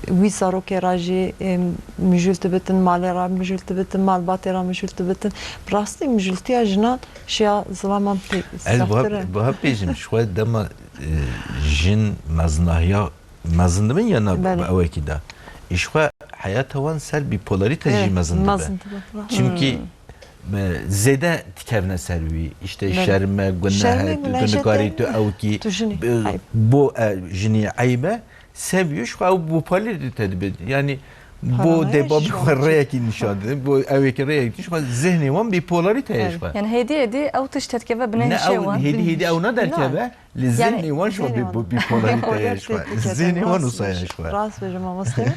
wî zarokê re jî, e, mijûl dibitin, malê re mijûl dibitin, malbatê re mijûl dibitin. Bi rastî mijûltiya jinan ji ya zilaman pê zehtir e. Ez wiha bêjim, ji xwe dema, e, jin mezinnahiya mezin dibin ya na ewekî de. Îşxwe heyata wan ser bîpolarîte jî mezin dibe. Çimkî, e, zêde dikevne ser wî. Îşte şerm e, guneh e, tu, tu nikarî, tu ewkî, e, bo, e, jinî eyb e. Sev wî, îşxwe ew bîpolarîte dibe. Yanî bo dê babî xwe rêyekî nîşan dide, bo ewekî rêyekî, îşxwe zihnê wan bîpolarîte ye îşxwe. Yani hêdî hêdî ew tişt derdikeve binê hişê wan. Hêdî hêdî ew naderkeve. Lê zihnê wan jî bî-, bîpolarîte ye ji xwe. Zihnê wan wisa ye ji xwe. Rast bêjim mamoste.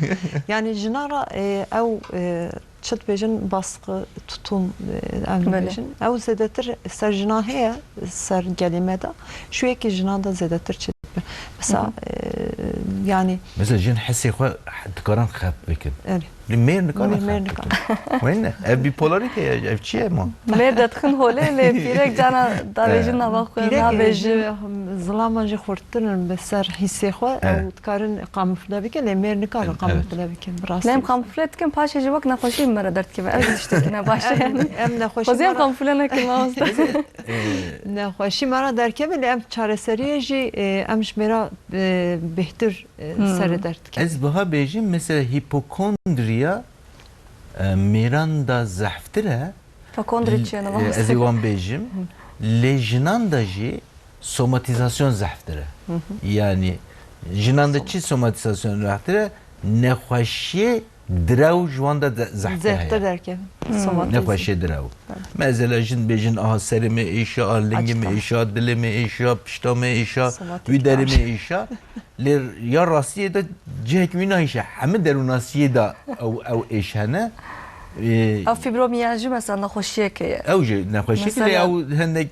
Yani jina re, e, ew, e, çi dibêjin, baskı, tutum, e, em dibêjin. Ew zêdetir ser jinan heye, ser gelê me de. Şu yekê jinan de zêdetir çi dibe. Mesela, e, yani. Mesela jin hesê xwe dikarin xeft bikin. Lê mêr nikarin xeft bikin. Wayne, ev bîpolarîte ye, ev çi ye ma? Mêr de dixin holê, lê pîrek cana davêjin nava xwe, nabêjin. Zilaman jî xurttir in bi ser hîsê xwe, ew dikarin kamufle bikin, lê mêr nikarin kamufle bikin, bi rastî. Lê em kamufle dikin, paşê jî wek nexweşî me re derdikeve. Ev jî tiştekî ne baş e yani. Em nexweşî. Xwezî em kamufle nekin, mamoste. Nexweşî me re derkeve, lê em çareseriyê jî, e, em ji mêra, e, bêhtir e, serê derdikeve. Ez biha bêjim, mesela hîpokondriya, e, mêran da zehftir e. Hîpokondri çi ye, e, ez ê wan bêjim. Lê jinan da jî somatîzasyon zehftir e. Yani jinan da çi somatîzasyon zehftir e? Nexweşiyê direw ji wan de ze-, zehftir heye. Zehftir derkeve. Somatîze. Nexweşiyê direw. Mesela jin bêjin, aha serê min êşa, aha lingê min êşa, dilê min êşa, pişta min êşa, wî derê min êşa. Lê ya rastiyê de cihek wî nayêşe. Hemî derûnasiyê de ew, ew êş hene. Ê, ew fibromiyalji mesela nexweşiyeke ye. Ew jî nexweşiyeke, lê ew hindek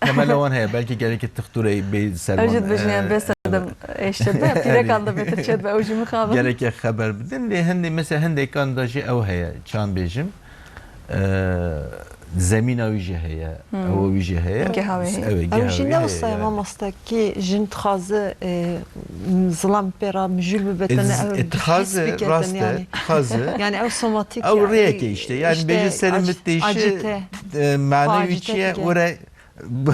temela wan heye. Belkî gereke tixtûreyê bê ser wan. Ew jî dibêjin, e, bê sedem êştir be. Pîrekan de bêtir çêdibe, ew jî mixabin. Gereke xeber bidin. Lê hindê, mesela hindekan de jî ew heye. Çan bêjim. E, zemîna wî jî heye, ew wî jî heye. Geha wê heye. Ew jî ne wisa ye, mamoste, kî jin dixwaze, e, zilam pê re mijûl bibetine, ew dixwaze, rast e, dixwaze. Yani ew somatik, ew rêyeke işte. Yani bêje serê min têşe, e, mane wî çi ye, were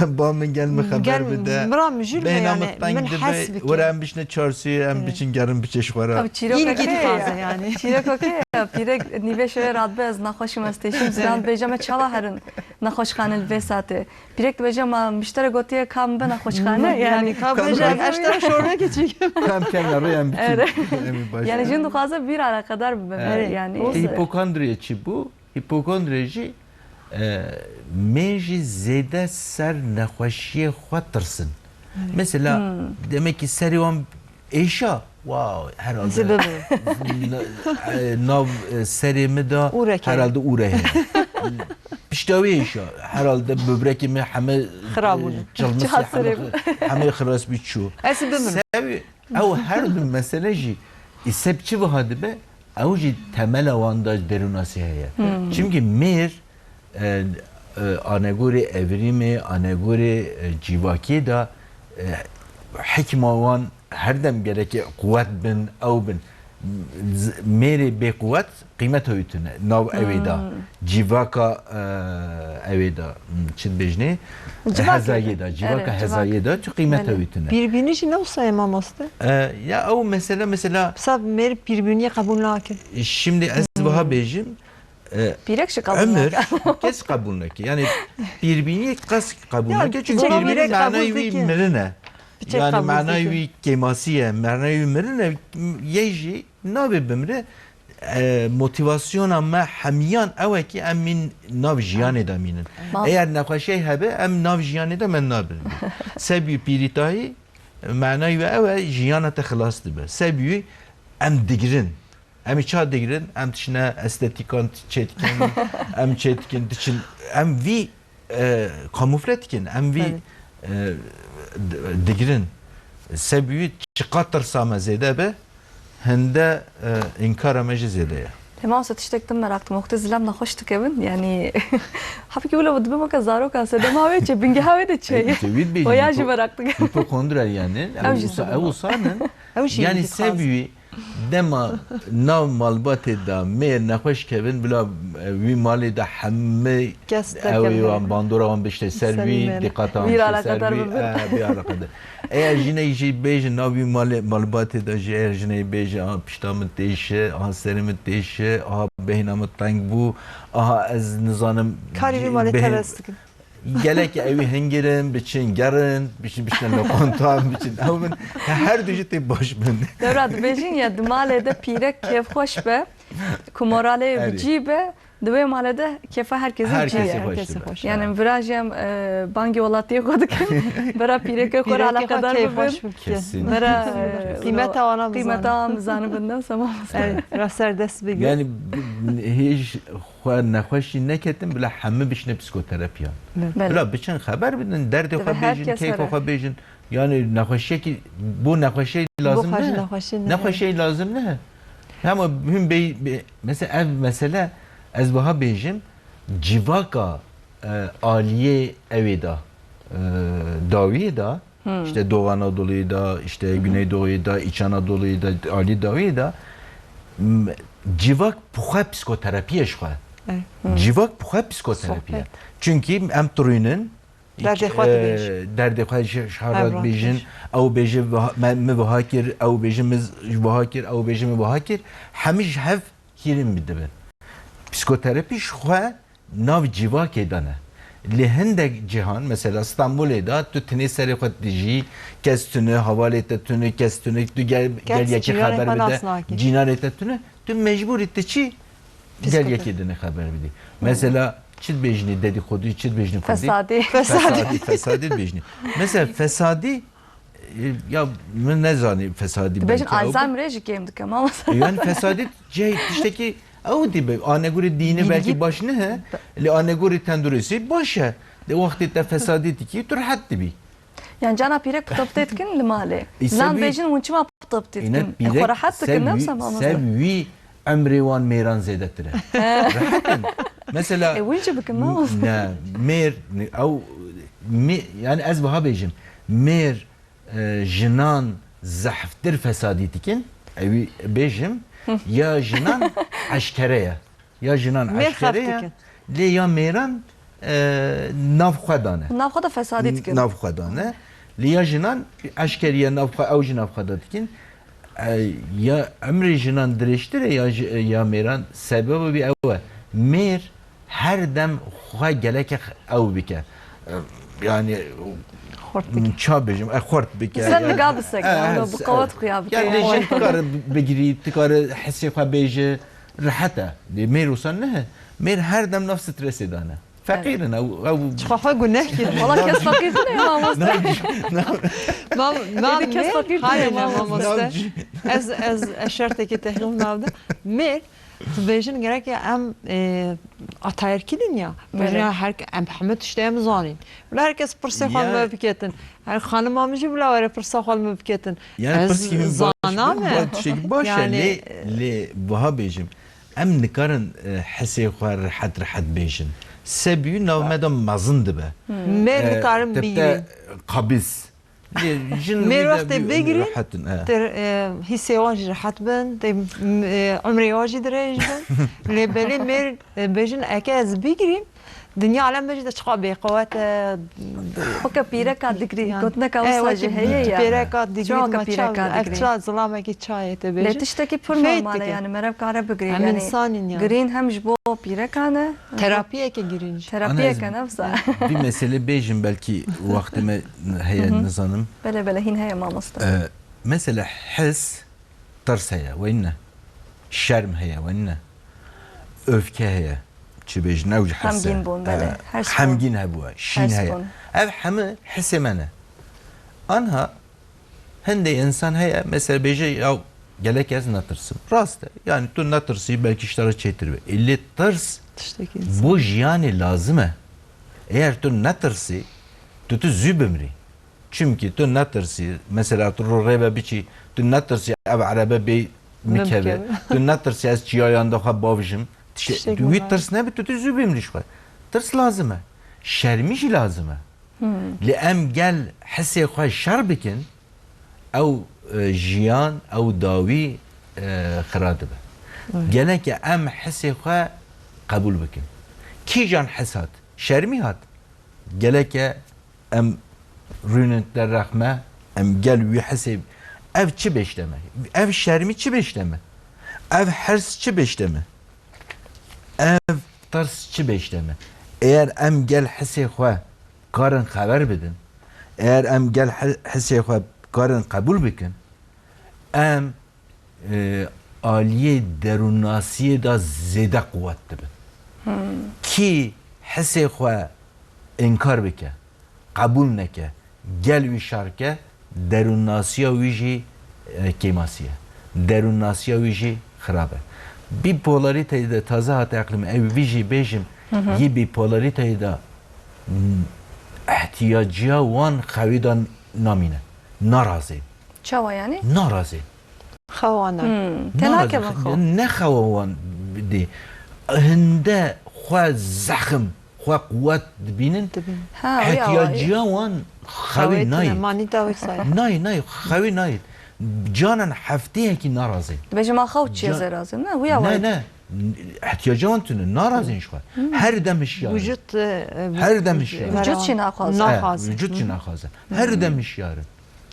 ba min gel min xeber bide. Bêhna min teng dibe, were em biçine çarşiyê, em biçin gerin biçe ji xwe re. Tabii, çîrokeke ye. Çîrokeke ye. Pîrek nîvê şevê radibe, ez nexweşîm, ez têşim, zilam dibêje me çawa herin nexweşxane li vê saetê. Pîrek dibêje, ma miştere gotiye ka min be nexweşxane, yani. Ka bêje, ez ji te re şorbekê çêkim. Ka em kevne rê, em biçin. Erê. Em ê baş. Yani jin dixwaze bîr eleqedar bibe. Erê. Yani. Hîpokondriye çi bû? Hîpokondriye jî, e, mêr jî zêde ser nexweşiyê xwe tirsin. Mesela, demek ki serê wan êşa, wow, herhalde na-, e, nav, e, serê min de herhalde ûre heye. Pişta wê êşa, herhalde böbrekê min heme, e, çilmisî, heme, heme xilas bî çû. Ez ê bimirim. Sev-, ew her du mesele jî, e, seb çi wiha dibe? Ew jî temela wan de derûnasî heye. Çimkî mêr, e, e, anegorê evrîmê, anegorê, e, cîvakiyê de, e, hikma wan her dem gereke quwet bin, ew bin. z-, mêrê bêquwet qîmeta wî tune. Nav ewê de, civaka, e, ewê de, hmm, çi dibêjinê? Civakê de. Hezayê de, civaka hezayê de, tu qîmeta wî tune. Pîrbînî jî ne wisa ye mamoste? E, ya ew mesele, mesela. Pisa mêr pîrbîniyê qebûl nake. Şimdi ez wiha bêjim, e, Pîrek jî qebûl nake. Kes qebûl nake. Yani pîrbîniyê kes qebûl nake. Çünkü pîrbînî manayê wî mirin e. Yani manayê wî kêmasî ye, manayê wî mirin e. Yê jî nabê bimre, e, motivasyona me hemiyan ew e ki em mîn nav jiyanê de mînin. Eğer nexweşiyê hebe, em nav jiyanê de me nabin. Sebî pîrîtahî, manayê wî ew e, jiyana te xilas dibe. Sebî em digirin. Em ê ça digirin? Em tişne estetîkan çêdikin, em çêdikin, diçin. Em vî e, kamufle dikin. Em vî, e, di-, digirin. Sebî wî çiqas tirsa me zêde be, hinde, e, înkara me jî zêde ye. Hema wisa tiştek din meraq dikim. Wextê zilam nexweş dikevin, yanî, hafkî wilo dibe weke zarokan, sedema wê çi, bingeha wê de çi ye? E, tu wî dibêjî, O ya jî hîpo-, meraq dike. Hîpokondra yani. Ew jî wisa, ew wisa ne? Ew jî Yanî sebî wî Dema nav malbatê de mêr nexweş kevin, bila, e, wî malê de hemî ew ê wan, bandora wan bişte ser wî, diqata wan bişte ser wî, e, bî alaqedar. Eya jinek jî bêjin nav wî malê, malbatê de jî eya jinek bêje, aha pişta min têşe, aha serê min têşe, aha bêhna min teng bû, aha ez nizanim. Karê wî malê teres dikin. Gelek ewî hingirin, biçin gerin, biçin, biçin lokantan, biçin ew bin. Her du jî tê baş bin. Dewra dibêjin ya di malê de pîrek kêfxweş be, ku moralê wî bi cî be, di wê malê de kêfa her kesî cî ye. Her kesî xweş dibe. Yani vira jî em, e, bangê welatiyê xwe dikin. Bira pîrekê xwe re alaqedar bibin. Bira, e, qîmeta wana bizanibin. Qîmeta wan bizanibin, ne wisa mamoste. Ra ser dest bigir. Yani hêj xwe nexweşî neketin, bila hemî biçine psîkoterapiya. Belê. Bila biçin xeber bidin, derdê xwe bêjin, keyfa xwe bêjin. Yani nexweşiyekî, bo nexweşiyê lazim ne. Nexweşiyê lazim ne. Hema hûn bê, bê, mesela ev mesele, ez wiha bêjim, civaka, e, aliyê ewê da, e, dawiyê da, işte Doğu Anadolu'yê de, işte Güneydoğu'yê de, İç Anadolu'yê de, alî dawiyê de, m-, civak bi xwe psîkoterapî ye ji xwe. Civak bi xwe psîkoterapî ye. Çünkü em turînin, derdê xwe dibêjin. Derdê xwe ji, ji hev re dibêjin. Ew bêje, me, min wiha kir, ew bêje, min wiha kir, ew bêje, min wiha kir. Hemî ji hev hîrin dibin. Psîkoterapî ji xwe nav civakê de ne. Li hindek cihan, mesela Stenbolê de, tu tinê serê xwe dijî, kes tune, hevalê te tune, kes tune, tu gel, gel yekî xeber bide, cînanê te tune, tu mecbûr î tu çi? Gel yekî dinê xeber bidî. Mesela çi dibêjinî dedîkodû, çi dibêjinî kurdî? Fesadî. Fesadî, fesadî dibêjinî. Mesela fesadî E, ya min nezanî fesadî. Dibêjin Alzheimerê jî kêm dike, mamoste. E, yani fesadî cihê tiştekî ew dibe, anegorê dînî belkî baş nihe, lê anegorê tenduristî baş e. De wextê te fesadî dikî, tu rehet dibî. Yani cana pîrek pita pitê dikin li malê. Lan dibêjin hûn çima pita pitê dikin? E, xwe rehet dikin, ne wisa mamoste? Sebî wî emrê wan mêran zêdetir e. Rehet in. Mesela, e, wî jî bikin, mamoste. Ne, mêr, ew, mê-, yani ez wiha bêjim, mêr e, jinan zehftir fesadî dikin, ewî bêjim, ya jinan eşkere ye. Ya jinan eşkere ye, lê ya mêran, e, nav xwe dane. Nav xwe de fesadî dikin. Nav xwe dane. Lê ya jinan eşkere ye, nav xwe, ew jî nav xwe de dikin. E, ya emrê jinan dirêjtir e, ya ji-, ya mêran, sebeba wî ew e. Mêr her dem xwe gelekî ew bike. E, yani, xurt bike. Ça bêjim, e, xurt bike. Sen yani, niga bisek, e, yani, e, bi qewet xuya bike. Yani, yani, jin dikare bigirî, dikare hesê xwe bêje, rehet e. Lê mêr wisa ne. Mêr her dem nav stresê dane. Feqîr in, ew, ew. Çiqa xwe guneh kir. Wala kes feqîr tune ya mamoste. Mam, mam, kes feqîr tune ya mamoste. Ez, ez, ez şertekî tehlîl navde. Mêr, tu bêjin gerek em, e, atayerkî din ya. Bêjin ya her, em hemû tiştê em zanin. Bila her kes pirsê xwe me biketin. Her xanima min jî bila were pirsa xwe me biketin. Yani pirs kimin baş, tiştekî baş e. Lê, lê wiha bêjim. Em nikarin, e, hesê xwe rehet rehet bêjin. Sebî nav me de mezin dibe. Mêr nikarin bigirî. Qabîz. Lê jin Mêr wî de wextê bî bigirî, rehet in, e. Tê, e, hîsê wan jî rehet bin, tê, m, e, umrê wan jî dirêj bin. Lê belê mêr, e, bêjin, eke ez bigirîm, dinya alem bêjî de çiqa bêqewet e. Weke pîreka digirî, Yani, gotineka e, wisa wekî jî heye ya. Pîreka digirî, Çawa ke ma pîreka ça, ev digirî? Ça zilamekî çayê te Lê bêjin. Tiştekî pir Feyt normal e, dike. Yani meriv kare bigirî. Em Yani, însanîn yani. Girîn hem ji bo pîrekan e. Terapiyeke girîn jî. Terapiyeke Ana ez nefsa. Vî meselê bêjim, belkî wextê me heye, Hı hı. nizanim. Bele, bele, hîn heye mamoste. E, mesela his, tirs heye, weyne. Şerm heye, weyne. Öfke heye. Çi bêjin, ew jî his e. Hemgîn bûn, bele. E, Hers bûn. Hemgîn hebûye, şîn Hers heye. Bûn. Ev hemî hisê me ne. Anha hindê însan heye, mesela bêje, "Ya gelek ez netirsim." Rast e. Yani tu netirsî, belkî ji te re çêtir be. E, lê tirs Tiştekî însan. Bo jiyanê lazim e. Eger tu netirsî, tu, tu zû bimrî. Çimkî tu netirsî, mesela tu ro rê ve biçî, tu netirsî ev erebe bê min keve. Min keve. Tu netirsî ez çiyayan de xwe bavijim. Tişe-, Tiştek tu wî wiha. Tirs nebe, tu, tu zû bimrî ji xwe. Tirs lazim e. Şermî jî lazim e. Hmm. Lê em gel hisê xwe şer bikin, ew, e, jiyan, ew dawî, e, xira dibe. Evet. Geleke em hisê xwe qebûl bikin. Kîjan his hat? Şermî hat. Geleke em rûnin derrexme, em gel wî hisê, ev çi bêşte me? Ev şermî çi bêşte me? Ev hirs çi bêşte me? Ev tirs çi bêşte me? Eger em gel hisê xwe karin xeber bidin, eger em gel hi-, hisê xwe karin qebûl bikin, em, e, aliyê derûnnasiyê de zêde quwet dibin. Hmm. Kî hisê xwe înkar bike, qebûl neke, gel wî şer ke, derûnnasiya wî jî, e, kêmasî ye. Derûnnasiya wî jî xirab e. Bîpolarîteyê de taze hate eqlê min, ew vî jî bêjim, Hı hı. yê bîpolarîteyê de, m, ihtiyaciya wan xewê de namîne. Narazê. Çawa yani? Narazê. Xewa ne. Hmm, te Narazê. Nakevin xwe. Ne xewa wan dê. Hinde xwe zexm, xwe quwet dibînin. Dibînin. Ha, wî awayî. Ihtiyaciya wan xewê Xewê tine, nayê. Manî dawî sayê. Nayê, nayê, xewê nayê. Canan hefteyekî narazê. Dibêje ma xew çi Can- zêrazê, ne? Wî Ne, awayî. Ne. Ihtiyaciya wan tune, narazên ji xwe. Hmm. Her dem hişyar in. Vücut, e, e, Her dem hişyar in. Vücut çi naxwaze? He, naxwaze. Vücut çi naxwaze? Her dem hişyar in.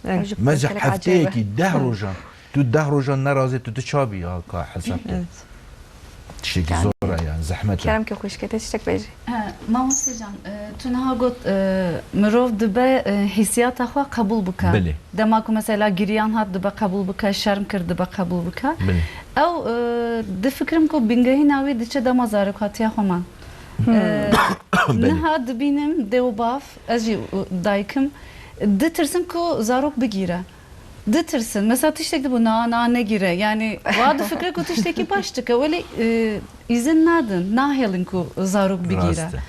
Evet. Vücut Mesela gelek acayip. Hefteyekî deh rojan, tu deh rojan nerazê, tu, tu çawa bî ya ka hesab ke? Evet. Tiştekî Yani, zor e yani, zehmet e. Kerem ke xwişkê te tiştek bêjî. He, mamoste can, e, tu niha got, e, mirov dibe, e, hîsiyata xwe qebûl bike. Belê. Dema ku mesela giriyan hat dibe qebûl bike, şerm kir dibe qebûl bike. Belê. Ew, e, difikirim ku bingehîna wî diçe dema zarokatiya xwe me. Hmm. E, Belê. Niha dibînim dê û bav, ez jî, e, dayik im, ditirsin ku zarok bigîre. Ditirsin. Mesela tiştek dibû, na, na, negire. Yani, wa difikre ku tiştekî baş dike. Welê, e, îzin nadin, nahêlin ku zarok bigire. Rast e.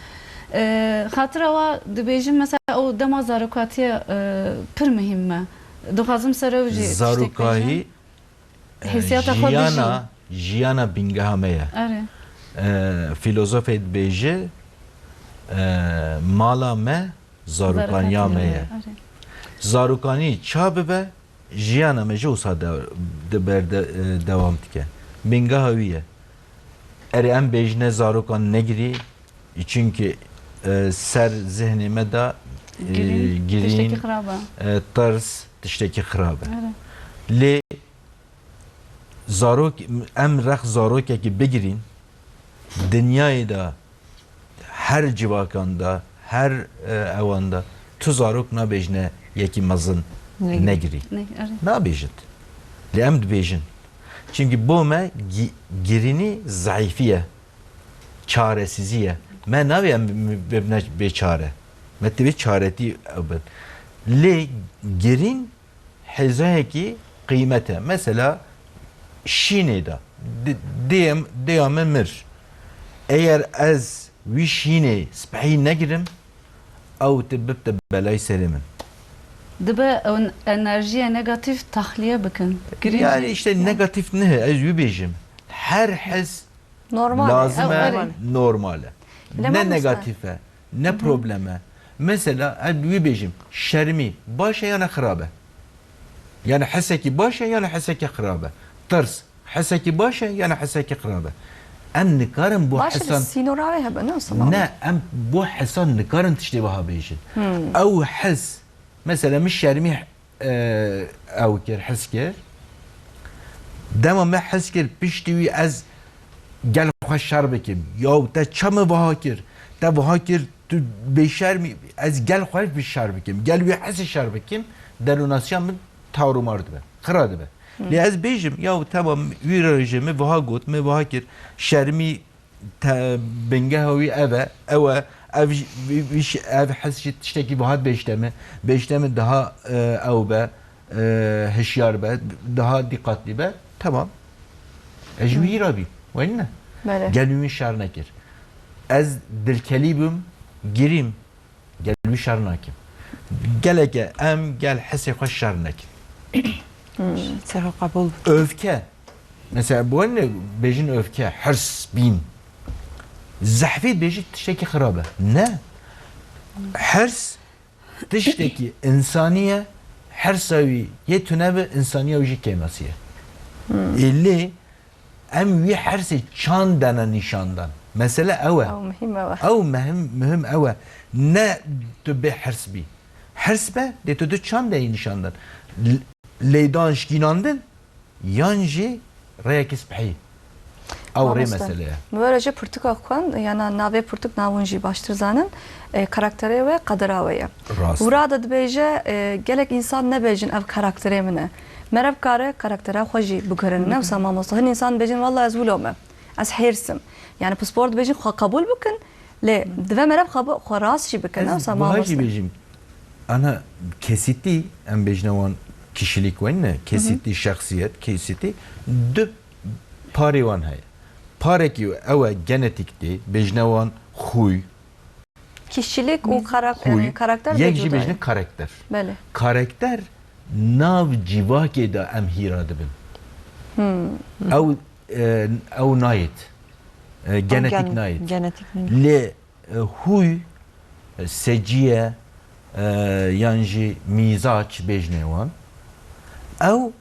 E, xatira wa dibêjin, mesela, o dema zarokatiye, e, pir muhîm me. Dixwazim ser ew jî tiştek bêjim. Zarokayî, e, Hîsiyata xwe jiyana, bijî. Jiyana bingeha me ye. Erê. E, filozofê dibêje, e, mala me zarokaniya me ye. Zarokatiya me ye, erê. Zarokanî ça bibe, jiyana me ji wisa de, di ber de, e, dewam dike. Bingeha wî ye. Erê, em bêjine zarokan negirî, çimkî, e, ser zihnê me de, e, Girîn, girîn, tiştekî xirab e. E, tirs, tiştekî xirab e. Erê. Lê zarok, em rex zarokekî bigirîn, dinyayê de her civakan de, her, e, ewan de tu zarok nabêjine yekî mezin Negirî. Negirî. Ne, erê. Nabêjit. Lê em dibêjin. Çimkî bo me gi-, girînî zeîfî ye. Çaresizî ye. Me navê em bi-, bibine bêçare. Me divê çaretî ew bin. Lê girîn hêzayekî qîmet e. Mesela şînê de, di-, dê-, dêya min mir. Eger ez wî şînê spehî negirim, ew tu bibte belayê serê min. Dibe ew enerjiye negatîf taxliye bikin. Girîn Yani jî. işte negatîf nihe, ez wî bêjim. Her his Normal e. lazim Ew, e, erê. Normal e. Lê Ne mamoste. Negatîf e, ne Hı hı. problem e. Mesela, ez wî bêjim, şermî baş e yana xirab e? Yani hesekî baş e yana heseke xirab e? Tirs, hesekî baş e yana heseke xirab e? Em nikarin bo Baş e, hesan sînora wê hebe, ne wisa? Ne, em bo hesan nikarin tiştê wiha bêjin. Hmm. Ew hes, mesela, min şermî, e, ew kir, his kir. Dema me his kir, piştî wî ez gel xwe şer bikim. Yaw te çima wiha kir? Te wiha kir, tu bêşerm î, ez gel xwe bi şer bikim. Gel wî hesê şer bikim, derûnasiya min tawrûmar dibe, xira dibe. Hmm. Lê ez bêjim, yaw temam, wî rojê min wiha got, min wiha kir, şermî te, bingeha wî ev e, ew e, ev jî, wî, wî jî, ev hes jî tiştekî wiha bêjte min, bêjte min daha, e, ew be, e, hişyar be, daha dîqatlî be, temam. Ez ji wî Hmm. re bîm, wayne ne? Belê. Gel wî min şer nekir. Ez dilkelî bûm, girîm. Gel wî şer nakim. Geleke em gel hesê xwe şer nekin. Hmm. Serho qebûl. Öfke. Mesela, bu ne bêjin öfke, hırs, bîn. Zehfî bêjî tiştekî xirab e. Ne. Hırs tiştekî insaniye, hersa wî yê tune bi, insaniya wî jî kêmasî ye. Hmm. Ê lê em wî hersê çand dene nîşandan. Mesele ew e. Ew muhîm ew e. Ew mehim, muhim ew e. Ne tu bê hers bî. Hers be, dê tu du çand deyî nîşandan. L-, lêdan şkînandin, yan jî rêyekî spehî. Ew rê Mamoste, mesele ye. Min were jî pirtûka xwend, yana navê pirtûk navûn jî baştir zanin. E, karakterê we qedera we ye. Rast. Wira de dibêje, e, gelek însan nebêjin ev karakterê min e. Meriv kare karaktera xwe jî biguherîne. Ne wisa mamoste? Hin însan dibêjin, "Walla ez wilo me. Ez hêrs im." Yani pispor dibêjin xwe qebûl bikin, lê divê meriv xwe bi-, xwe rast jî bike. Ne wisa mamoste? Ez buha jî bêjim. Ana kesîtî, em bêjine wan kişilik wayne, kesîtî, şexsiyet, kesîtî, du parê wan heye. Parekî ew e genetîk tê, bêjine wan xuy. Kişilik û karak-, Xuy. Yani karakter Yek jî bêjine karakter. Belê. Karakter nav civakê de em hîra dibin. Hmm. Ew, e, ew nayêt. E, genetik gen-, nayêt. Genetik nayêt. Lê e, huy, e, seciye, e, yan jî mîzaç bêjinê wan, ew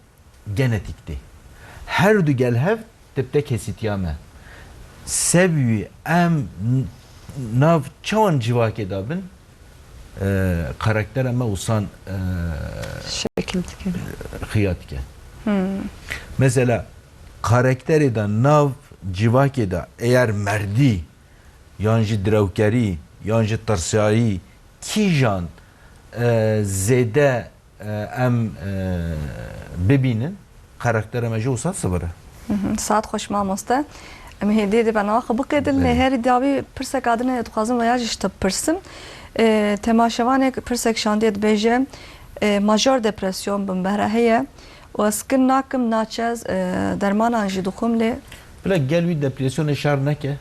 genetik tê. Her du gel hev tibte kesîtiya me. Sebî em n-, nav çawan civakê de bin, e, karaktera me usan, e, Şekil dike. Xiya dike. Hmm. Mesela, karakterê de nav civakê de eğer merdî yan jî direwkerî, yan jî tirsayî, kîjan, e, zêde, e, em, e, bibînin, karaktera me jî wisa sibir e. Hı hı. Saet xweş mamoste. Em hêdî dê bernameya xwe biqedin, lê Belê. herî dawî pirseka din e, dixwazim veya jî ji te bipirsim. E, temaşevanê pirsek şandiye dibêje, e, major depresyon bin behre heye û ez kin nakim, naçe ez, e, dermanan jî dixwim lê Bila gel wî depresyonê şer neke.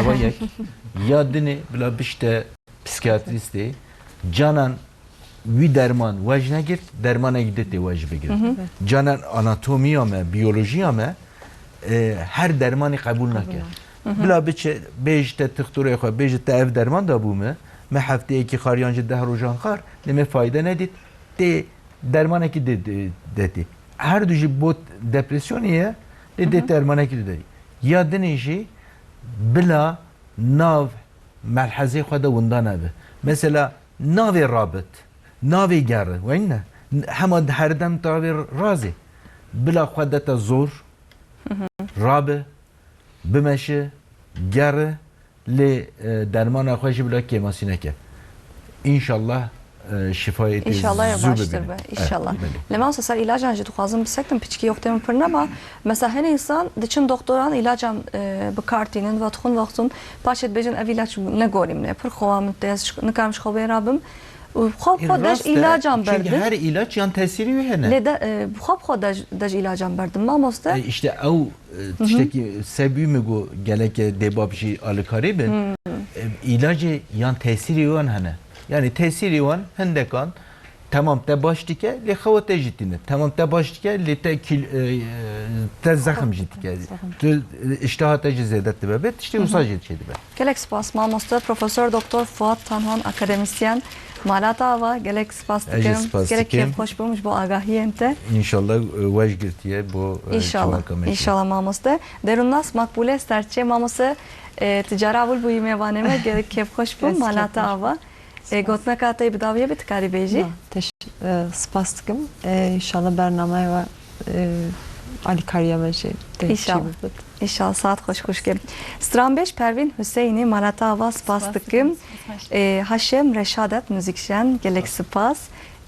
Ewa yek. Ya dinê bila bişte psîkiyatrîstê. Canan wî derman wej negirt, dermanek di tê wej bigirt. Hı hı. Canan anatomiya me, biyolojiya me, e, her dermanî qebûl nake. Hı hı. Bila biçe, bêj te tixturê xwe, bêj te ev derman da bû me, me hefteyekî xar yan jî deh rojan xar, lê me fayde nedît, tê dermanekî di, di, detî. Her du jî bot depresyonê ye, lê dê Hı hı. dermanekî di detî. Ya dinê jî bila nav melhezê xwe de winda nebe. Mesela navê rabit, navê geri, weyne? Hema herdem tavê razê. Bila xwe de te zor, Hı hı. rabe, bimeşe, geri, lê, e, dermana xwe jî bila kêmasî neke. Înşallah, e, şifayê tê İnşallah ya zû baştir bibîne. be. Evet, İnşallah. Belê. Lê mamoste ser ilacan jî dixwazim bisektim, piçkî yoxtê min pir nema. Mesela hin însan diçin doktoran ilacan, e, bi kar tînin, ve dixwin vextun, paşê dibêjin ev ilaç ne gorî min e, pir xowa min tê, ez ji, nikarim ji xwe wê rabim. Û xwe bi xwe dej Rast e, ilacan çünkü berdin. Her ilaç yan tesîrî wê hene. Lê de, e, bi xwe bi xwe dej, dej ilacan berdin, mamoste. E, işte ew, e, Hı hı. tiştekî sebî min got geleke dêbab jî alikarî bin. Hmm. E, ilacê yan tesîrî wan hene. Yani tesîrî wan hindekan Temam te baş dike, lê xewa te jî tîne. Temam te baş dike, lê te kîl-, e, e, te zexm jî dike. Zexm. Tu, e, îşteha te jî zêde dibe. Vê tiştê wisa jî çêdibe. Gelek spas mamoste, Profesor Doktor Fuat Tanhan, akademisyen, mala te ava, gelek spas dikim. Ez jî spas dikim. Gelek kêfxweş bûm ji bo agahiyên te. Înşallah, e, weş girtiye bo, e, Înşallah. Çavaka me jî. Înşallah mamoste. Derûnnas Makbûle Serçe, mamoste, e, tu cara ewil bûyî mêvanê me, gelek kêfxweş bûm, mala te ava. E, gotineka te yê bi dawiyê be, tu karî bêjî? Na, teş-, e, spas dikim. E, înşallah bernameya we, e, alîkariya me jî tê çî bibit. Înşallah. Înşallah, saet xweş xwişkê. Stranbêj Pervîn Huseyinî, mala te ava, spas dikim. Spas dikim. E, Haşim Reşadet, muzîkjen, gelek spas.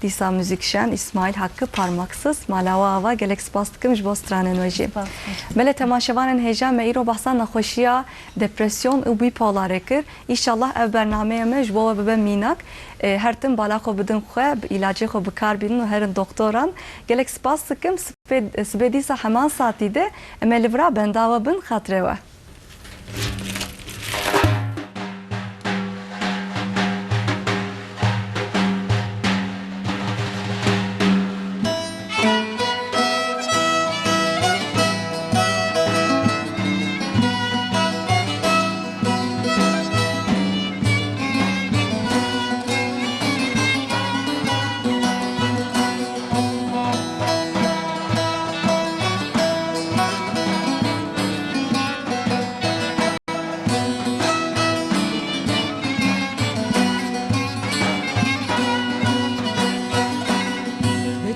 Dîsa muzîkjen Îsmaîl Hakkı Parmaksız, mala we ava, gelek spas dikim ji bo stranên we jî. Spas, spas. Belê temaşevanên hêja, me îro behsa nexweşiya depresyon û bipolarê kir. Înşallah ev bernameya me ji bo we bibe mînak. E, her tim bala xwe bidin xwe, bi îlacê xwe bi kar bînin û herin doktoran. Gelek spas dikim. Sibê, sibê dîsa heman saetî de em ê li vira benda we bin, xatirê we.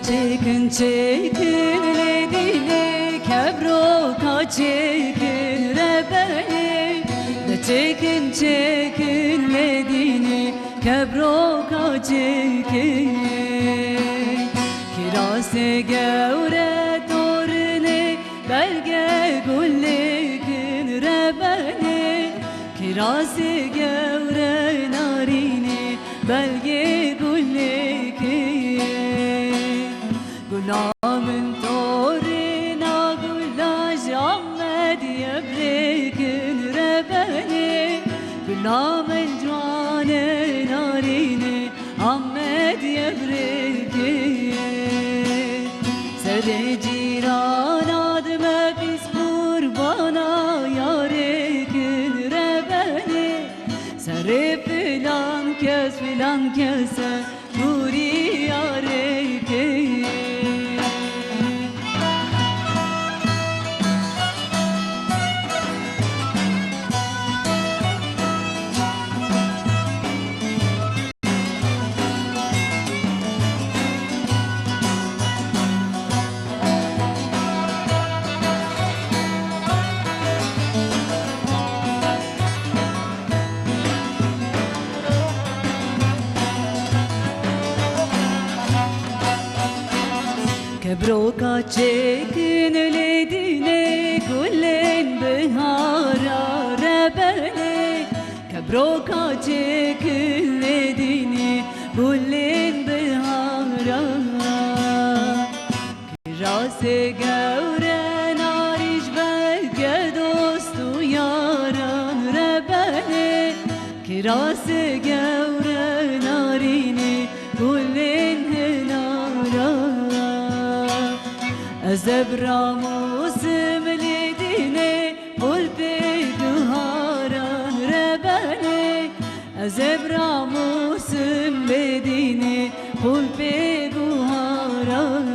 Çêkin çêkin lê dîlê kebroka çêkin rebenê. Çêkin çêkin lê dîlê kebroka çêkin. Kirasê gewre torinê belge gulêkin rebenê. Kirasê gewre narînê belgê gulêkê. Gula min torîna gula ji Amed ye birêkin rebenê. Gula min ciwanê narînê Amed ye birêkê. Serê cîrana dime pîs qurbana yarêkin rebenê. Serê filan kes filan kese dûrî yarêkê. Kebroka çêkin lê dînê gulên bihara rebenê. Kebroka çêkin lê dînê gulên bihara. Kirasê gewre narî ji belge dost û yaran rebenê. Kirasê gewre narînê gulên hinara. Ez ê bi ramûsim lê dînê qulpê guharan rebenê. Ez ê bi ramûsim lê dînê qulpê guharan.